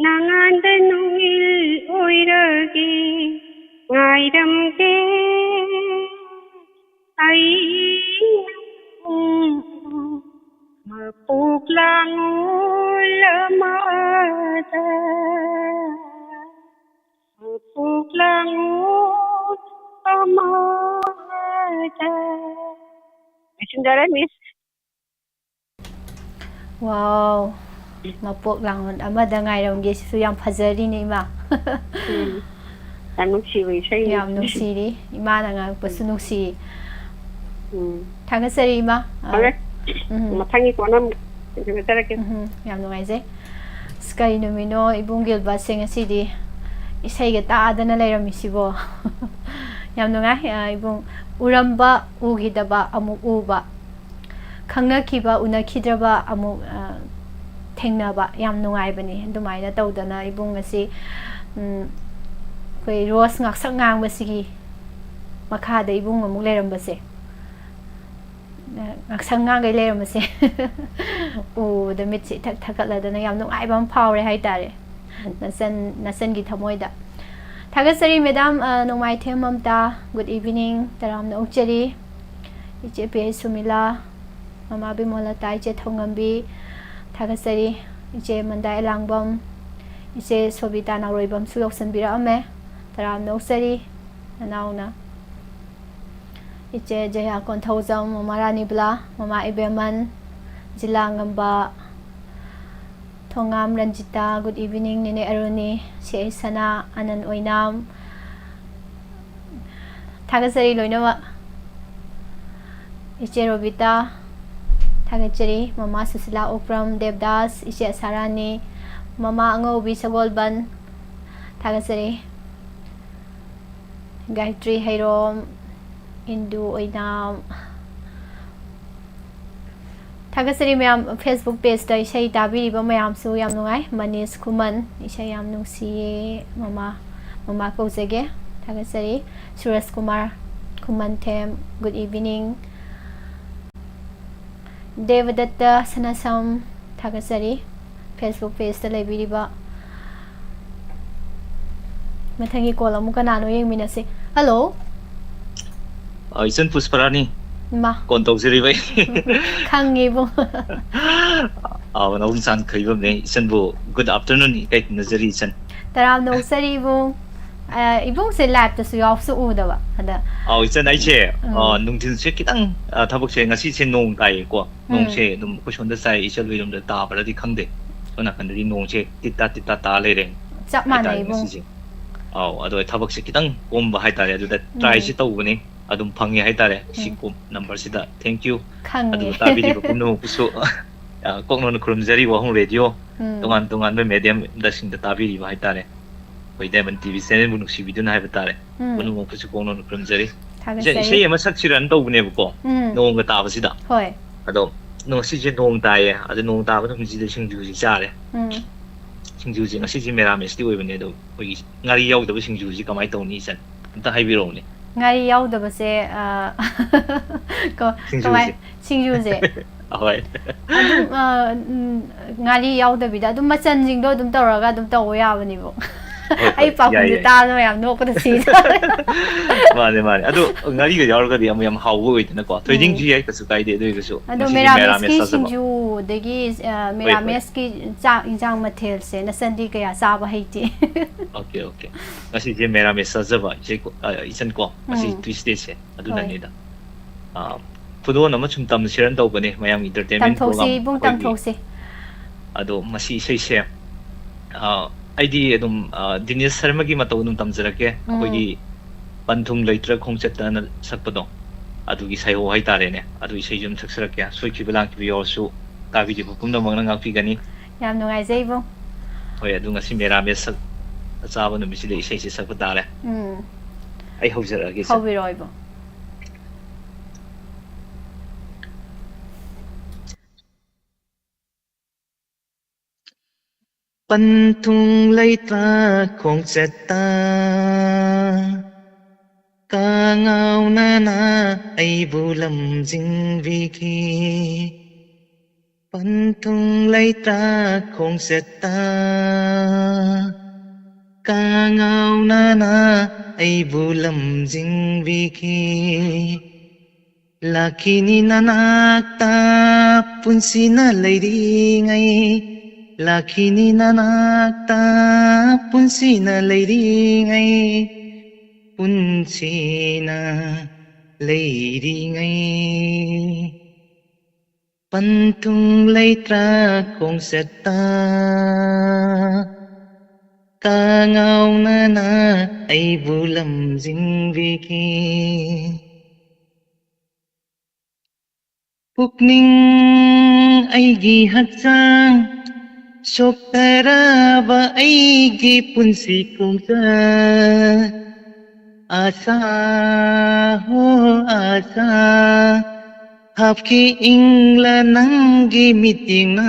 ꯅꯉꯥꯟꯗ ꯅꯨꯡꯏꯜ ꯑꯣꯏꯔꯒꯦ꯫ ꯉꯥꯏꯔꯝꯒꯦ ꯑꯩ ꯅꯪꯕꯨ ꯃꯄꯣꯛ ꯂꯥꯡꯉꯣꯜ ꯑꯃꯗ꯫ ꯃꯄꯣꯛ ꯂꯥꯡꯉꯣꯜ ꯑꯃꯗ꯫ ꯂꯣꯏꯁꯤꯟꯖꯔꯦ, ꯃꯤꯁ꯫ ꯋꯥꯎ, ꯃꯄꯣꯛ ꯂꯥꯡꯉꯣꯜ ꯑꯃꯗ ꯉꯥꯏꯔꯝꯒꯦ꯫ ꯁꯤꯁꯨ ꯌꯥꯝ ꯐꯖꯔꯤꯅꯦ, ꯏꯃꯥ꯫ ꯎꯝ꯫ ꯌꯥꯝ ꯅꯨꯡꯁꯤꯕ ꯏꯁꯩꯅꯤ꯫ ꯌꯥꯝ ꯅꯨꯡꯁꯤꯔꯤ꯫ ꯏꯃꯥꯅ ꯉꯥꯡꯉꯛꯄꯁꯨ ꯅꯨꯡꯁꯤꯌꯦ꯫ ꯎꯝ꯫ ꯊꯥꯒꯠꯆꯔꯤ, ꯏꯃꯥ꯫ ꯑ, ꯐꯔꯦ꯫ ꯎꯝ꯫ ꯃꯊꯪꯒꯤ ꯀꯣꯟꯅ ꯑꯃꯨꯛ ꯊꯦꯡꯅꯖꯔꯛꯀꯦ꯫ ꯎꯝ, ꯌꯥꯝ ꯅꯨꯡꯉꯥꯏꯖꯩ꯫ ꯑꯁ, ꯀꯔꯤ ꯅꯨꯃꯤꯠꯅꯣ, ꯏꯕꯨꯡ ꯒꯤꯜꯕꯔꯠꯁꯦ ꯉꯁꯤꯗꯤ ꯏꯁꯩꯒ ꯇꯥꯗꯅ ꯂꯩꯔꯝꯃꯤꯁꯤꯕꯣ? ꯌꯥꯝ ꯅꯨꯡꯉꯥꯏ, ꯑ, ꯏꯕꯨꯡ꯫ ꯎꯔꯝꯕ ꯎꯈꯤꯗꯕ ꯑꯃꯨꯛ ꯎꯕ, ꯈꯪꯅꯈꯤꯕ ꯎꯅꯈꯤꯗ꯭ꯔꯕ ꯑꯃꯨꯛ, ꯑ, ꯊꯦꯡꯅꯕ, ꯌꯥꯝ ꯅꯨꯡꯉꯥꯏꯕꯅꯤ꯫ ꯑꯗꯨꯃꯥꯏꯅ ꯇꯧꯗꯅ ꯏꯕꯨꯡ ꯉꯁꯤ, ꯎꯝ, ꯑꯩꯈꯣꯏ ꯔꯣꯁ ꯉꯥꯛꯁꯛ ꯉꯥꯡꯕꯁꯤꯒꯤ ꯃꯈꯥꯗ ꯏꯕꯨꯡ ꯑꯃꯨꯛ ꯂꯩꯔꯝꯕꯁꯦ꯫ ꯉꯥꯛꯁꯪ ꯉꯥꯡꯈꯩ ꯂꯩꯔꯝꯕꯁꯦ ꯎꯕꯗ ꯃꯤꯠꯁꯦ ꯏꯊꯛ ꯊꯛꯀꯠꯂꯗꯅ ꯌꯥꯝ ꯅꯨꯡꯉꯥꯏꯕ ꯑꯃ ꯐꯥꯎꯔꯦ ꯍꯥꯏꯇꯥꯔꯦ, ꯅꯆꯟ, ꯅꯆꯟꯒꯤ ꯊꯃꯣꯏꯗ꯫ ꯊꯥꯒꯠꯆꯔꯤ ꯃꯦꯗꯥꯝ, ꯑ, ꯅꯣꯡꯃꯥꯏꯊꯦꯝ ꯃꯝꯇꯥ, good evening, ꯇꯔꯥꯝꯅ ꯑꯣꯛꯆꯔꯤ꯫ ꯏꯆꯦ ꯄꯤ ꯑꯩꯆ ꯁꯨꯃꯤꯂꯥ, ꯃꯃꯥ ꯕꯤꯃꯣꯂꯇꯥ, ꯏꯆꯦ ꯊꯧꯉꯝꯕꯤ, ꯊꯥꯒꯠꯆꯔꯤ꯫ ꯏꯆꯦ ꯃꯟꯗꯥ ꯑꯦꯂꯥꯡꯕꯝ, ꯏꯆꯦ ꯁꯣꯕꯤꯇꯥ ꯅꯥꯎꯔꯣꯏꯕꯝꯁꯨ ꯌꯥꯎꯁꯟꯕꯤꯔꯛꯑꯝꯃꯦ꯫ ꯇꯔꯥꯝꯅ ꯑꯣꯛꯆꯔꯤ ꯅꯅꯥꯎꯅ꯫ ꯏꯆꯦ ꯖꯌꯥ ꯀꯣꯟꯊꯧꯖꯝ, ꯃꯃꯥ ꯔꯥꯅꯤꯕꯂꯥ, ꯃꯃꯥ ꯏꯕꯦꯝꯃꯟ, ꯖꯤꯂꯥ ꯉꯝꯕ, ꯊꯣꯉꯥꯝ ꯔꯟꯖꯤꯇꯥ, good evening ꯅꯦꯅꯦ ꯑꯔꯨꯅꯤ, ꯁꯤ ꯑꯩ ꯁꯅꯥ, ꯑꯅꯟ ꯑꯣꯏꯅꯥꯝ, ꯊꯥꯒꯠꯆꯔꯤ ꯂꯣꯏꯅꯃꯛ꯫ ꯏꯆꯦ ꯔꯣꯕꯤꯇꯥ, ꯊꯥꯒꯠꯆꯔꯤ꯫ ꯃꯃꯥ ꯁꯨꯁꯤꯂꯥ ꯎꯄ꯭ꯔꯝ, ꯗꯦꯕꯗꯥꯁ, ꯏꯆꯦ ꯑꯁꯥꯔꯥꯅꯤ, ꯃꯃꯥ ꯑꯉꯧꯕꯤ ꯁꯒꯣꯜꯕꯟ, ꯊꯥꯒꯠꯆꯔꯤ꯫ ꯒꯥꯌꯇ꯭ꯔꯤ ꯍꯩꯔꯣꯝ, ꯏꯟꯗꯨ ꯑꯣꯏꯅꯥꯝ, ꯊꯥꯒꯠꯆꯔꯤ ꯃꯌꯥꯝ꯫ Facebook pageꯇ ꯏꯁꯩ ꯇꯥꯕꯤꯔꯤꯕ ꯃꯌꯥꯝꯁꯨ ꯌꯥꯝ ꯅꯨꯡꯉꯥꯏ꯫ ꯃꯅꯤꯁ ꯈꯨꯃꯟ, ꯏꯁꯩ ꯌꯥꯝ ꯅꯨꯡꯁꯤꯌꯦ ꯃꯃꯥ, ꯃꯃꯥ ꯀꯧꯖꯒꯦ꯫ ꯊꯥꯒꯠꯆꯔꯤ꯫ ꯁꯨꯔꯖ ꯀꯨꯃꯥꯔ ꯈꯨꯃꯟꯊꯦꯝ, good evening꯫ ꯗꯦꯕꯗꯠꯇ ꯁꯅꯥꯁꯝ, ꯊꯥꯒꯠꯆꯔꯤ꯫ Facebook pageꯇ ꯂꯩꯕꯤꯔꯤꯕ꯫ ꯃꯊꯪꯒꯤ call ꯑꯃꯨꯛ ꯀꯅꯥꯅꯣ ꯌꯦꯡꯃꯤꯟꯅꯁꯤ꯫ Hello꯫ ꯑ, ꯏꯆꯟ ꯄꯨꯁꯄꯔꯥꯅꯤ꯫ ꯏꯃꯥ꯫ Call ꯇꯧꯖꯔꯤꯕ ꯑꯩ꯫ ꯈꯪꯉꯦ ꯏꯕꯨꯡ꯫ ꯑꯥꯎ, ꯅꯕꯨꯡ ꯆꯥꯟ ꯈꯩꯕꯝꯅꯦ꯫ ꯏꯆꯟꯕꯨ good afternoon ꯏꯀꯥꯏ ꯈꯨꯝꯅꯖꯔꯤ ꯏꯆꯟ꯫ ꯇꯔꯥꯝꯅ ꯑꯣꯛꯆꯔꯤ ꯏꯕꯨꯡ꯫ ꯑ, ꯏꯕꯨꯡꯁꯦ liveꯇꯁꯨ ꯌꯥꯎꯁꯨ ꯎꯗꯕ꯫ ꯑꯗ ꯑꯥꯎ, ꯏꯆꯟ, ꯑꯩꯁꯦ, ꯎꯝ꯫ ꯑ, ꯅꯨꯡꯊꯤꯜꯁꯦ ꯈꯤꯇꯪ, ꯑ, ꯊꯕꯛꯁꯦ ꯉꯁꯤꯁꯦ ꯅꯣꯡ ꯇꯥꯏꯌꯦꯀꯣ꯫ ꯎꯝ꯫ ꯅꯣꯡꯁꯦ ꯑꯗꯨꯝ ꯑꯩꯈꯣꯏ ꯁꯣꯝꯗ ꯇꯥꯏ, ꯏꯆꯟ ꯍꯣꯏꯔꯣꯝꯗ ꯇꯥꯕ꯭ꯔꯗꯤ ꯈꯪꯗꯦ꯫ ꯁꯣꯝ ꯅꯥꯀꯟꯗꯗꯤ ꯅꯣꯡꯁꯦ ꯇꯤꯠ ꯇꯥ ꯇꯤꯠ ꯇꯥ ꯇꯥ ꯂꯩꯔꯦ ꯆꯞ ꯃꯥꯟꯅꯩ ꯍꯥꯏꯇꯥꯔꯦ ꯏꯕꯨꯡ꯫ ꯉꯁꯤꯁꯦ꯫ ꯑꯥꯎ, ꯑꯗꯣ ꯊꯕꯛꯁꯦ ꯈꯤꯇꯪ ꯀꯣꯝꯕ ꯍꯥꯏꯇꯥꯔꯦ꯫ ꯑꯗꯨꯗ ꯎꯝ꯫ Tryꯁꯦ ꯇꯧꯕꯅꯦ, ꯑꯗꯨꯝ ꯐꯪꯉꯦ ꯍꯥꯏꯇꯥꯔꯦ꯫ ꯁꯤ ꯎꯝ꯫ ꯀꯣ-, numberꯁꯤꯗ thank you꯫ ꯈꯪꯉꯦ꯫ ꯑꯗꯨꯒ ꯇꯥꯕꯤꯔꯤꯕ ꯄꯨꯝꯅꯃꯛꯄꯨꯁꯨ, ꯑ, ꯀꯣꯛꯅꯣꯟꯅ ꯈꯨꯔꯨꯝꯖꯔꯤ, ꯋꯥꯍꯣꯡ Radio, ꯎꯝ꯫ ꯇꯣꯉꯥꯟ ꯇꯣꯉꯥꯟꯕ mediumꯗꯁꯤꯡꯗ ꯇꯥꯕꯤꯔꯤꯕ ꯍꯥꯏꯇꯥꯔꯦ꯫ ꯑꯩꯈꯣꯏ Diamond TV channelꯕꯨ ꯅꯨꯡꯁꯤꯕꯤꯗꯨꯅ ꯍꯥꯏꯕ ꯇꯥꯔꯦ꯫ ꯎꯝ꯫ ꯄꯨꯝꯅꯃꯛꯄꯨꯁꯨ ꯀꯣꯛꯅꯣꯟꯅ ꯈꯨꯔꯨꯝꯖꯔꯤ꯫ ꯊꯥꯒꯠꯆꯔꯤ꯫ ꯏꯆꯦ, ꯏꯁꯩ ꯑꯃ ꯁꯛꯁꯤꯔꯅ ꯇꯧꯕꯅꯦꯕꯀꯣ, ꯎꯝ꯫ ꯅꯣꯡꯒ ꯇꯥꯕꯁꯤꯗ꯫ ꯍꯣꯏ꯫ ꯑꯗꯣ ꯉꯁꯤꯁꯦ ꯅꯣꯡ ꯇꯥꯏꯌꯦ, ꯑꯗꯣ ꯅꯣꯡ ꯇꯥꯕ ꯅꯨꯃꯤꯠꯁꯤꯗ ꯁꯤꯡꯖꯨꯁꯤ ꯆꯥꯔꯦ꯫ ꯎꯝ꯫ ꯁꯤꯡꯖꯨꯁꯦ ꯉꯁꯤꯁꯦ ꯃꯦꯔꯥꯃꯦꯁꯇꯤ ꯑꯣꯏꯕꯅꯦ, ꯑꯗꯣ ꯑꯩꯈꯣꯏꯒꯤ ꯉꯥꯔꯤ ꯌꯥꯎꯗꯕ ꯁꯤꯡꯖꯨꯁꯤ ꯀꯃꯥꯏꯅ ꯇꯧꯅꯤ, ꯏꯆꯟ? ꯑꯝꯇ ꯍꯥꯏꯕꯤꯔꯛꯎꯅꯦ꯫ ꯉꯥꯔꯤ ꯌꯥꯎꯗꯕꯁꯦ, ꯑ, ꯀꯣ-, ꯁꯤꯡꯖꯨꯁꯦ꯫ ꯀꯃꯥꯏ-, ꯁꯤꯡꯖꯨꯁꯦ꯫ ꯑꯍꯣꯏ꯫ ꯑꯗꯨꯝ, ꯑ, ꯎꯝ, ꯉꯥꯔꯤ ꯌꯥꯎꯗꯕꯤꯗ ꯑꯗꯨꯝ ꯃꯆꯟꯁꯤꯡꯗꯣ ꯑꯗꯨꯝ ꯇꯧꯔꯒ ꯑꯗꯨꯝ ꯇꯧꯕ ꯌꯥꯕꯅꯦꯕ꯫ ꯍꯣꯏ, ꯍꯣꯏ, ꯑꯩ ꯄꯥꯎꯈꯨꯝꯁꯦ ꯌꯥꯏ, ꯌꯥꯏ꯫ ꯇꯥꯕꯗ ꯃꯌꯥꯝ ꯅꯣꯛꯄꯗ ꯁꯤꯗꯧꯔꯦ꯫ ꯃꯥꯅꯦ, ꯃꯥꯅꯦ꯫ ꯑꯗꯣ ꯉꯥꯔꯤꯒ ꯌꯥꯎꯔꯒꯗꯤ ꯑꯃꯨꯛ ꯌꯥꯝ ꯍꯥꯎꯕ ꯑꯣꯏꯗꯅꯀꯣ꯫ ꯊꯣꯏꯗꯤꯡꯁꯨ ꯎꯝ꯫ ꯌꯥꯏ, ꯀꯩꯁꯨ ꯀꯥꯏꯗꯦ꯫ ꯑꯗꯨ ꯑꯣꯏꯔꯒꯁꯨ ꯑꯗꯣ ꯉꯁꯤꯗꯤ ꯃꯦꯔꯥꯃꯦꯁꯀꯤ ꯃꯦꯔꯥꯃꯦꯁ ꯆꯥꯖꯕ꯫ ꯁꯤꯡꯖꯨ, ꯑꯗꯒꯤ, ꯑ, ꯍꯣꯏ, ꯍꯣꯏ꯫ ꯃꯦꯔꯥꯃꯦꯁꯀꯤ ꯆꯥꯛ ꯏꯟꯖꯥꯡ ꯃꯊꯦꯜꯁꯦ ꯅꯆꯟꯗꯤ ꯀꯌꯥ ꯆꯥꯕ ꯍꯩꯇꯦ꯫ Okay, okay. ꯉꯁꯤꯁꯦ ꯃꯦꯔꯥꯃꯦꯁ ꯆꯥꯖꯕ ꯏꯆꯦ ꯀꯣ-, ꯑ, ꯏꯆꯟ ꯀꯣ꯫ ꯉꯁꯤ ꯎꯝ꯫ ꯇ꯭ꯌꯨꯁꯗꯦꯁꯦ꯫ ꯍꯣꯏ꯫ ꯑꯗꯨꯅꯅꯤꯗ꯫ ꯑ, ꯈꯨꯗꯣꯜ ꯑꯃ ꯁꯨꯝ ꯇꯝꯁꯤꯔꯅ ꯇꯧꯕꯅꯦ, ꯃꯌꯥꯝꯒꯤ entertainment ꯇꯝꯊꯣꯛꯁꯤ program ꯏꯕꯨꯡ, ꯑꯩꯈꯣꯏꯒꯤ꯫ ꯇꯝꯊꯣꯛꯁꯤ꯫ ꯑꯗꯣ ꯃꯁꯤ ꯏꯁꯩꯁꯦ, ꯑ, ꯑꯩꯗꯤ ꯑꯗꯨꯝ, ꯑ, ꯗꯤꯅꯦꯁ ꯁꯔꯃꯒꯤ ꯃꯇꯧ ꯑꯗꯨꯝ ꯇꯝꯖꯔꯛꯀꯦ꯫ ꯎꯝ꯫ ꯑꯩꯈꯣꯏꯒꯤ "ꯄꯟꯊꯨꯡ ꯂꯩꯇ꯭ꯔ ꯈꯣꯡꯆꯠꯇꯅ" ꯁꯛꯄꯗꯣ, ꯑꯗꯨꯒꯤ ꯁꯩꯍꯧ ꯍꯥꯏꯇꯥꯔꯦꯅꯦ꯫ ꯑꯗꯨ ꯏꯁꯩꯁꯨ ꯑꯗꯨꯝ ꯁꯛꯆꯔꯛꯀꯦ꯫ ꯁꯣꯏꯈꯤꯕ ꯂꯥꯟꯈꯤꯕ ꯌꯥꯎꯔꯁꯨ ꯇꯥꯕꯤꯔꯤꯕ ꯄꯨꯝꯅꯃꯛꯅ ꯉꯥꯛꯄꯤꯒꯅꯤ꯫ ꯌꯥꯝ ꯅꯨꯡꯉꯥꯏꯖꯩ ꯏꯕꯨꯡ꯫ ꯍꯣꯏ, ꯑꯗꯨ ꯉꯁꯤ ꯃꯦꯔꯥꯃꯦꯁ ꯁꯛ-, ꯆꯥꯕ ꯅꯨꯃꯤꯠꯁꯤꯗ ꯏꯁꯩꯁꯦ ꯁꯛꯄ ꯇꯥꯔꯦ꯫ ꯎꯝ꯫ ꯑꯩ ꯍꯧꯖꯔꯛꯑꯒꯦ, ꯏꯆꯦ꯫ ꯍꯧꯕꯤꯔꯛꯑꯣ ꯏꯕꯨꯡ꯫ ꯄꯟꯊꯨꯡ ꯂꯩꯇ꯭ꯔ ꯈꯣꯡꯆꯠꯇ, ꯀꯉꯥꯎꯅꯅ ꯑꯩꯕꯨ ꯂꯝꯖꯤꯡꯕꯤꯈꯤ꯫ ꯄꯟꯊꯨꯡ ꯂꯩꯇ꯭ꯔ ꯈꯣꯡꯆꯠꯇ, ꯀꯉꯥꯎꯅꯅ ꯑꯩꯕꯨ ꯂꯝꯖꯤꯡꯕꯤꯈꯤ꯫ ꯂꯥꯛꯈꯤꯅꯤ ꯅꯅꯥꯛꯇ ꯄꯨꯟꯁꯤꯅ ꯂꯩꯔꯤꯉꯩ, ꯂꯥꯛꯈꯤꯅꯤ ꯅꯅꯥꯛꯇ ꯄꯨꯟꯁꯤꯅ ꯂꯩꯔꯤꯉꯩ, ꯄꯨꯟꯁꯤꯅ ꯂꯩꯔꯤꯉꯩ꯫ ꯄꯟꯊꯨꯡ ꯂꯩꯇ꯭ꯔ ꯈꯣꯡꯆꯠꯇ, ꯀꯉꯥꯎꯅꯅ ꯑꯩꯕꯨ ꯂꯝꯖꯤꯡꯕꯤꯈꯤ꯫ ꯄꯨꯛꯅꯤꯡ ꯑꯩꯒꯤ ꯍꯛꯆꯥꯡ ꯁꯣꯛꯊꯔꯕ ꯑꯩꯒꯤ ꯄꯨꯟꯁꯤ ꯈꯣꯡꯆꯠ꯫ ꯑꯁꯥ ꯍꯣ ꯑꯁꯥ, ꯍꯥꯞꯈꯤ ꯏꯪꯂꯥ ꯅꯪꯒꯤ ꯃꯤꯠꯌꯦꯡꯅ꯫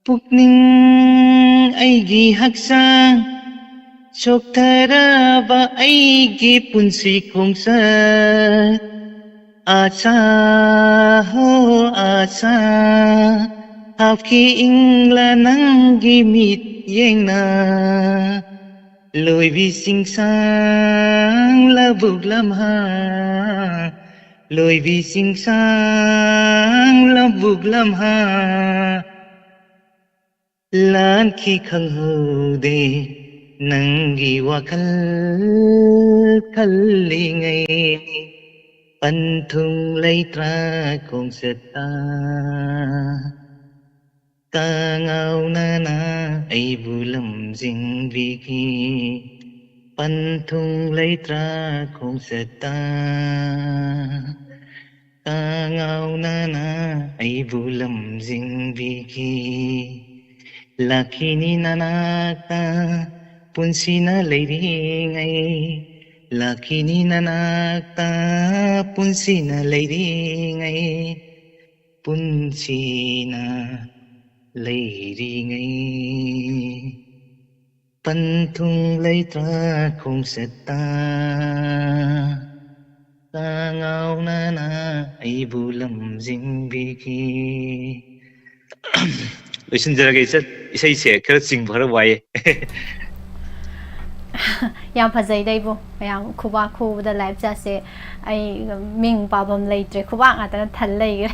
ꯄꯨꯛꯅꯤꯡ ꯑꯩꯒꯤ ꯍꯛꯆꯥꯡ ꯁꯣꯛꯊꯔꯕ ꯑꯩꯒꯤ ꯄꯨꯟꯁꯤ ꯈꯣꯡꯆꯠ꯫ ꯑꯁꯥ ꯍꯣ ꯑꯁꯥ, ꯍꯥꯞꯈꯤ ꯏꯪꯂꯥ ꯅꯪꯒꯤ ꯃꯤꯠ ꯌꯦꯡꯅ ꯂꯣꯏꯕꯤ ꯆꯤꯡꯁꯥꯡ ꯂꯧꯕꯨꯛ ꯂꯝꯍꯥꯡ, ꯂꯣꯏꯕꯤ ꯆꯤꯡꯁꯥꯡ ꯂꯧꯕꯨꯛ ꯂꯝꯍꯥꯡ, ꯂꯥꯟꯈꯤ ꯈꯪꯍꯧꯗꯦ ꯅꯪꯒꯤ ꯋꯥꯈꯜ ꯈꯜꯂꯤꯉꯩ, ꯄꯟꯊꯨꯡ ꯂꯩꯇ꯭ꯔꯥ ꯈꯣꯡꯆꯠꯇ ꯀꯉꯥꯎꯅꯅ ꯑꯩꯕꯨ ꯂꯝꯖꯤꯡꯕꯤꯈꯤ꯫ ꯄꯟꯊꯨꯡ ꯂꯩꯇ꯭ꯔꯥ ꯈꯣꯡꯆꯠꯇ ꯀꯉꯥꯎꯅꯅ ꯑꯩꯕꯨ ꯂꯝꯖꯤꯡꯕꯤꯈꯤ꯫ ꯂꯥꯛꯈꯤꯅꯤ ꯅꯅꯥꯛꯇ ꯄꯨꯟꯁꯤꯅ ꯂꯩꯔꯤꯉꯩ, ꯂꯥꯛꯈꯤꯅꯤ ꯅꯅꯥꯛꯇ ꯄꯨꯟꯁꯤꯅ ꯂꯩꯔꯤꯉꯩ, ꯄꯨꯟꯁꯤꯅ ꯂꯩꯔꯤꯉꯩ꯫ ꯄꯟꯊꯨꯡ ꯂꯩꯇ꯭ꯔꯥ ꯈꯣꯡꯆꯠꯇ ꯀꯉꯥꯎꯅꯅ ꯑꯩꯕꯨ ꯂꯝꯖꯤꯡꯕꯤꯈꯤ꯫ ꯂꯣꯏꯁꯤꯟꯖꯔꯒꯦ ꯏꯆꯟ, ꯏꯁꯩꯁꯦ ꯈꯔ ꯆꯤꯡꯕ ꯈꯔ ꯋꯥꯏꯌꯦ꯫ ꯌꯥꯝ ꯐꯖꯩꯗ ꯏꯕꯨꯡ, ꯃꯌꯥꯝ ꯈꯨꯕꯥꯛ ꯈꯨꯕꯗ live chatꯁꯦ ꯑꯩ ꯃꯤꯡ ꯄꯥꯐꯝ ꯂꯩꯇ꯭ꯔꯦ, ꯈꯨꯕꯥꯛ ꯉꯥꯛꯇꯅ ꯊꯜ ꯂꯩꯈ꯭ꯔꯦ꯫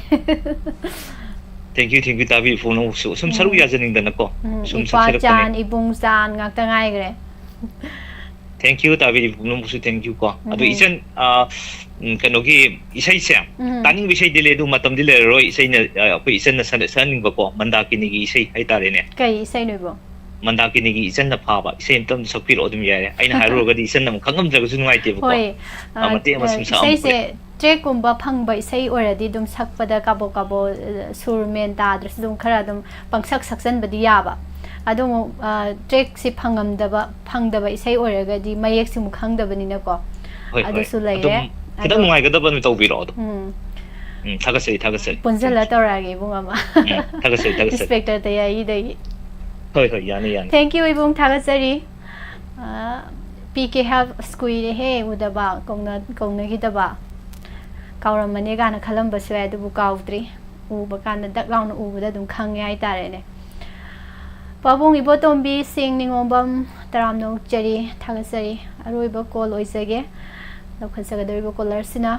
Thank you, thank you, ꯇꯥꯕꯤꯔꯤꯕ ꯄꯨꯝꯅꯃꯛꯁꯨ ꯁꯨꯝ ꯁꯔꯨꯛ ꯎꯝ ꯌꯥꯖꯅꯤꯡꯗꯅꯀꯣ ꯎꯝ ꯁꯨꯝ ꯏꯄꯥ ꯁꯛꯆꯔꯛꯄꯅꯦ꯫ ꯆꯥꯟ ꯏꯕꯨꯡ ꯆꯥꯟ ꯉꯥꯛꯇ ꯉꯥꯏꯈ꯭ꯔꯦ꯫ Thank you, ꯇꯥꯕꯤꯔꯤꯕ ꯄꯨꯝꯅꯃꯛꯁꯨ thank you ꯀꯣ꯫ ꯑꯗꯣ ꯎꯝ ꯏꯆꯟ, ꯑ, ꯎꯝ, ꯀꯩꯅꯣꯒꯤ ꯏꯁꯩꯁꯦ ꯎꯝ ꯇꯥꯅꯤꯡꯕ ꯏꯁꯩꯗꯤ ꯂꯩ, ꯑꯗꯨ ꯃꯇꯝꯗꯤ ꯂꯩꯔꯔꯣꯏ꯫ ꯏꯁꯩꯅ, ꯑ, ꯑꯩꯈꯣꯏ ꯏꯆꯟꯅ ꯁꯛ-, ꯁꯛꯍꯟꯅꯤꯡꯕꯀꯣ, ꯃꯟꯗꯥꯀꯤꯅꯤꯒꯤ ꯏꯁꯩ ꯍꯥꯏꯇꯥꯔꯦꯅꯦ꯫ ꯀꯩ ꯏꯁꯩꯅꯣ ꯏꯕꯨꯡ? ꯃꯟꯗꯥꯀꯤꯅꯤꯒꯤ ꯏꯆꯟꯅ ꯐꯥꯕ ꯏꯁꯩ ꯑꯝꯇ ꯁꯛꯄꯤꯔꯛꯑꯣ ꯑꯗꯨꯝ ꯌꯥꯏꯔꯦ꯫ ꯑꯩꯅ ꯍꯥꯏꯔꯨꯔꯒꯗꯤ ꯏꯆꯟꯅ ꯑꯃꯨꯛ ꯈꯪꯉꯝꯗ꯭ꯔꯒꯁꯨ ꯅꯨꯡꯉꯥꯏꯇꯦꯕꯀꯣ꯫ ꯍꯣꯏ, ꯑ, ꯃꯇꯦꯛ ꯑꯃ ꯁꯨꯝ ꯁꯛꯑꯝꯕ꯫ ꯏꯁꯩꯁꯦ trackꯀꯨꯝꯕ ꯐꯪꯕ ꯏꯁꯩ ꯑꯣꯏꯔꯗꯤ ꯑꯗꯨꯝ ꯁꯛꯄꯗ ꯀꯥꯕꯣꯛ ꯀꯥꯕꯣꯛ, ꯑ, ꯁꯨꯔ ꯃꯦꯟ ꯇꯥꯗ꯭ꯔꯁꯨ ꯑꯗꯨꯝ ꯈꯔ ꯑꯗꯨꯝ ꯄꯪꯁꯛ ꯁꯛꯆꯟꯕꯗꯤ ꯌꯥꯕ꯫ ꯑꯗꯨ ꯑꯃꯨꯛ, ꯑ, trackꯁꯦ ꯐꯪꯉꯝꯗꯕ, ꯐꯪꯗꯕ ꯏꯁꯩ ꯑꯣꯏꯔꯒꯗꯤ ꯃꯌꯦꯛꯁꯤ ꯑꯃꯨꯛ ꯈꯪꯗꯕꯅꯤꯅꯀꯣ꯫ ꯍꯣꯏ, ꯍꯣꯏ꯫ ꯑꯗꯨꯁꯨ ꯂꯩꯔꯦ꯫ ꯑꯗꯨꯝ ꯈꯤꯇꯪ ꯑꯗꯣ ꯅꯨꯡꯉꯥꯏꯒꯗꯕ ꯑꯗꯨꯝ ꯇꯧꯕꯤꯔꯛꯑꯣ ꯑꯗꯨꯝ꯫ ꯎꯝ꯫ ꯎꯝ, ꯊꯥꯒꯠꯆꯔꯤ, ꯊꯥꯒꯠꯆꯔꯤ꯫ ꯄꯨꯟꯁꯤꯜꯂ ꯇꯧꯔꯛꯑꯒꯦ ꯏꯕꯨꯡ ꯑꯃ꯫ ꯎꯝ, ꯊꯥꯒꯠꯆꯔꯤ, ꯊꯥꯒꯠꯆꯔꯤ꯫ Inspector ꯇꯌꯥꯏꯒꯤꯗꯒꯤ꯫ ꯍꯣꯏ, ꯍꯣꯏ, ꯌꯥꯅꯤ, ꯌꯥꯅꯤ꯫ Thank you ꯏꯕꯨꯡ, ꯊꯥꯒꯠꯆꯔꯤ꯫ ꯑ, ꯄꯤ ꯀꯦ ꯍꯦꯜꯞ, ꯑꯁ, ꯀꯨꯏꯔꯦꯍꯦ ꯎꯗꯕ, ꯀꯧꯅ-, ꯀꯧꯅꯈꯤꯗꯕ꯫ ꯀꯥꯎꯔꯝꯃꯅꯤ ꯀꯥꯏꯅ ꯈꯜꯂꯝꯕꯁꯨ ꯌꯥꯏ, ꯑꯗꯨꯕꯨ ꯀꯥꯎꯗ꯭ꯔꯤ꯫ ꯎꯕ ꯀꯥꯟꯗ ꯗꯛ ꯂꯥꯎꯅ ꯎꯕꯗ ꯑꯗꯨꯝ ꯈꯪꯉꯦ ꯍꯥꯏꯇꯥꯔꯦꯅꯦ꯫ ꯄꯥꯕꯨꯡ ꯏꯕꯣꯇꯣꯝꯕꯤ ꯁꯤꯡ ꯅꯤꯉꯣꯝꯕꯝ, ꯇꯔꯥꯝꯅ ꯑꯣꯛꯆꯔꯤ, ꯊꯥꯒꯠꯆꯔꯤ꯫ ꯑꯔꯣꯏꯕ ꯀꯣꯜ ꯑꯣꯏꯖꯒꯦ꯫ ꯂꯧꯈꯠꯆꯒꯗꯧꯔꯤꯕ ꯀꯣꯂꯔꯁꯤꯅ꯫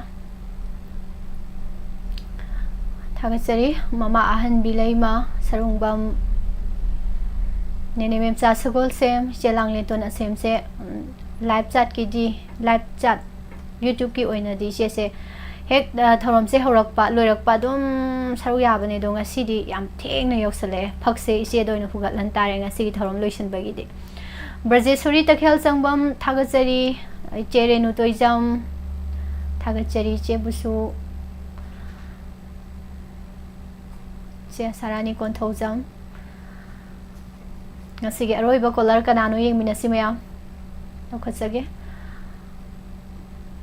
ꯊꯥꯒꯠꯆꯔꯤ꯫ ꯃꯃꯥ ꯑꯍꯟꯕꯤ ꯂꯩꯃ, ꯁꯔꯨꯡꯕꯝ, ꯅꯦꯅꯦ ꯃꯦꯝꯆꯥ ꯁꯒꯣꯜꯁꯦꯝ, ꯏꯆꯦ ꯂꯥꯡꯂꯦꯟꯇꯣꯟ ꯑꯁꯦꯝꯁꯦ, ꯎꯝ, ꯂꯥꯏꯚ ꯆꯥꯠꯀꯤꯗꯤ, ꯂꯥꯏꯚ ꯆꯥꯠ, ꯌꯨꯇ꯭ꯌꯨꯕꯀꯤ ꯑꯣꯏꯅꯗꯤ ꯏꯆꯦꯁꯦ ꯍꯦꯛ, ꯑ, ꯊꯧꯔꯝꯁꯦ ꯍꯧꯔꯛꯄ, ꯂꯣꯏꯔꯛꯄ ꯑꯗꯨꯝ ꯁꯔꯨꯛ ꯌꯥꯕꯅꯦ꯫ ꯑꯗꯣ ꯉꯁꯤꯗꯤ ꯌꯥꯝ ꯊꯦꯡꯅ ꯌꯧꯁꯜꯂꯛꯑꯦ꯫ ꯐꯛꯁꯦ ꯏꯆꯦꯗ ꯑꯣꯏꯅ ꯄꯨꯒꯠꯍꯟ ꯇꯥꯔꯦ ꯉꯁꯤꯒꯤ ꯊꯧꯔꯝ ꯂꯣꯏꯁꯤꯟꯕꯒꯤꯗꯤ꯫ ꯕ꯭ꯔꯖꯦꯁꯣꯔꯤ ꯇꯈꯦꯜ ꯆꯪꯕꯝ, ꯊꯥꯒꯠꯆꯔꯤ꯫ ꯏꯆꯦ ꯔꯦꯅꯨ ꯇꯣꯏꯖꯝ, ꯊꯥꯒꯠꯆꯔꯤ ꯏꯆꯦꯕꯨꯁꯨ꯫ ꯏꯆꯦ ꯁꯥꯔꯥꯅꯤ ꯀꯣꯟꯊꯧꯖꯝ꯫ ꯉꯁꯤꯒꯤ ꯑꯔꯣꯏꯕ ꯀꯣꯂꯔ ꯀꯅꯥꯅꯣ ꯌꯦꯡꯃꯤꯟꯅꯁꯤ ꯃꯌꯥꯝ꯫ ꯂꯧꯈꯠꯆꯒꯦ꯫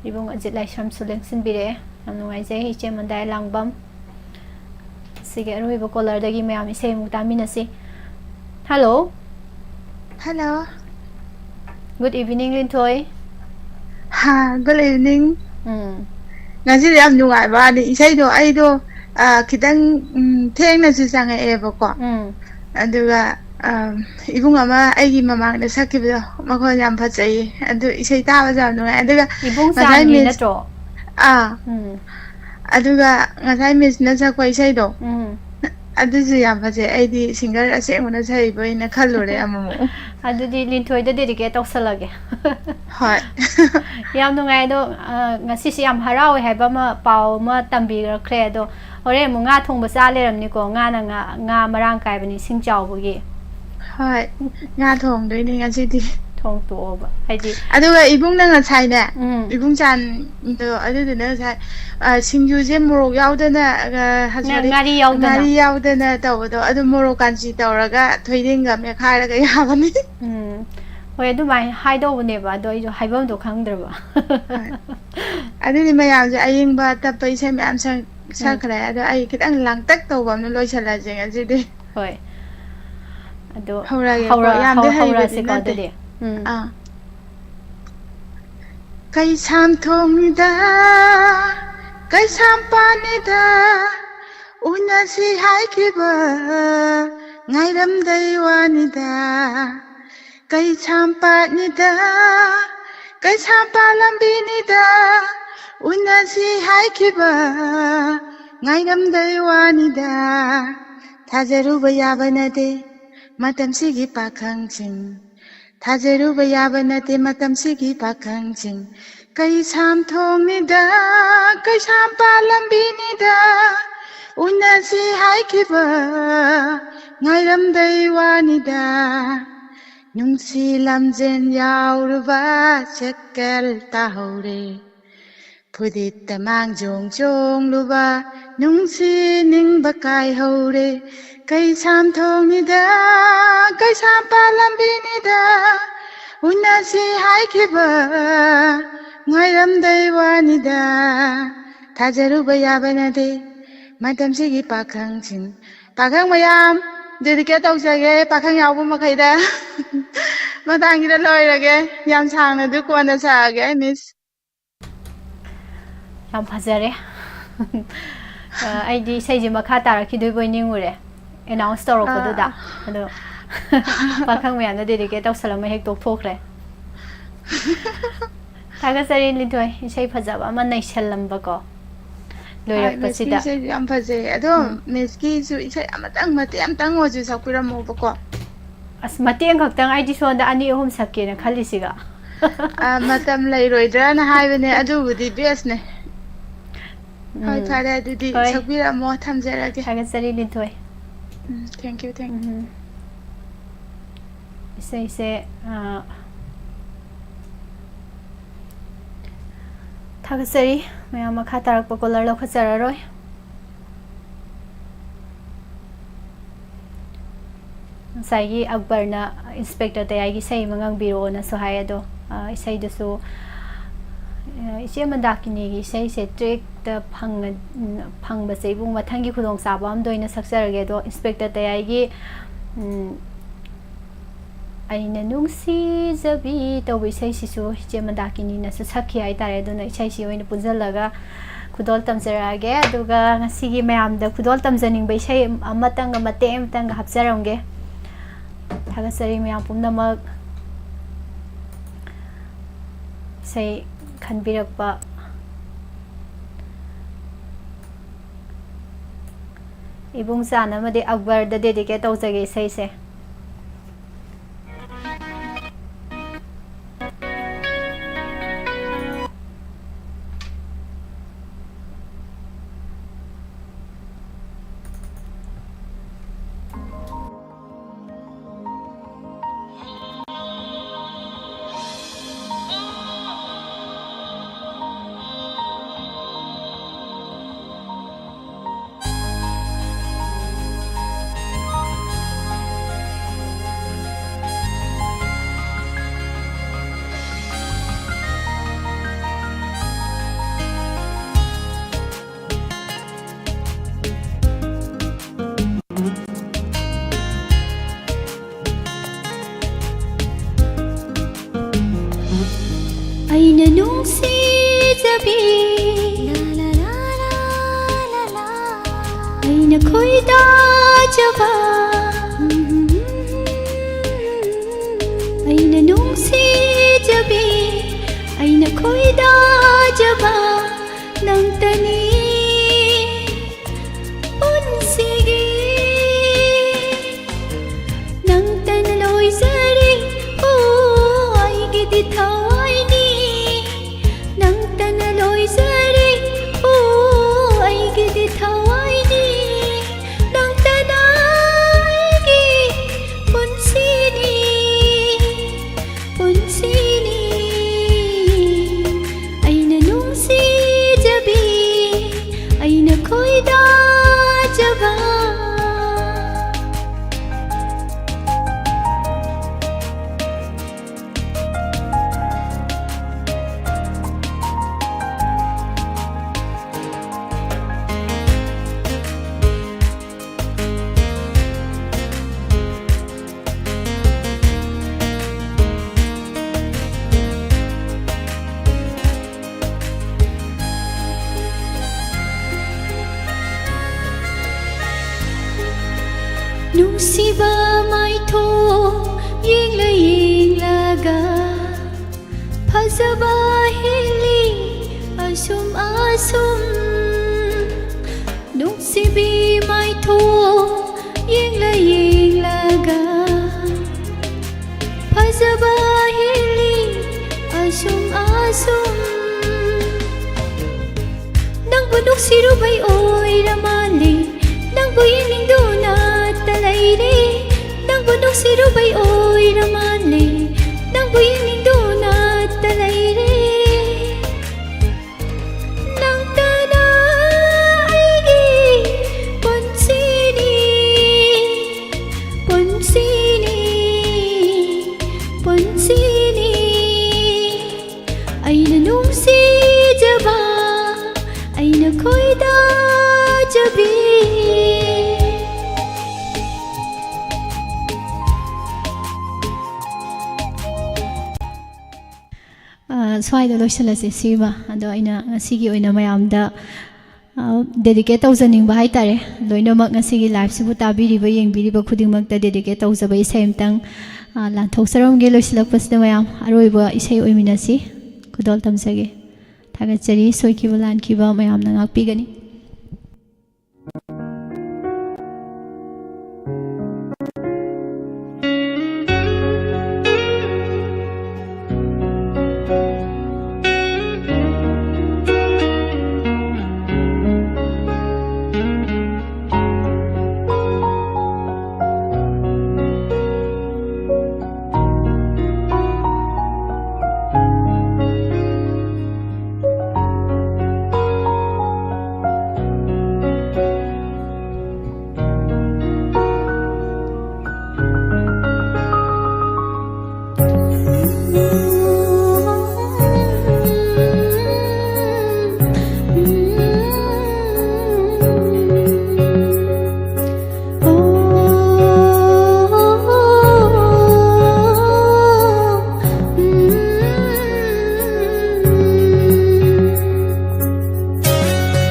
ꯏꯕꯨꯡ ꯑꯖꯤꯠ ꯂꯥꯏꯁ꯭ꯔꯝꯁꯨ ꯂꯦꯡꯁꯤꯟꯕꯤꯔꯛꯑꯦ꯫ ꯌꯥꯝ ꯅꯨꯡꯉꯥꯏꯖꯩ ꯏꯆꯦ ꯃꯟꯗꯥꯏ ꯂꯥꯡꯕꯝ꯫ ꯁꯤꯒꯤ ꯑꯔꯣꯏꯕ ꯀꯣꯂꯔꯗꯒꯤ ꯃꯌꯥꯝ ꯏꯁꯩ ꯑꯃꯨꯛ ꯇꯥꯃꯤꯟꯅꯁꯤ꯫ ꯍꯜꯂꯣ꯫ ꯍꯜꯂꯣ꯫ Good evening, ꯂꯤꯟꯊꯣꯏ꯫ ꯍꯥ, good evening꯫ ꯎꯝ꯫ ꯉꯁꯤꯗꯤ ꯌꯥꯝ ꯅꯨꯡꯉꯥꯏꯕ ꯋꯥꯅꯤ꯫ ꯏꯁꯩꯗꯣ ꯑꯩꯗꯣ, ꯑ, ꯈꯤꯇꯪ, ꯎꯝ, ꯊꯦꯡꯅꯁꯨ ꯆꯪꯉꯛꯑꯦꯕꯀꯣ꯫ ꯎꯝ꯫ ꯑꯗꯨꯒ, ꯑ, ꯏꯕꯨꯡ ꯑꯃ ꯑꯩꯒꯤ ꯃꯃꯥꯡꯗ ꯁꯛꯈꯤꯕꯗꯣ, ꯃꯈꯣꯟ ꯌꯥꯝ ꯐꯖꯩꯌꯦ꯫ ꯑꯗꯨ ꯏꯁꯩ ꯇꯥꯕꯁꯨ ꯌꯥꯝ ꯅꯨꯡꯉꯥꯏ꯫ ꯑꯗꯨꯒ ꯏꯕꯨꯡ ꯉꯁꯥꯏ ꯆꯥꯟꯒꯤ ꯃꯤꯁ, ꯅꯠꯇ꯭ꯔꯣ? ꯑꯥ꯫ ꯎꯝ꯫ ꯑꯗꯨꯒ ꯉꯁꯥꯏ ꯃꯤꯁꯅ ꯁꯛꯄ ꯏꯁꯩꯗꯣ, ꯎꯝ꯫ ꯑꯗꯨꯁꯨ ꯌꯥꯝ ꯐꯖꯩ꯫ ꯑꯩꯗꯤ ꯁꯤꯡꯒꯔ ꯑꯁꯦꯡꯕꯅ ꯁꯛꯏꯕꯣꯏꯅ ꯈꯜꯂꯨꯔꯦ ꯑꯃꯨꯛꯃꯨꯛ꯫ ꯑꯗꯨꯗꯤ ꯂꯤꯟꯊꯣꯏꯗ dedicate ꯇꯧꯁꯜꯂꯒꯦ꯫ ꯍꯣꯏ꯫ ꯌꯥꯝ ꯅꯨꯡꯉꯥꯏ꯫ ꯑꯗꯣ, ꯑ, ꯉꯁꯤꯁꯦ ꯌꯥꯝ ꯍꯔꯥꯎꯋꯦ ꯍꯥꯏꯕ ꯑꯃ, ꯄꯥꯎ ꯑꯃ ꯇꯝꯕꯤꯔꯛꯈ꯭ꯔꯦ꯫ ꯑꯗꯣ ꯍꯣꯔꯦꯟ ꯑꯃꯨꯛ ꯉꯥ ꯊꯣꯡꯕ ꯆꯥ ꯂꯩꯔꯝꯅꯤꯀꯣ꯫ ꯉꯥꯅ ꯉꯥ, ꯉꯥ ꯃꯔꯥꯡ ꯀꯥꯏꯕꯅꯤ, ꯏꯁꯤꯡ ꯆꯥꯎꯕꯒꯤ꯫ ꯍꯣꯏ, ꯉꯥ ꯊꯣꯡꯗꯣꯏꯅꯦ ꯉꯁꯤꯗꯤ꯫ ꯊꯣꯡꯇꯣꯛꯑꯣꯕ꯫ ꯍꯥꯏꯗꯤ, ꯑꯗꯨꯒ ꯏꯕꯨꯡꯅ ꯉꯁꯥꯏꯅꯦ, ꯎꯝ꯫ ꯏꯕꯨꯡ ꯆꯥꯟꯗꯣ, ꯑꯗꯨꯗꯨꯅ ꯉꯁꯥꯏ, ꯑ, ꯁꯤꯡꯖꯨꯁꯦ ꯃꯣꯔꯣꯛ ꯌꯥꯎꯗꯅ, ꯑ, ꯍ-, ꯉꯥ-, sorry, ꯉꯥꯔꯤ ꯌꯥꯎꯗꯅ꯫ ꯉꯥꯔꯤ ꯌꯥꯎꯗꯅ ꯇꯧꯕꯗꯣ, ꯑꯗꯨ ꯃꯣꯔꯣꯛ ꯀꯥꯟꯆꯤ ꯇꯧꯔꯒ ꯊꯣꯏꯗꯤꯡꯒ ꯃꯦꯠꯈꯥꯏꯔꯒ ꯌꯥꯕꯅꯤ꯫ ꯎꯝ꯫ ꯍꯣꯏ, ꯑꯗꯨꯃꯥꯏꯅ ꯍꯥꯏꯗꯧꯕꯅꯦꯕ, ꯑꯗꯣ ꯑꯩꯁꯨ ꯍꯥꯏꯐꯝꯗꯣ ꯈꯪꯗ꯭ꯔꯕ꯫ ꯍꯣꯏ꯫ ꯑꯗꯨꯗꯤ ꯃꯌꯥꯝꯁꯦ ꯑꯌꯤꯡꯕ ꯇꯞꯄ ꯏꯁꯩ ꯃꯌꯥꯝ ꯁꯛ-, ꯎꯝ꯫ ꯁꯛꯈ꯭ꯔꯦ꯫ ꯑꯗꯣ ꯑꯩ ꯈꯤꯇꯪ ꯂꯥꯡꯇꯛ ꯇꯧꯕ ꯑꯃꯅ ꯂꯣꯏꯁꯤꯜꯂꯁꯦ ꯉꯁꯤꯗꯤ꯫ ꯍꯣꯏ꯫ ꯑꯗꯣ ꯍꯧꯔꯒꯦꯀꯣ꯫ ꯍꯧꯔ-, ꯌꯥꯝꯗꯤ ꯍꯧ-, ꯍꯩꯕꯗꯤ ꯍꯧꯔꯁꯤꯀꯣ ꯅꯠꯇꯦ꯫ ꯑꯗꯨꯗꯤ꯫ ꯎꯝ꯫ ꯑꯥ꯫ ꯀꯩꯁꯥꯝꯊꯣꯡꯗ, ꯀꯩꯁꯥꯝꯄꯥꯠꯅꯤꯗ, ꯎꯅꯁꯤ ꯍꯥꯏꯈꯤꯕ, ꯉꯥꯏꯔꯝꯗꯩ ꯋꯥꯅꯤꯗ, ꯀꯩꯁꯥꯝꯄꯥꯠꯅꯤꯗ, ꯀꯩꯁꯥꯝꯄꯥꯠ ꯂꯝꯕꯤꯅꯤꯗ, ꯎꯅꯁꯤ ꯍꯥꯏꯈꯤꯕ, ꯉꯥꯏꯔꯝꯗꯩ ꯋꯥꯅꯤꯗ, ꯊꯥꯖꯔꯨꯕ ꯌꯥꯕ ꯅꯠꯇꯦ ꯃꯇꯝꯁꯤꯒꯤ ꯄꯥꯈꯪꯁꯤꯡ, ꯊꯥꯖꯔꯨꯕ ꯌꯥꯕ ꯅꯠꯇꯦ ꯃꯇꯝꯁꯤꯒꯤ ꯄꯥꯈꯪꯁꯤꯡ, ꯀꯩꯁꯥꯝꯊꯣꯡꯅꯤꯗ, ꯀꯩꯁꯥꯝꯄꯥꯠ ꯂꯝꯕꯤꯅꯤꯗ, ꯎꯅꯁꯤ ꯍꯥꯏꯈꯤꯕ, ꯉꯥꯏꯔꯝꯗꯩ ꯋꯥꯅꯤꯗ, ꯅꯨꯡꯁꯤ ꯂꯝꯖꯦꯟ ꯌꯥꯎꯔꯨꯕ ꯁꯦꯀꯦꯜ ꯇꯥꯍꯧꯔꯦ꯫ ꯐꯨꯔꯤꯠꯇ ꯃꯥꯡꯖꯣꯡ ꯆꯣꯡꯂꯨꯕ ꯅꯨꯡꯁꯤ ꯅꯤꯡꯕ ꯀꯥꯏꯍꯧꯔꯦ꯫ ꯀꯩꯁꯥꯝꯊꯣꯡꯅꯤꯗ, ꯀꯩꯁꯥꯝꯄꯥꯠ ꯂꯝꯕꯤꯅꯤꯗ, ꯎꯅꯁꯤ ꯍꯥꯏꯈꯤꯕ, ꯉꯥꯏꯔꯝꯗꯩ ꯋꯥꯅꯤꯗ, ꯊꯥꯖꯔꯨꯕ ꯌꯥꯕ ꯅꯠꯇꯦ ꯃꯇꯝꯁꯤꯒꯤ ꯄꯥꯈꯪꯁꯤꯡ꯫ ꯄꯥꯈꯪ ꯃꯌꯥꯝ, dedicate ꯇꯧꯖꯒꯦ ꯄꯥꯈꯪ ꯌꯥꯎꯕ ꯃꯈꯩꯗ꯫ ꯃꯇꯥꯡꯁꯤꯗ ꯂꯣꯏꯔꯒꯦ, ꯌꯥꯝ ꯁꯥꯡꯅꯁꯨ ꯀꯣꯟꯅ ꯁꯥꯔꯒꯦ, ꯃꯤꯁ꯫ ꯌꯥꯝ ꯐꯖꯔꯦ꯫ ꯑ, ꯑꯩꯗꯤ ꯏꯁꯩꯁꯦ ꯃꯈꯥ ꯇꯥꯔꯛꯈꯤꯗꯣꯏꯕꯣꯏ ꯅꯤꯡꯉꯨꯔꯦ, ꯑꯦꯅꯥꯎꯟꯁ ꯇꯧꯔꯛꯄꯗꯨꯗ꯫ ꯑꯥ꯫ ꯑꯗꯣ ꯄꯥꯈꯪ ꯃꯌꯥꯝꯅ dedicate ꯇꯧꯁꯜꯂꯝꯃ ꯍꯦꯛ ꯇꯣꯛꯊꯣꯛꯈ꯭ꯔꯦ꯫ ꯊꯥꯒꯠꯆꯔꯤ ꯂꯤꯟꯊꯣꯏ, ꯏꯁꯩ ꯐꯖꯕ ꯑꯃ ꯅꯩꯁꯜꯂꯝꯕꯀꯣ꯫ ꯍꯣꯏ, ꯃꯤꯁꯀꯤ ꯂꯣꯏꯔꯛꯄꯁꯤꯗ꯫ ꯏꯁꯩꯁꯨ ꯌꯥꯝ ꯐꯖꯩ꯫ ꯑꯗꯣ ꯎꯝ꯫ ꯃꯤꯁꯀꯤꯁꯨ ꯏꯁꯩ ꯑꯃꯇꯪ, ꯃꯇꯦꯛ ꯑꯃꯇꯪ ꯑꯣꯏꯔꯁꯨ ꯁꯛꯄꯤꯔꯝꯃꯣꯕꯀꯣ꯫ ꯑꯁ, ꯃꯇꯦꯛ ꯈꯛꯇꯪ, ꯑꯩꯗꯤ ꯁꯣꯝꯗ ꯑꯅꯤ ꯑꯍꯨꯝ ꯁꯛꯀꯦꯅ ꯈꯜꯂꯤꯁꯤꯒ꯫ ꯑ, ꯃꯇꯝ ꯂꯩꯔꯣꯏꯗ꯭ꯔꯅ ꯍꯥꯏꯕꯅꯦ, ꯑꯗꯨꯕꯨꯗꯤ ꯕꯦꯁꯅꯦ꯫ ꯍꯣꯏ, ꯎꯝ꯫ ꯐꯔꯦ, ꯑꯗꯨꯗꯤ ꯍꯣꯏ꯫ ꯁꯛꯄꯤꯔꯝꯃꯣ, ꯊꯝꯖꯔꯒꯦ꯫ ꯊꯥꯒꯠꯆꯔꯤ ꯂꯤꯟꯊꯣꯏ꯫ ꯎꯝ, thank you, thank you꯫ ꯎꯝ꯫ ꯏꯁꯩꯁꯦ, ꯑ, ꯊꯥꯒꯠꯆꯔꯤ꯫ ꯃꯌꯥꯝ ꯃꯈꯥ ꯇꯥꯔꯛꯄ caller ꯂꯧꯈꯠꯆꯔꯔꯣꯏ꯫ ꯉꯁꯥꯏꯒꯤ ꯑꯛꯕꯔꯅ ꯏꯟꯁꯄꯦꯛꯇꯔ ꯇꯌꯥꯏꯒꯤ ꯏꯁꯩ ꯑꯃ ꯉꯪꯕꯤꯔꯛꯑꯣꯅꯁꯨ ꯍꯥꯏ, ꯑꯗꯣ, ꯑ, ꯏꯁꯩꯗꯨꯁꯨ, ꯑ, ꯏꯆꯦ ꯃꯟꯗꯥꯀꯤꯅꯤꯒꯤ ꯏꯁꯩꯁꯦ trackꯇ ꯐꯪꯉ-, ꯎꯝ, ꯐꯪꯕꯁꯦ ꯏꯕꯨꯡ ꯃꯊꯪꯒꯤ ꯈꯨꯗꯣꯡꯆꯥꯕ ꯑꯃꯗ ꯑꯣꯏꯅ ꯁꯛꯆꯔꯒꯦ꯫ ꯑꯗꯣ ꯏꯟꯁꯄꯦꯛꯇꯔ ꯇꯌꯥꯏꯒꯤ, ꯎꯝ, "ꯑꯩꯅ ꯅꯨꯡꯁꯤꯖꯕꯤ" ꯇꯧꯕ ꯏꯁꯩꯁꯤꯁꯨ ꯏꯆꯦ ꯃꯟꯗꯥꯀꯤꯅꯤꯅꯁꯨ ꯁꯛꯈꯤ ꯍꯥꯏꯇꯥꯔꯦ꯫ ꯑꯗꯨꯅ ꯏꯁꯩꯁꯤ ꯑꯣꯏꯅ ꯄꯨꯟꯁꯤꯜꯂꯒ ꯈꯨꯗꯣꯜ ꯇꯝꯖꯔꯛꯑꯒꯦ꯫ ꯑꯗꯨꯒ ꯉꯁꯤꯒꯤ ꯃꯌꯥꯝꯗ ꯈꯨꯗꯣꯜ ꯇꯝꯖꯅꯤꯡꯕ ꯏꯁꯩ ꯑꯃꯇꯪꯒ, ꯃꯇꯦꯛ ꯑꯃꯇꯪꯒ ꯍꯥꯞꯆꯔꯝꯒꯦ꯫ ꯊꯥꯒꯠꯆꯔꯤ ꯃꯌꯥꯝ ꯄꯨꯝꯅꯃꯛ꯫ ꯏꯁꯩ ꯈꯟꯕꯤꯔꯛꯄ ꯏꯕꯨꯡ ꯆꯥꯟ ꯑꯃꯗꯤ ꯑꯛꯕꯔꯗ dedicate ꯇꯧꯖꯒꯦ ꯏꯁꯩꯁꯦ꯫ ꯑꯩꯅ ꯅꯨꯡꯁꯤꯖꯕꯤ, ꯑꯩꯅ ꯈꯣꯏꯗꯥꯖꯕ, ꯑꯩꯅ ꯅꯨꯡꯁꯤꯖꯕꯤ, ꯑꯩꯅ ꯈꯣꯏꯗꯥꯖꯕ ꯅꯪꯇꯅꯤ ꯄꯨꯟꯁꯤꯒꯤ꯫ ꯅꯪꯇꯅ ꯂꯣꯏꯖꯔꯦ, ꯑꯣ, ꯑꯩꯒꯤꯗꯤ ꯊꯋꯥꯏꯅꯤ꯫ ꯅꯪꯇꯅ ꯂꯣꯏꯖꯔꯦ, ꯑꯣ, ꯑꯩꯒꯤꯗꯤ ꯊꯋꯥꯏꯅꯤ꯫ ꯅꯪꯇꯅ ꯑꯩꯒꯤ ꯄꯨꯟꯁꯤꯅꯤ, ꯄꯨꯟꯁꯤꯅꯤ꯫ ꯑꯩꯅ ꯅꯨꯡꯁꯤꯖꯕꯤ, ꯅꯨꯡꯁꯤꯕ ꯃꯥꯏꯊꯣꯡ ꯌꯦꯡꯂ ꯌꯦꯡꯂꯒ ꯐꯖꯕ ꯍꯦꯜꯂꯤ ꯑꯁꯨꯝ ꯑꯁꯨꯝ꯫ ꯅꯨꯡꯁꯤꯕꯤ ꯃꯥꯏꯊꯣꯡ ꯌꯦꯡꯂ ꯌꯦꯡꯂꯒ ꯐꯖꯕ ꯍꯦꯜꯂꯤ ꯑꯁꯨꯝ ꯑꯁꯨꯝ꯫ ꯅꯪꯕꯨ ꯅꯨꯡꯁꯤꯔꯨꯕꯩ ꯑꯣꯏꯔ ꯃꯥꯜꯂꯤ, ꯅꯪꯕꯨ ꯌꯦꯡꯅꯤꯡꯗꯨꯅ ꯇ ꯂꯩꯔꯦ꯫ ꯅꯪꯕꯨ ꯅꯨꯡꯁꯤꯔꯨꯕꯩ ꯑꯣꯏꯔ ꯃꯥꯜꯂꯤ, ꯅꯪꯕꯨ ꯌꯦꯡꯅꯤꯡꯗꯨꯅ ꯇ ꯂꯩꯔꯦ꯫ ꯅꯪꯇꯅ ꯑꯩꯒꯤ ꯄꯨꯟꯁꯤꯅꯤ, ꯄꯨꯟꯁꯤꯅꯤ, ꯄꯨꯟꯁꯤꯅꯤ꯫ ꯑꯩꯅ ꯅꯨꯡꯁꯤꯖꯕ, ꯑꯩꯅ ꯈꯣꯏꯗꯥꯖꯕꯤ꯫ ꯑ, ꯁ꯭ꯋꯥꯏꯗ ꯂꯣꯏꯁꯤꯜꯂꯁꯦ ꯁꯤꯃ꯫ ꯑꯗꯣ ꯑꯩꯅ ꯉꯁꯤꯒꯤ ꯑꯣꯏꯅ ꯃꯌꯥꯝꯗ, ꯑ, dedicate ꯇꯧꯖꯅꯤꯡꯕ ꯍꯥꯏꯇꯥꯔꯦ꯫ ꯂꯣꯏꯅꯃꯛ ꯉꯁꯤꯒꯤ live ꯁꯤꯕꯨ ꯇꯥꯕꯤꯔꯤꯕ, ꯌꯦꯡꯕꯤꯔꯤꯕ ꯈꯨꯗꯤꯡꯃꯛꯇ dedicate ꯇꯧꯖꯕ ꯏꯁꯩ ꯑꯃꯇꯪ, ꯑ, ꯂꯥꯟꯊꯣꯛꯆꯔꯝꯒꯦ ꯂꯣꯏꯁꯤꯜꯂꯛꯄꯁꯤꯗ ꯃꯌꯥꯝ꯫ ꯑꯔꯣꯏꯕ ꯏꯁꯩ ꯑꯣꯏꯃꯤꯟꯅꯁꯤ꯫ ꯈꯨꯗꯣꯜ ꯇꯝꯖꯒꯦ꯫ ꯊꯥꯒꯠꯆꯔꯤ꯫ ꯁꯣꯏꯈꯤꯕ ꯂꯥꯟꯈꯤꯕ ꯃꯌꯥꯝꯅ ꯉꯥꯛꯄꯤꯒꯅꯤ꯫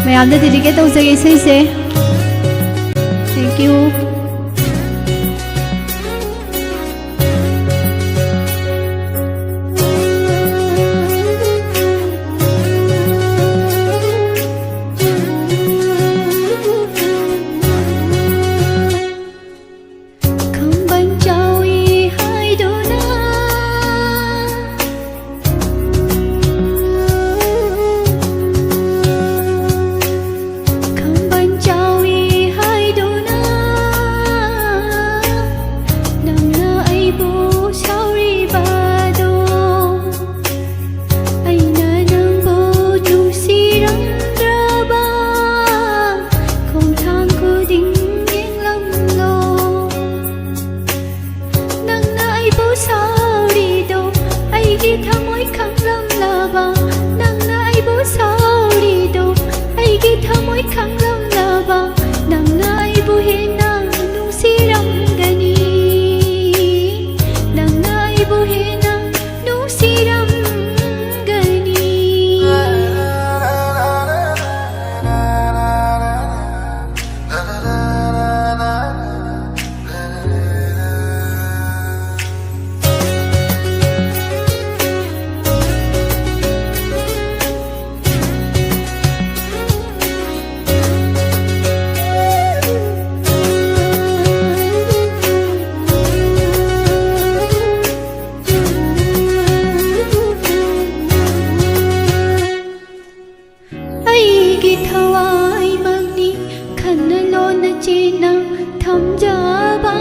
ꯃꯌꯥꯝꯗ dedicate ꯇꯧꯖꯒꯦ ꯏꯁꯩꯁꯦ꯫ Thank you꯫ ꯊꯝꯖꯕ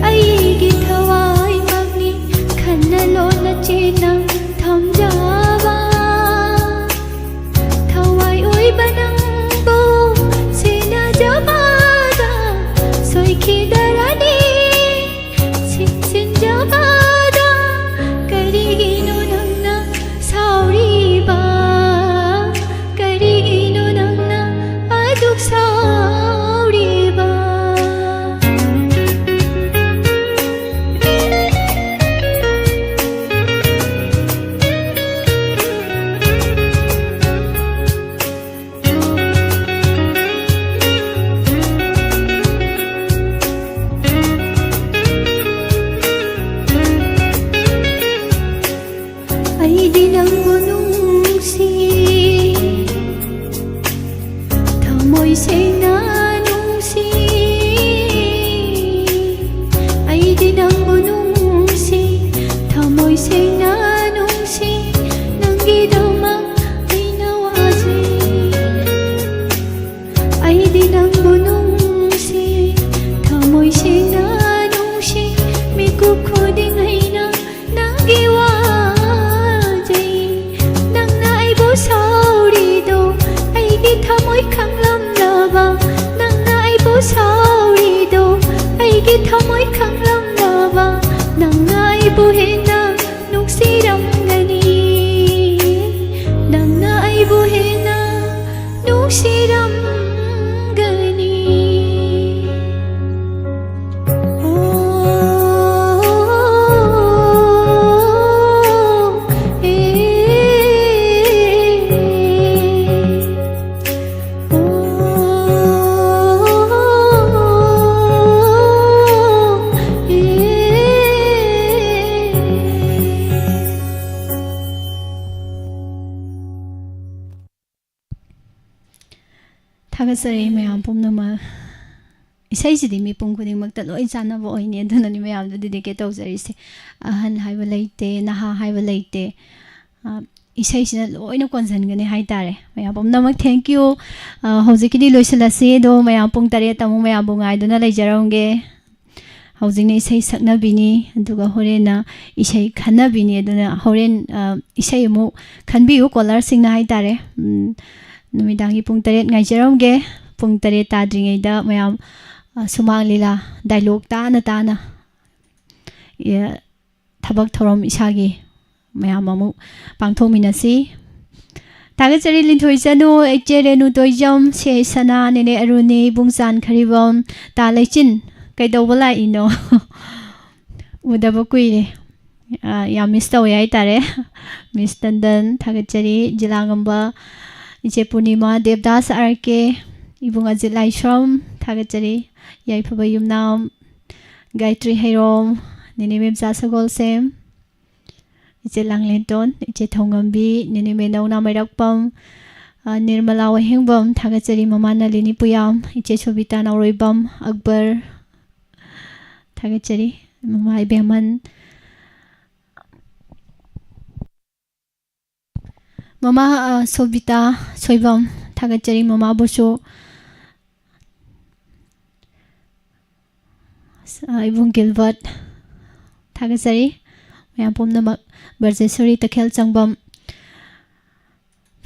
ꯑꯩꯒꯤ ꯊꯋꯥꯏꯃꯛꯅꯤ, ꯈꯟꯅ ꯂꯣꯟꯅ ꯆꯦꯟꯅ ꯊꯝꯖꯕ꯫ ꯊꯋꯥꯏ ꯑꯣꯏꯕ ꯅꯪꯕꯨ ꯁꯦꯟꯅꯖꯕꯗ ꯁꯣꯏꯈꯤꯗ꯭ꯔꯅꯤ꯫ ꯆꯦꯛꯁꯤꯟꯖꯕꯗ ꯀꯔꯤꯒꯤꯅꯣ ꯅꯪꯅ ꯁꯥꯎꯔꯤꯕ? ꯀꯔꯤꯒꯤꯅꯣ ꯅꯪꯅ ꯑꯗꯨꯛ ꯁꯥꯎꯔꯤꯕ? ꯑꯩꯗꯤ ꯅꯪꯕꯨ ꯅꯨꯡꯁꯤ, ꯊꯃꯣꯏ ꯁꯦꯡꯅ ꯅꯨꯡꯁꯤ꯫ ꯑꯩꯗꯤ ꯅꯪꯕꯨ ꯅꯨꯡꯁꯤ, ꯊꯃꯣꯏ ꯁꯦꯡꯅ ꯅꯨꯡꯁꯤ꯫ ꯅꯪꯒꯤꯗꯃꯛ ꯑꯩꯅ ꯋꯥꯖꯩ꯫ ꯑꯩꯗꯤ ꯅꯪꯕꯨ ꯅꯨꯡꯁꯤ, ꯊꯃꯣꯏ ꯁꯦꯡꯅ ꯅꯨꯡꯁꯤ꯫ ꯃꯤꯀꯨꯞ ꯈꯨꯗꯤꯡ ꯑꯩꯅ ꯅꯪꯒꯤ ꯋꯥꯖꯩ꯫ ꯅꯪꯅ ꯑꯩꯕꯨ ꯁꯥꯎꯔꯤꯗꯣ ꯑꯩꯒꯤ ꯊꯃꯣꯏ ꯈꯪꯂꯝꯂꯕ? ꯅꯪꯅ ꯑꯩꯕꯨ ꯁꯥꯎꯔꯤꯗꯣ ꯑꯩꯒꯤ ꯊꯃꯣꯏ ꯈꯪꯂꯝꯂꯕ? ꯅꯪꯅ ꯑꯩꯕꯨ ꯍꯦꯟꯅ ꯅꯨꯡꯁꯤꯔꯝꯒꯅꯤ꯫ ꯅꯪꯅ ꯑꯩꯕꯨ ꯍꯦꯟꯅ ꯅꯨꯡꯁꯤꯔꯝꯒꯅꯤ꯫ ꯑꯣ, ꯑꯦ, ꯑꯣ, ꯑꯦ꯫ ꯊꯥꯒꯠꯆꯔꯤ ꯃꯌꯥꯝ ꯄꯨꯝꯅꯃꯛ꯫ ꯏꯁꯩꯁꯤꯗꯤ ꯃꯤꯄꯨꯝ ꯈꯨꯗꯤꯡꯃꯛꯇ ꯂꯣꯏ ꯆꯥꯟꯅꯕ ꯑꯣꯏꯅꯤ, ꯑꯗꯨꯅꯅꯤ ꯃꯌꯥꯝꯗ dedicate ꯇꯧꯖꯔꯤꯁꯦ꯫ ꯑꯍꯟ ꯍꯥꯏꯕ ꯂꯩꯇꯦ, ꯅꯍꯥ ꯍꯥꯏꯕ ꯂꯩꯇꯦ꯫ ꯑ, ꯏꯁꯩꯁꯤꯅ ꯂꯣꯏꯅ ꯀꯣꯟꯁꯤꯟꯒꯅꯤ ꯍꯥꯏꯇꯥꯔꯦ꯫ ꯃꯌꯥꯝ ꯄꯨꯝꯅꯃꯛ thank you꯫ ꯑ, ꯍꯧꯖꯤꯛꯀꯤꯗꯤ ꯂꯣꯏꯁꯤꯜꯂꯁꯤ, ꯑꯗꯣ ꯃꯌꯥꯝ ꯄꯨꯡ ꯇꯔꯦꯠꯇ ꯑꯃꯨꯛ ꯃꯌꯥꯝꯕꯨ ꯉꯥꯏꯗꯨꯅ ꯂꯩꯖꯔꯝꯒꯦ꯫ ꯍꯧꯖꯤꯛꯅ ꯏꯁꯩ ꯁꯛꯅꯕꯤꯅꯤ, ꯑꯗꯨꯒ ꯍꯣꯔꯦꯟꯅ ꯏꯁꯩ ꯈꯟꯅꯕꯤꯅꯤ꯫ ꯑꯗꯨꯅ ꯍꯣꯔꯦꯟ, ꯑ, ꯏꯁꯩ ꯑꯃꯨꯛ ꯈꯟꯕꯤꯌꯨ, caller ꯁꯤꯡꯅ ꯍꯥꯏꯇꯥꯔꯦ꯫ ꯎꯝ, ꯅꯨꯃꯤꯗꯥꯡꯒꯤ ꯄꯨꯡ ꯇꯔꯦꯠ ꯉꯥꯏꯖꯔꯝꯒꯦ꯫ ꯄꯨꯡ ꯇꯔꯦꯠ ꯇꯥꯗ꯭ꯔꯤꯉꯩꯗ ꯃꯌꯥꯝ, ꯑ, ꯁꯨꯃꯥꯡ ꯂꯤꯂꯥ dialogue ꯇꯥꯅ ꯇꯥꯅ, ꯑꯦ, ꯊꯕꯛ ꯊꯧꯔꯝ ꯏꯁꯥꯒꯤ ꯃꯌꯥꯝ ꯑꯃꯨꯛ ꯄꯥꯡꯊꯣꯛꯃꯤꯟꯅꯁꯤ꯫ ꯊꯥꯒꯠꯆꯔꯤ ꯂꯤꯟꯊꯣꯏ ꯆꯅꯨ, ꯏꯆꯦ ꯔꯦꯅꯨ ꯇꯣꯏꯖꯝ, ꯁꯦ ꯁꯅꯥ, ꯅꯦꯅꯦ ꯑꯔꯨꯅꯤ, ꯏꯕꯨꯡ ꯆꯥꯟ ꯈꯔꯤꯕꯝ, ꯇꯥ ꯂꯩꯆꯤꯟ꯫ ꯀꯩꯗꯧꯕ ꯂꯥꯛꯏꯅꯣ? ꯎꯗꯕ ꯀꯨꯏꯔꯦ꯫ ꯑ, ꯌꯥꯝ miss ꯇꯧꯋꯦ ꯍꯥꯏꯇꯥꯔꯦ꯫ Miss ꯇꯟꯗꯟ, ꯊꯥꯒꯠꯆꯔꯤ꯫ ꯖꯤꯂꯥꯉꯝꯕ, ꯏꯆꯦ ꯄꯨꯔꯅꯤꯃꯥ, ꯗꯦꯕꯗꯥꯁ ꯑꯥꯔ ꯀꯦ, ꯏꯕꯨꯡ ꯑꯖꯤꯠ ꯂꯥꯏꯁ꯭ꯔꯝ, ꯊꯥꯒꯠꯆꯔꯤ꯫ ꯌꯥꯏꯐꯕ ꯌꯨꯝꯅꯥꯝ, ꯒꯥꯌꯇ꯭ꯔꯤ ꯍꯩꯔꯣꯝ, ꯅꯦꯅꯦ ꯃꯦꯝꯆꯥ ꯁꯒꯣꯜꯁꯦꯝ, ꯏꯆꯦ ꯂꯥꯡꯂꯦꯟꯇꯣꯟ, ꯏꯆꯦ ꯊꯧꯉꯝꯕꯤ, ꯅꯦꯅꯦ ꯃꯦꯅꯧꯅꯥ ꯃꯩꯔꯥꯛꯄꯝ, ꯑ, ꯅꯤꯔꯃꯂꯥ ꯋꯥꯍꯦꯡꯕꯝ, ꯊꯥꯒꯠꯆꯔꯤ꯫ ꯃꯃꯥ ꯅꯂꯤꯅꯤ ꯄꯨꯌꯥꯝ, ꯏꯆꯦ ꯁꯣꯕꯤꯇꯥ ꯅꯥꯎꯔꯣꯏꯕꯝ, ꯑꯛꯕꯔ, ꯊꯥꯒꯠꯆꯔꯤ꯫ ꯃꯃꯥ ꯏꯕꯦꯝꯍꯟ, ꯃꯃꯥ, ꯑ, ꯁꯣꯕꯤꯇꯥ ꯁꯣꯏꯕꯝ, ꯊꯥꯒꯠꯆꯔꯤ ꯃꯃꯥꯕꯨꯁꯨ꯫ ꯑ, ꯏꯕꯨꯡ ꯒꯤꯜꯕꯔꯠ, ꯊꯥꯒꯠꯆꯔꯤ꯫ ꯃꯌꯥꯝ ꯄꯨꯝꯅꯃꯛ, ꯕ꯭ꯔꯖꯦꯁꯣꯔꯤ ꯇꯈꯦꯜ ꯆꯪꯕꯝ,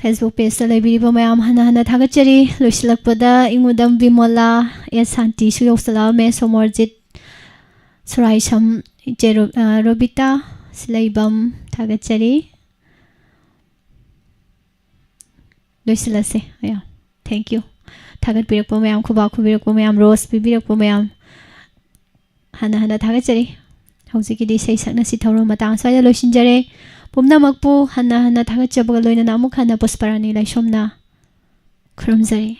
Facebook page ꯇ ꯂꯩꯕꯤꯔꯤꯕ ꯃꯌꯥꯝ ꯍꯟꯅ ꯍꯟꯅ ꯊꯥꯒꯠꯆꯔꯤ꯫ ꯂꯣꯏꯁꯤꯜꯂꯛꯄꯗ ꯏꯉꯨꯗꯝ ꯕꯤꯃꯣꯂꯥ, ꯑꯦꯁ ꯁꯥꯟꯇꯤꯁꯨ ꯌꯧꯁꯤꯜꯂꯛꯑꯝꯃꯦ, ꯁꯣꯃꯣꯔꯖꯤꯠ, ꯁꯨꯔꯥꯏꯁꯝ, ꯏꯆꯦ ꯔꯣ-, ꯑ, ꯔꯣꯕꯤꯇꯥ, ꯁꯤꯂꯩꯕꯝ, ꯊꯥꯒꯠꯆꯔꯤ꯫ ꯂꯣꯏꯁꯤꯜꯂꯁꯦ꯫ ꯃꯌꯥꯝ, thank you꯫ ꯊꯥꯒꯠꯄꯤꯔꯛꯄ ꯃꯌꯥꯝ, ꯈꯨꯕꯥꯛ ꯈꯨꯕꯤꯔꯛꯄ ꯃꯌꯥꯝ, rose ꯄꯤꯕꯤꯔꯛꯄ ꯃꯌꯥꯝ, ꯍꯟꯅ ꯍꯟꯅ ꯊꯥꯒꯠꯆꯔꯤ꯫ ꯍꯧꯖꯤꯛꯀꯤꯗꯤ ꯏꯁꯩ ꯁꯛꯅꯁꯤ ꯊꯧꯔꯝ ꯃꯇꯥꯡ ꯑꯁ꯭ꯋꯥꯏꯗ ꯂꯣꯏꯁꯤꯟꯖꯔꯦ꯫ ꯄꯨꯝꯅꯃꯛꯄꯨ ꯍꯟꯅ ꯍꯟꯅ ꯊꯥꯒꯠꯆꯕꯒ ꯂꯣꯏꯅꯅ ꯑꯃꯨꯛ ꯍꯟꯅ ꯄꯨꯁꯄꯔꯥꯅꯤ ꯂꯥꯏꯁ꯭ꯔꯝꯅ ꯈꯨꯔꯨꯝꯖꯔꯤ꯫